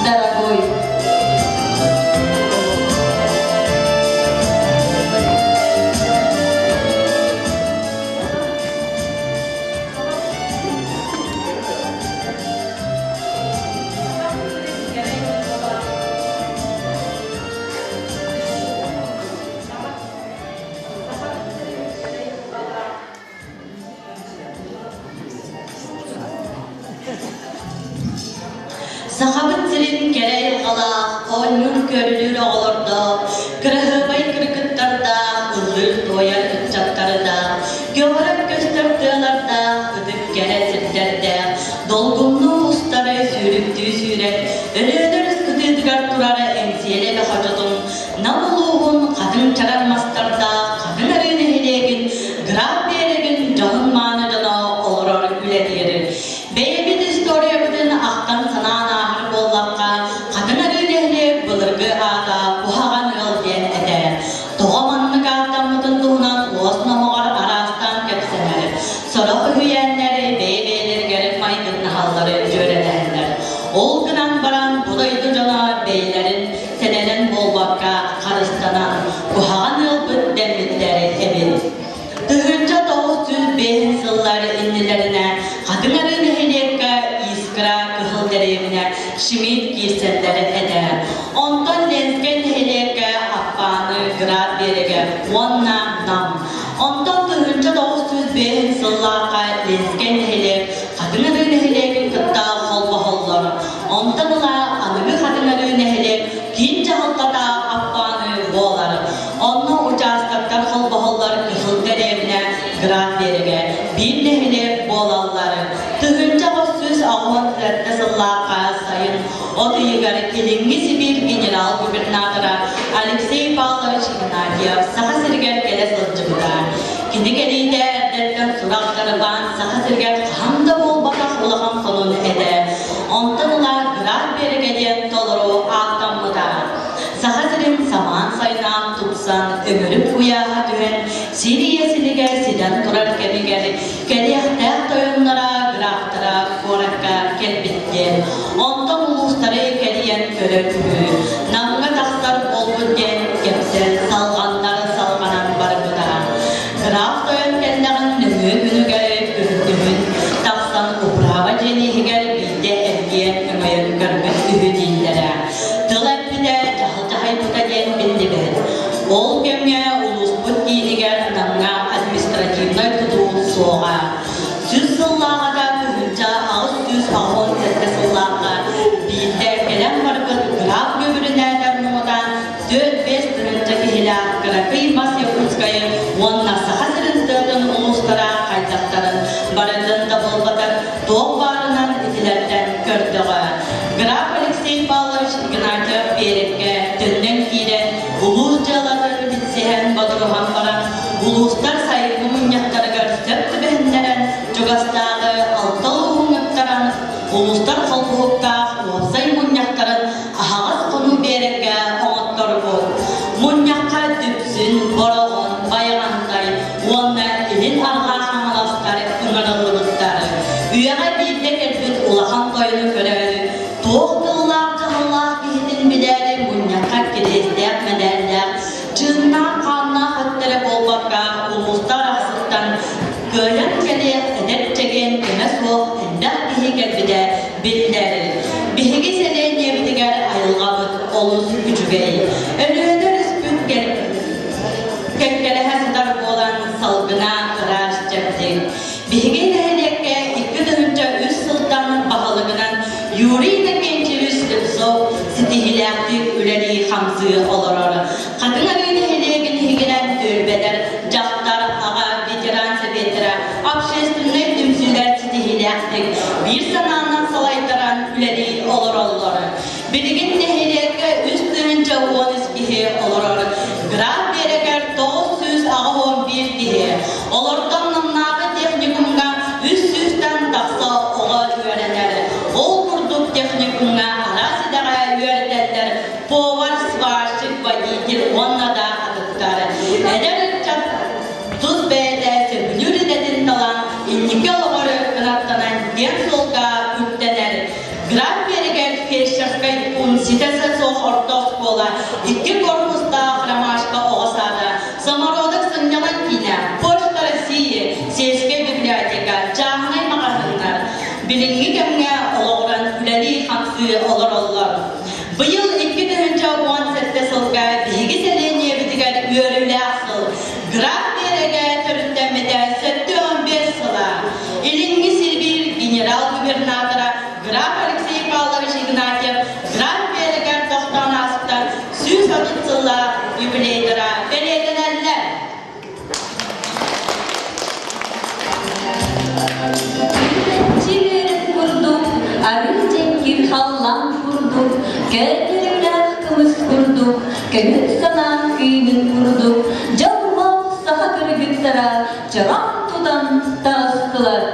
дорогой. Сахабыт сирин кэрэ айылҕалаах, оонньуур-көрүлүүр оҕолордоох, кыраһыабай кыргыттардаах, ыллыыр-туойар ыччаттардаах, көҕөрөр көстөр тыалардаах, ытык кэрэ сирдэрдээх, долгуннуу устары сүүрүктүү сүүрэн, Өлөөнөр кытыытыгар турар Эҥсиэлэ эбэ хочотун Нам улууһун хатыҥ чараҥ мастардаах Хатыҥ Арыы нэһилиэгин Граф биэрэгин дьоһун-мааны дьоно олорор үлэлиир. Бэйэбит историябытын ахтан-санаан ааһар буоллахха, Хатыҥ Арыы нэһилиэк былыргы аата Куһаҕан ыал диэн этэ. Тоҕо маннык ааттаммытын туһунан уос номоҕор араастаан кэпсэнэр. Сорох үһүйээннэр бэйэ-бэйэлэригэр майгыннаһаллары дьүөрэлэһэллэр. Ол гынан баран бу дойду дьоно бэйэлэрин сэнэнэн буолбакка харыстанан, куһаҕан ыалбыт дэммиттэр эбит. 1905 сыллар иннилэринэ Хатыҥ Арыы нэһилиэккэ Искра кыһыл дэриэбинэ Шмидт киирсэллэр этэ. Онтон Ленскэй нэһилиэккэ Аппааны Град биэрэгэ уонна Нам. Онтон 1905 сыллаахха Ленскэй нэһилиэк Хатыҥ Арыы нэһилиэгин кытта холбоһоллор. Онтон ыла аныгы Хатыҥ Арыы нэһилиэк киин дьаһалтата Аппааны буолар. Онно учаастактар холбоһоллор Кыһыл дэриэбинэ Град биэрэгэ биир нэһилиэк буолаллар. 1887 сыллаахха сайын от ыйыгар Илиҥҥи Сибиир генерал-губернатора Алексей Павлович Игнатьев Саха сиригэр кэлэ сылдьыбыта. Кини кэлиитэ эрдэттэн сурах дарыбаан Саха сиригэр хаһан да буолбатах улахан сонун этэ. Онтон ыла Град биэрэгэ диэн толору ааттаммыта. Саха сирин самаан сайнаан тупсан, өҥүрүк куйааһа түһэн, Сирия силигэ ситэн турар кэмигэр кэлиэхтээх тойонноро, графтара куоракка кэлбиттэр. Онтон улуустары кэрийэн көрөр үһү. Намҥа тахсар буолбут диэн кэпсэл салҕаннар салҕанан барбыта. Граф тойон кэллэҕин нөҥүө күнүгэр күһүн тахсан управа дьиэн иһигэр биирдэ эргийэн өҥөйөн көрбүт үһү дииллэрэ. Тыл эппитэ, дьаһал дьаһайбыта диэн биллибэт. Ол кэмҥэ улууспут киинигэр Намҥа административнай тутуу суоҕа. Сүүс сыллааҕыта 1887 сыллаахха биирдэ кэлэн барбыт граф гүбүрүнээтэр муҥутаан 4-5 тыһыынча киһилээх кыракый мас Якутскайы уонна Саха сирин тыатын улуустара хайдахтарын барытын да буолбатар туох баарынан итилэртэн көрдөҕө. Граф Алексей Павлович Игнатьев биэрэккэ төннөн киирэн улуус дьыалатын билсиһэн бодоруһан баран улуустар сайыҥҥы мунньахтарыгар сөп түбэһиннэрэн чугастааҕы алта улууһуҥҥуттаран улуустар холбоһуктаах уопсай мунньахтарын аһаҕас хонуу биэрэккэ оҥотторбут. Мунньахха Дүпсүн, Бороҕон, Байаҕантай уонна Илин Арҕаа Хаҥаластар ыҥырыллыбыттар. Үйэҕэ биирдэ кэлбит улахан тойону көрөөрү, туох тыллаах-дьаһаллаах киһитин билээри мунньахха кириэстээх мэдээллээх, чыыннаах-хааннаах өттөрө буолбакка, улуустар арахсыттан кыайан кэлиэх эдэр чэгиэн көмө суох элбэх киһи кэлбитэ биллэр. Биһиги сэлиэнньэбитигэр айылҕабыт олус үчүгэй. Өлүөнэ өрүспүт кэккэлэһэ сытар буолан салгына ыраас чэбдик. Биһиги нэһилиэккэ 2003 сылтан баһылыгынан Юрий Иннокентьевич Слепцов ситиһиилээхтик үлэлии-хамсыы олорор. Хатыҥ Арыы нэһилиэгин иһигинэн түөлбэлэр, дьахтар, аҕа, ветеран сэбиэттэрэ, общественнай түмсүүлэр ситиһиилээхтик биир санаанан салайтаран үлэлии олороллор. Билигин нэһилиэккэ 3013 киһи олорор. Граф биэрэгэр 981 киһи. Олортон Намнааҕы техникумҥа 300 киэҥ суолга үктэнэр. Граф биэригэр фельдшерскай пуун ситэ суох орто оскуола, икки корпустаах Ромашка оҕо саада, Самородок сынньалаҥ киинэ, Почта России, сельскэй библиотека, чааһынай маҕаһыыннар билиҥҥи кэмҥэ олоҕуран үлэлии-хамсыы олороллор. Быйыл 2017 сылга биһиги сэлиэнньэбитигэр үөрүүлээх сыл Граф биэрэгэ төрүттэммитэ 75 сыла. Илиҥҥи Сибиир генерал-губернатора граф Алексей Павлович Игнатьев Граф биэрэгэр тохтоон ааспыта 130 сыллаах юбилейдара бэлиэтэнэллэр. Чиэрин курдук, арыы дьэҥкир халлаан курдук, кээтирүүлээх кымыс курдук, көҥүл санаан кыымын курдук, дьоллоох саха кыргыттара чороҥ тутан таҕыстылар.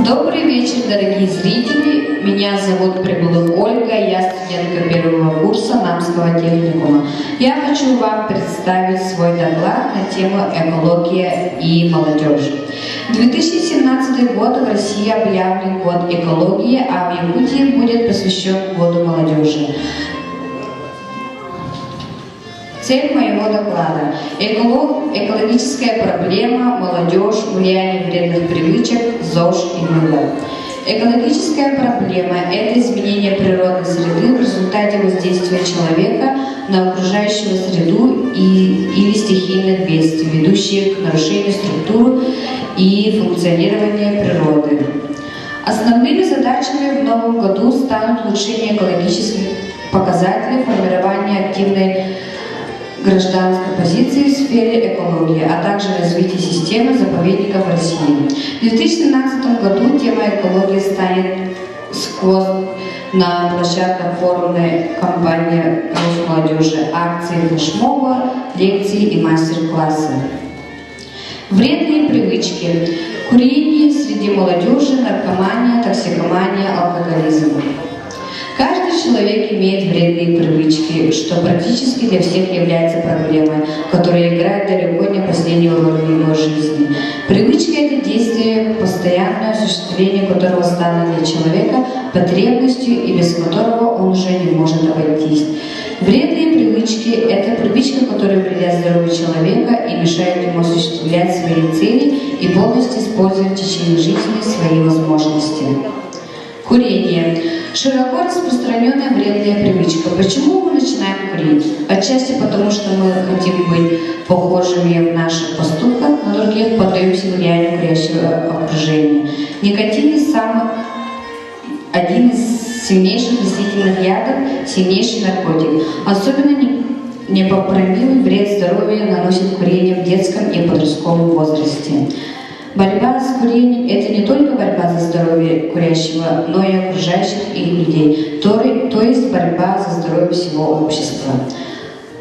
Добрый вечер, дорогие зрители. Меня зовут Прибылых Ольга, я студентка первого курса Намского техникума. Я хочу вам представить свой доклад на тему «Экология и молодежь». 2017 год в России объявлен год экологии, а в Якутии будет посвящен году молодежи. Цель моего доклада – эколог, экологическая проблема, молодежь, влияние вредных привычек, ЗОЖ и мыло. Экологическая проблема – это изменение природной среды в результате воздействия человека на окружающую среду и, или стихийных бедствий, ведущие к нарушению структуры и функционирования природы. Основными задачами в новом году станут улучшение экологических показателей, формирование активной гражданской позиции в сфере экологии, а также развитие системы заповедников России. В 2017 году тема экологии станет сквозь на площадках форумной компании Росмолодежи, акции флешмоба, лекции и мастер-классы. Вредные привычки. Курение среди молодежи, наркомания, токсикомания, алкоголизм. Каждый человек имеет вредные привычки, что практически для всех является проблемой, которая играет далеко не последнюю роль в его жизни. Привычка – это действие, постоянное осуществление которого стало для человека потребностью и без которого он уже не может обойтись. Вредные привычки – это привычка, которая вредят здоровью человека и мешает ему осуществлять свои цели и полностью использовать в течение жизни свои возможности. Курение. Широко распространенная вредная привычка. Почему мы начинаем курить? Отчасти потому, что мы хотим быть похожими в наших поступках на других, поддаемся влиянию курящего окружения. Никотин самый, один из сильнейших растительных ядов, сильнейший наркотик. Особенно непоправимый вред здоровью наносит курение в детском и подростковом возрасте. Борьба с курением – это не только борьба за здоровье курящего, но и окружающих их людей, то, то есть борьба за здоровье всего общества.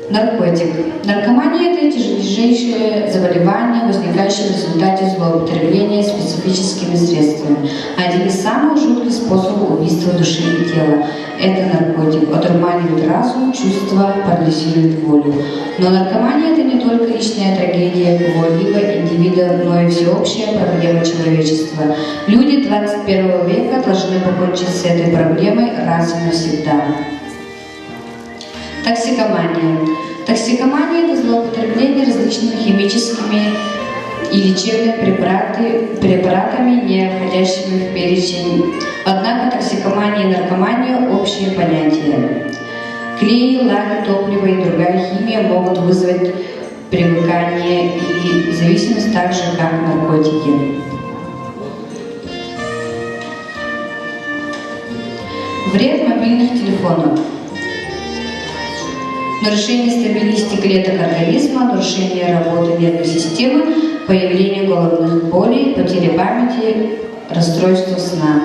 Наркотик. Наркомания – это тяжелейшее заболевание, возникающее в результате злоупотребления специфическими средствами. Один из самых жутких способов убийства души и тела – это наркотик. Одурманивает разум, чувства, парализует волю. Но наркомания – это не только личная трагедия кого-либо индивида, но и всеобщая проблема человечества. Люди 21 века должны покончить с этой проблемой раз и навсегда. Токсикомания. Токсикомания – это злоупотребление различными химическими и лечебными препараты, препаратами, не входящими в перечень. Однако токсикомания и наркомания – общие понятия. Клей, лаки, топливо и другая химия могут вызвать привыкание и зависимость так же, как наркотики. Вред мобильных телефонов. Нарушение стабильности клеток организма, нарушение работы нервной системы, появление головных болей, потеря памяти, расстройство сна.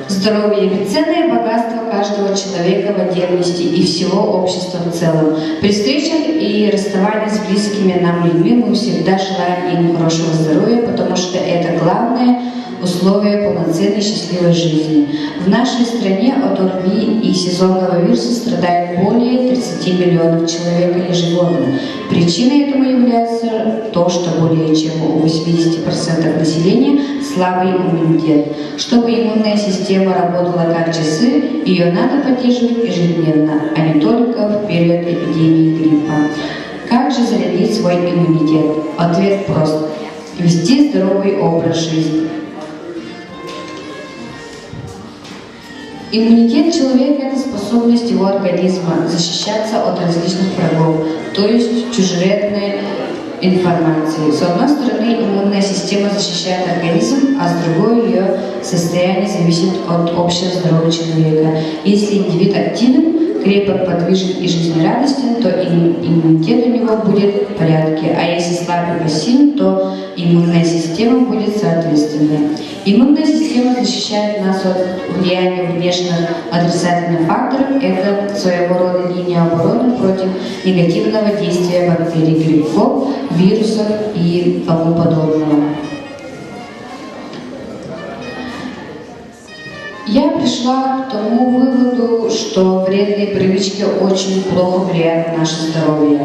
Здоровье – бесценное богатство каждого человека в отдельности и всего общества в целом. При встречах и расставании с близкими нам людьми мы всегда желаем им хорошего здоровья, потому что это главное условия полноценной счастливой жизни. В нашей стране от ОРВИ и сезонного вируса страдает более 30 миллионов человек ежегодно. Причиной этому является то, что более чем у 80% населения слабый иммунитет. Чтобы иммунная система работала как часы, ее надо поддерживать ежедневно, а не только в период эпидемии гриппа. Как же зарядить свой иммунитет? Ответ прост. Вести здоровый образ жизни. Иммунитет человека – это способность его организма защищаться от различных врагов, то есть чужеродной информации. С одной стороны, иммунная система защищает организм, а с другой ее состояние зависит от общего здоровья человека. Если индивид активен, крепок, подвижен и жизнерадостен, то иммунитет у него будет в порядке, а если слаб и пассивен, то иммунная система будет соответственной. Иммунная система защищает нас от влияния внешних отрицательных факторов. Это своего рода линия обороны против негативного действия бактерий, грибков, вирусов и тому подобного. Я пришла к тому выводу, что вредные привычки очень плохо влияют на наше здоровье,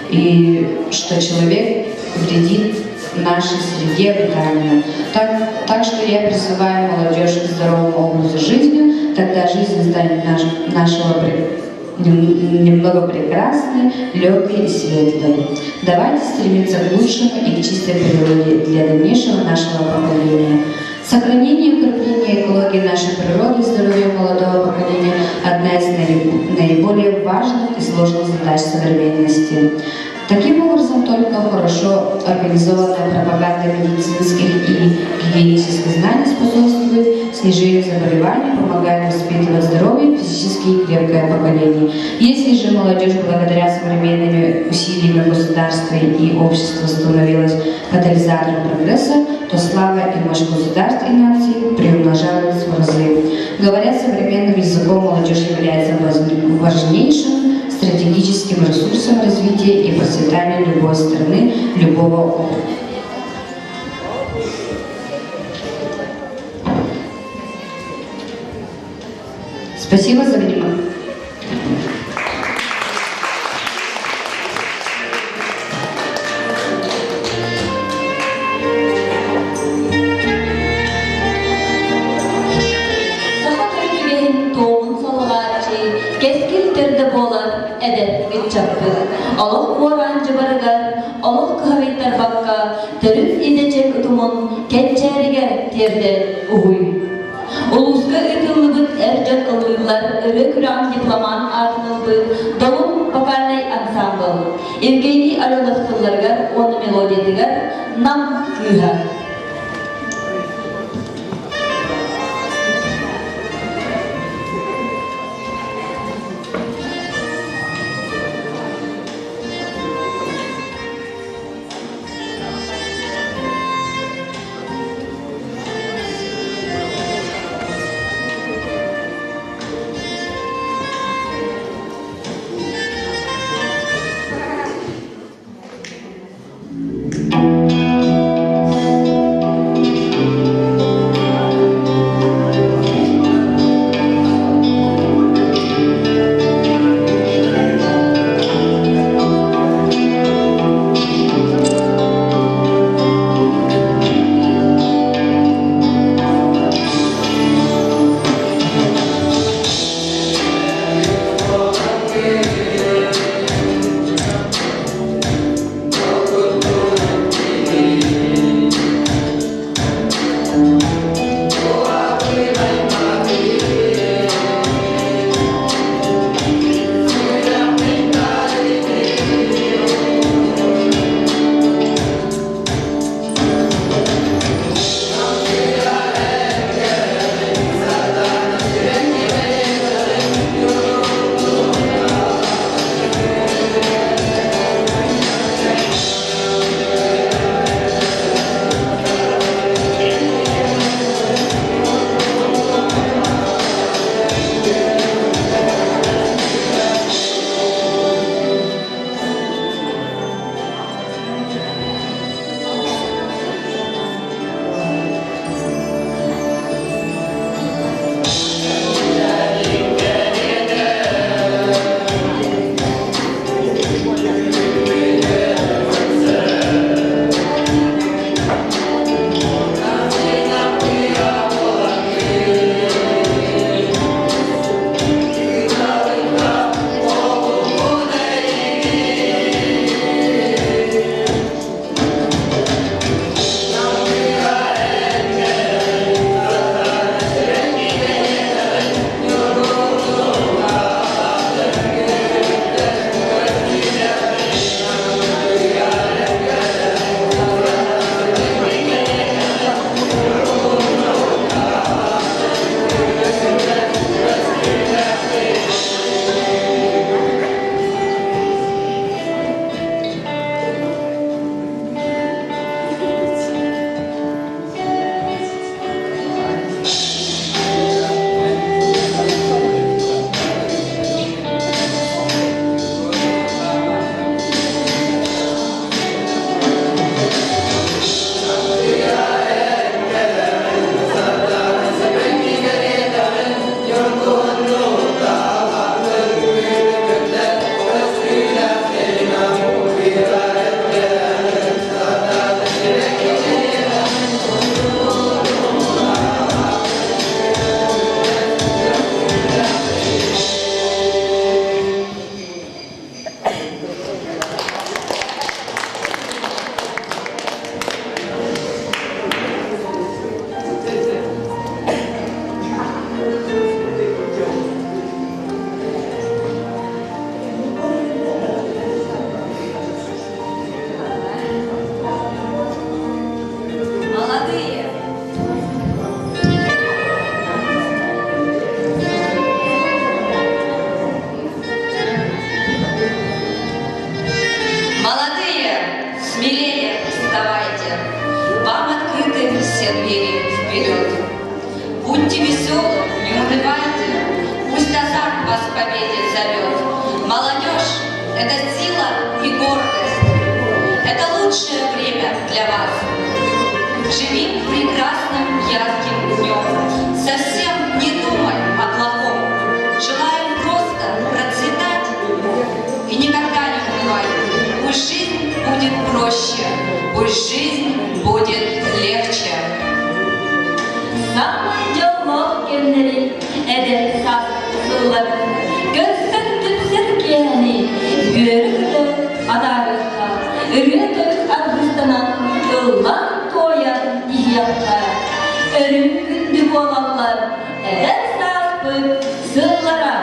и что человек вредит нашей среде обитания. Так, так что я призываю молодежь к здоровому образу жизни, тогда жизнь станет наш, нашего немного прекрасной, легкой и светлой. Давайте стремиться к лучшему и к чистой природе для дальнейшего нашего поколения. Сохранение и укрепление экологии нашей природы и здоровья молодого поколения – одна из наиболее важных и сложных задач современности. Таким образом, только хорошо организованная пропаганда медицинских и гигиенических знаний способствует снижению заболеваний, помогает воспитывать здоровье, физически и крепкое поколение. Если же молодежь благодаря современными усилиями государства и общества становилась катализатором прогресса, то слава и мощь государств и наций приумножаются в разы. Говоря современным языком, молодежь является важнейшим стратегическим ресурсом развития и процветания любой страны, любого общества. Спасибо за внимание. Саха төрүт үгэһин туомун салҕааччы, кэскил төрдө буолар эдэр ыччаппыт. Олох куораан дьыбарыгар, олох кыһарыйтарбакка, төрүт идэчэ утумун кэнчээригэр тиэрдэр уһуй. Улууска ыытыллыбыт эр дьон ыллыыллар өрө күрэҕин дипломант аатын ылбыт Долун вокальнай ансаамбыл Евгений Аленов тылларыгар уонна мелодиятыгар Нам кыыһа. лучшее время для вас. Живи прекрасным ярким днем. Совсем не думай о плохом. Желаем просто процветать и никогда не унывай. Пусть жизнь будет проще, пусть жизнь будет легче. Самай дьоллоох кэмнэрин эдэр саас сылларын көрсөн түмсэр киэһэни үөрэ-көтө атаарыахха, ырыа-тойук аргыстанан ыллаан-туойан иһиэххэ. Өрүү күндү буолаллар эдэр сааспыт сыллара.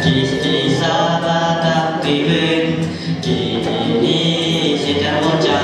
Кисти саба таптыгын, Кинини ситер болча.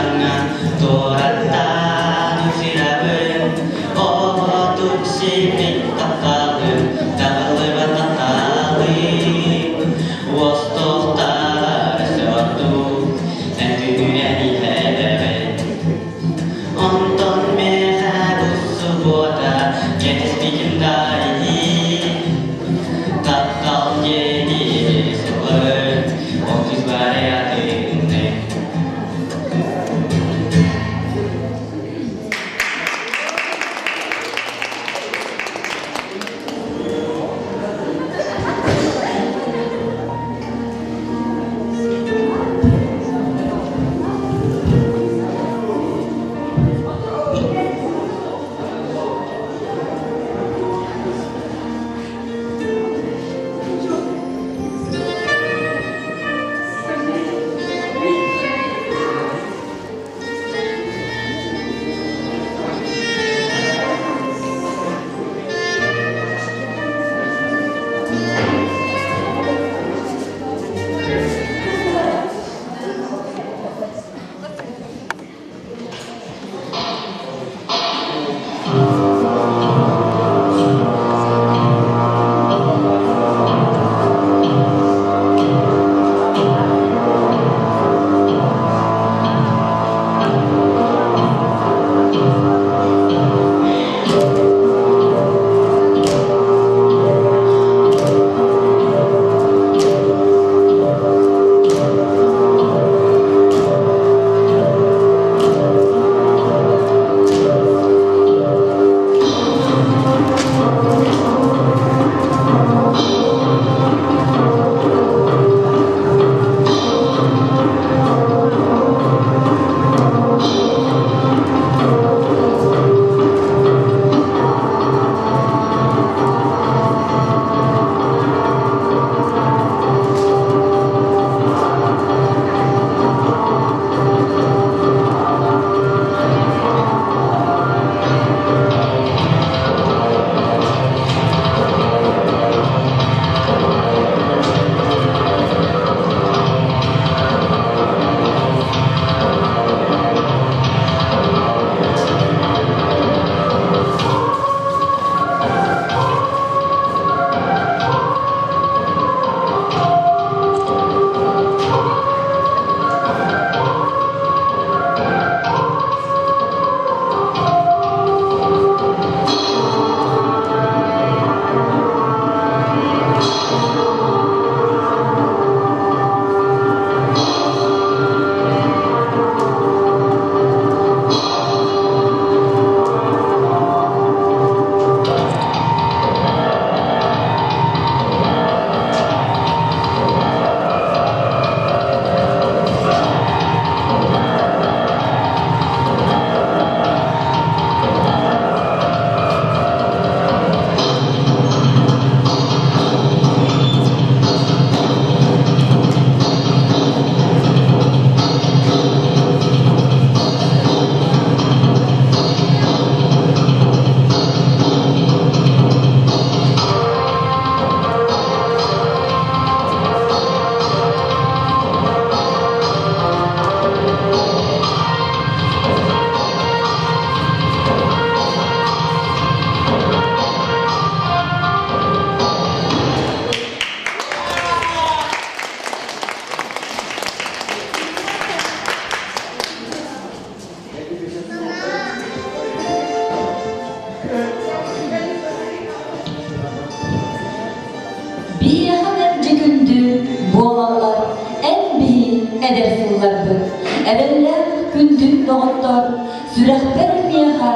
Эдэр сылларбыт, эрэллээх күндү доҕоттор, сүрэхпэр миэхэ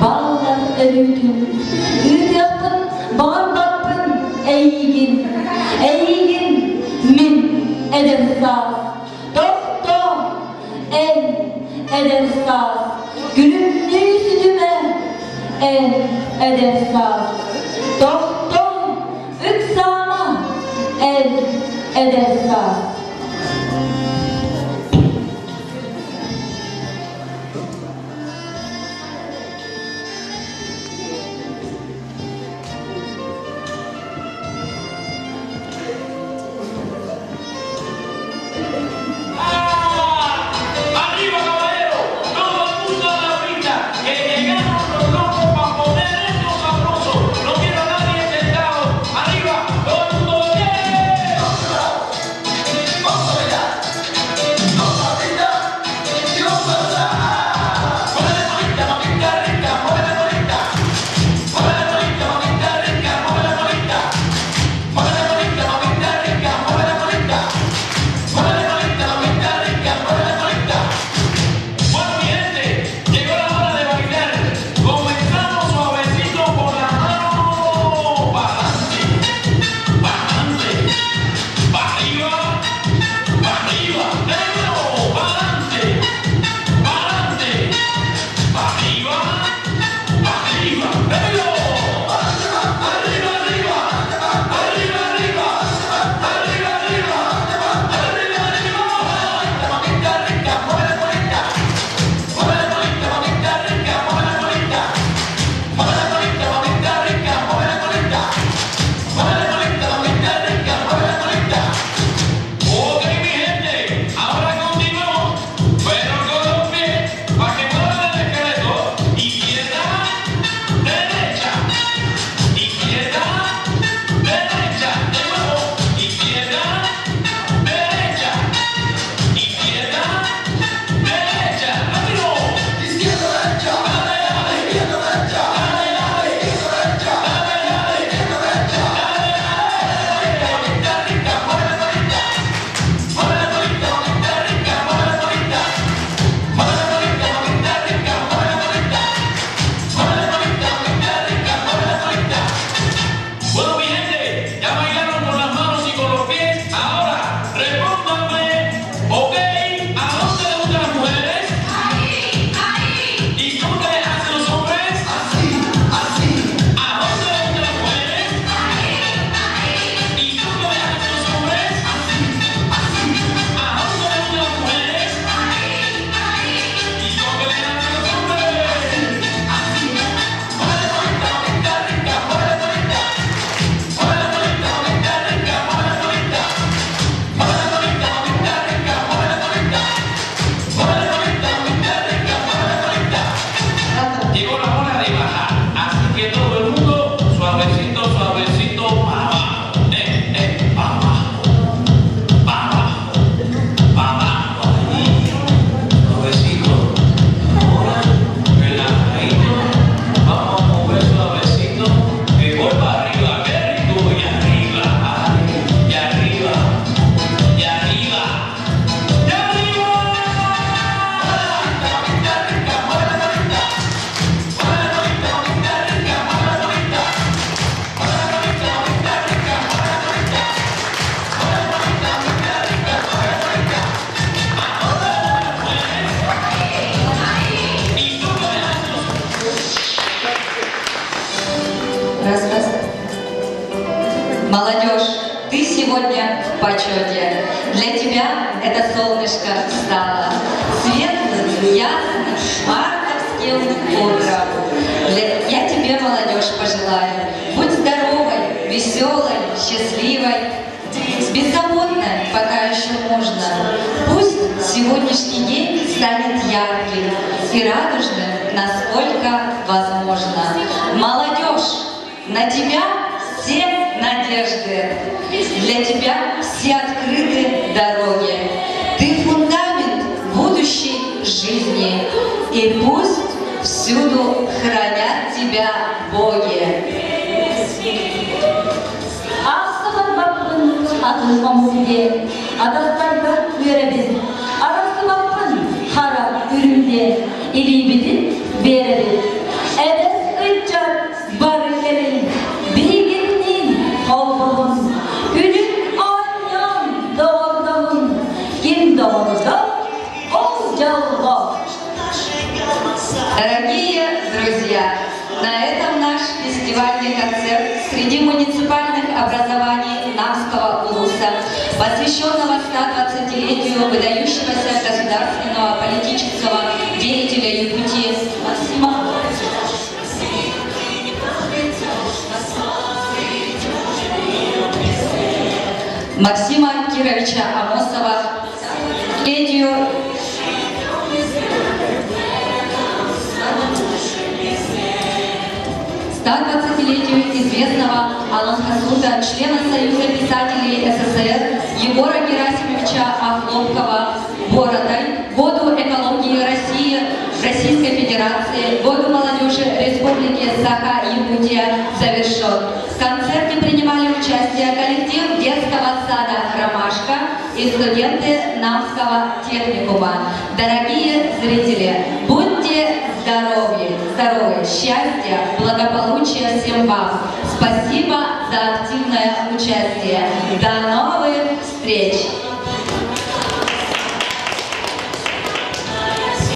бааллар өрүүтүн. Ыытыахпын баҕарбаппын эйиигин, эйиигин мин эдэр саас. Тохтоо, эн эдэр саас, күлүмнүү сүтүмэ, эн эдэр саас. Тохтоо, ыксаама, эн эдэр саас. ¡Arriba, caballero! ¡Todo el mundo a la pista! ¡Que llegamos los locos para poner esto sabroso! ¡No quiero a nadie sentado! ¡Arriba! ¡Todo el mundo de pie! ¡Vamos a bailar! ¡Vamos a bailar! ¡Vamos a bailar! ¡Mueve la colita, mamita rica! ¡Mueve la colita! ¡Mueve la colita, mamita rica! ¡Mueve la colita! ¡Mueve la colita, mamita rica! ¡Mueve la colita! ¡Mueve la colita, mamita rica! ¡Mueve la colita! Bueno, mi gente, llegó la hora de bailar. Comenzamos suavecito con la mano para adelante, para adelante, para arriba, para arriba, de nuevo, para adelante, para adelante, para arriba, para arriba, de nuevo, arriba, arriba, arriba, arriba, arriba, arriba, arriba, arriba, mamita rica, mueve la colita. Mueve la colita, mamita rica, mueve la colita. Mueve la colita, mamita rica, mueve la colita. Mueve la colita, mamita rica, mueve la colita. Ok, mi gente, ahora continuamos, pero con los pies, para que muevan el esqueleto. Izquierda, derecha, izquierda, derecha, de nuevo, izquierda, derecha, izquierda, derecha, rápido. Izquierda, derecha, dale, dale, izquierda, derecha, dale, dale, izquierda, derecha, dale, dale, izquierda, derecha, dale, dale, mamita rica, mueve la colita, mueve la colita, mamita rica, mueve la colita, mueve la colita, mamita rica, mueve la colita, mueve la colita, mamita rica, mueve la colita. Bueno, mi gente, ya bailaron con las manos y con los pies. Ahora, respóndanme, ok, ¿a dónde le gustan las mujeres? ¡Ahí! ¡Ahí! ¿Y cómo le hacen los hombres? Así, así. ¿A dónde le gustan las mujeres? ¡Ahí! ¡Ahí! ¿Y cómo le hacen los hombres? Así, así. ¿A dónde le gustan las mujeres? ¡Ahí! ¡Ahí! ¿Y cómo le hacen los hombres? Así, así. Mueve la colita, mamita rica, mueve la colita. Mueve la colita, mamita rica, mueve la colita. Mueve la colita, mamita rica, mueve la colita. Mueve la colita, mamita rica, mueve la colita. Llegó la hora de bajar, así que todo el mundo suavecito, suavecito, pa' abajo. Pa' abajo, pa' abajo, pa' abajo, ahí. Suavecito. Ahora, relajadito, vamos a mover suavecito, que voy para arriba, qué rico, y arriba, ay, y arriba, y arriba, y arriba. Mamita rica, mueve la colita. Mueve la colita, mamita rica, mueve la colita. Mueve la colita, mamita rica, mueve la colita. Mueve la colita, mamita rica, mueve la colita. ¿Y cómo le hacen los Раз, раз. Молодежь, ты сегодня в почете. Для тебя это солнышко встало. Светлым, ясным, мартовским утром. Я тебе, молодежь, пожелаю. Будь здоровой, веселой, счастливой. Беззаботной, пока еще можно. Пусть сегодняшний день станет ярким и радужным, насколько возможно. Молодежь, на тебя все надежды. Для тебя все открыты дороги. Ты фундамент будущей жизни. И пусть всюду хранят тебя боги. Ахсахан баппын атын омук диэн, атастарбар үөрэбин. Дьоллоох! Дорогие друзья, на этом наш фестивальный концерт среди муниципальных образований Намского улуса, посвященного 120-летию выдающегося государственного политического деятеля Якутии Максима Максима Кировича Амосова, летию 120-летию известного Аланхасута, члена Союза писателей СССР Егора Герасимовича Охлопкова, Бородай, Году экологии России, Российской Федерации, Году молодежи Республики Саха-Якутия завершен. В концерте принимали участие коллектив детского сада «Ромашка» и студенты Намского техникума. Дорогие зрители, будьте здоровы, здоровы, счастья, благополучия всем вам. Спасибо за активное участие. До новых встреч!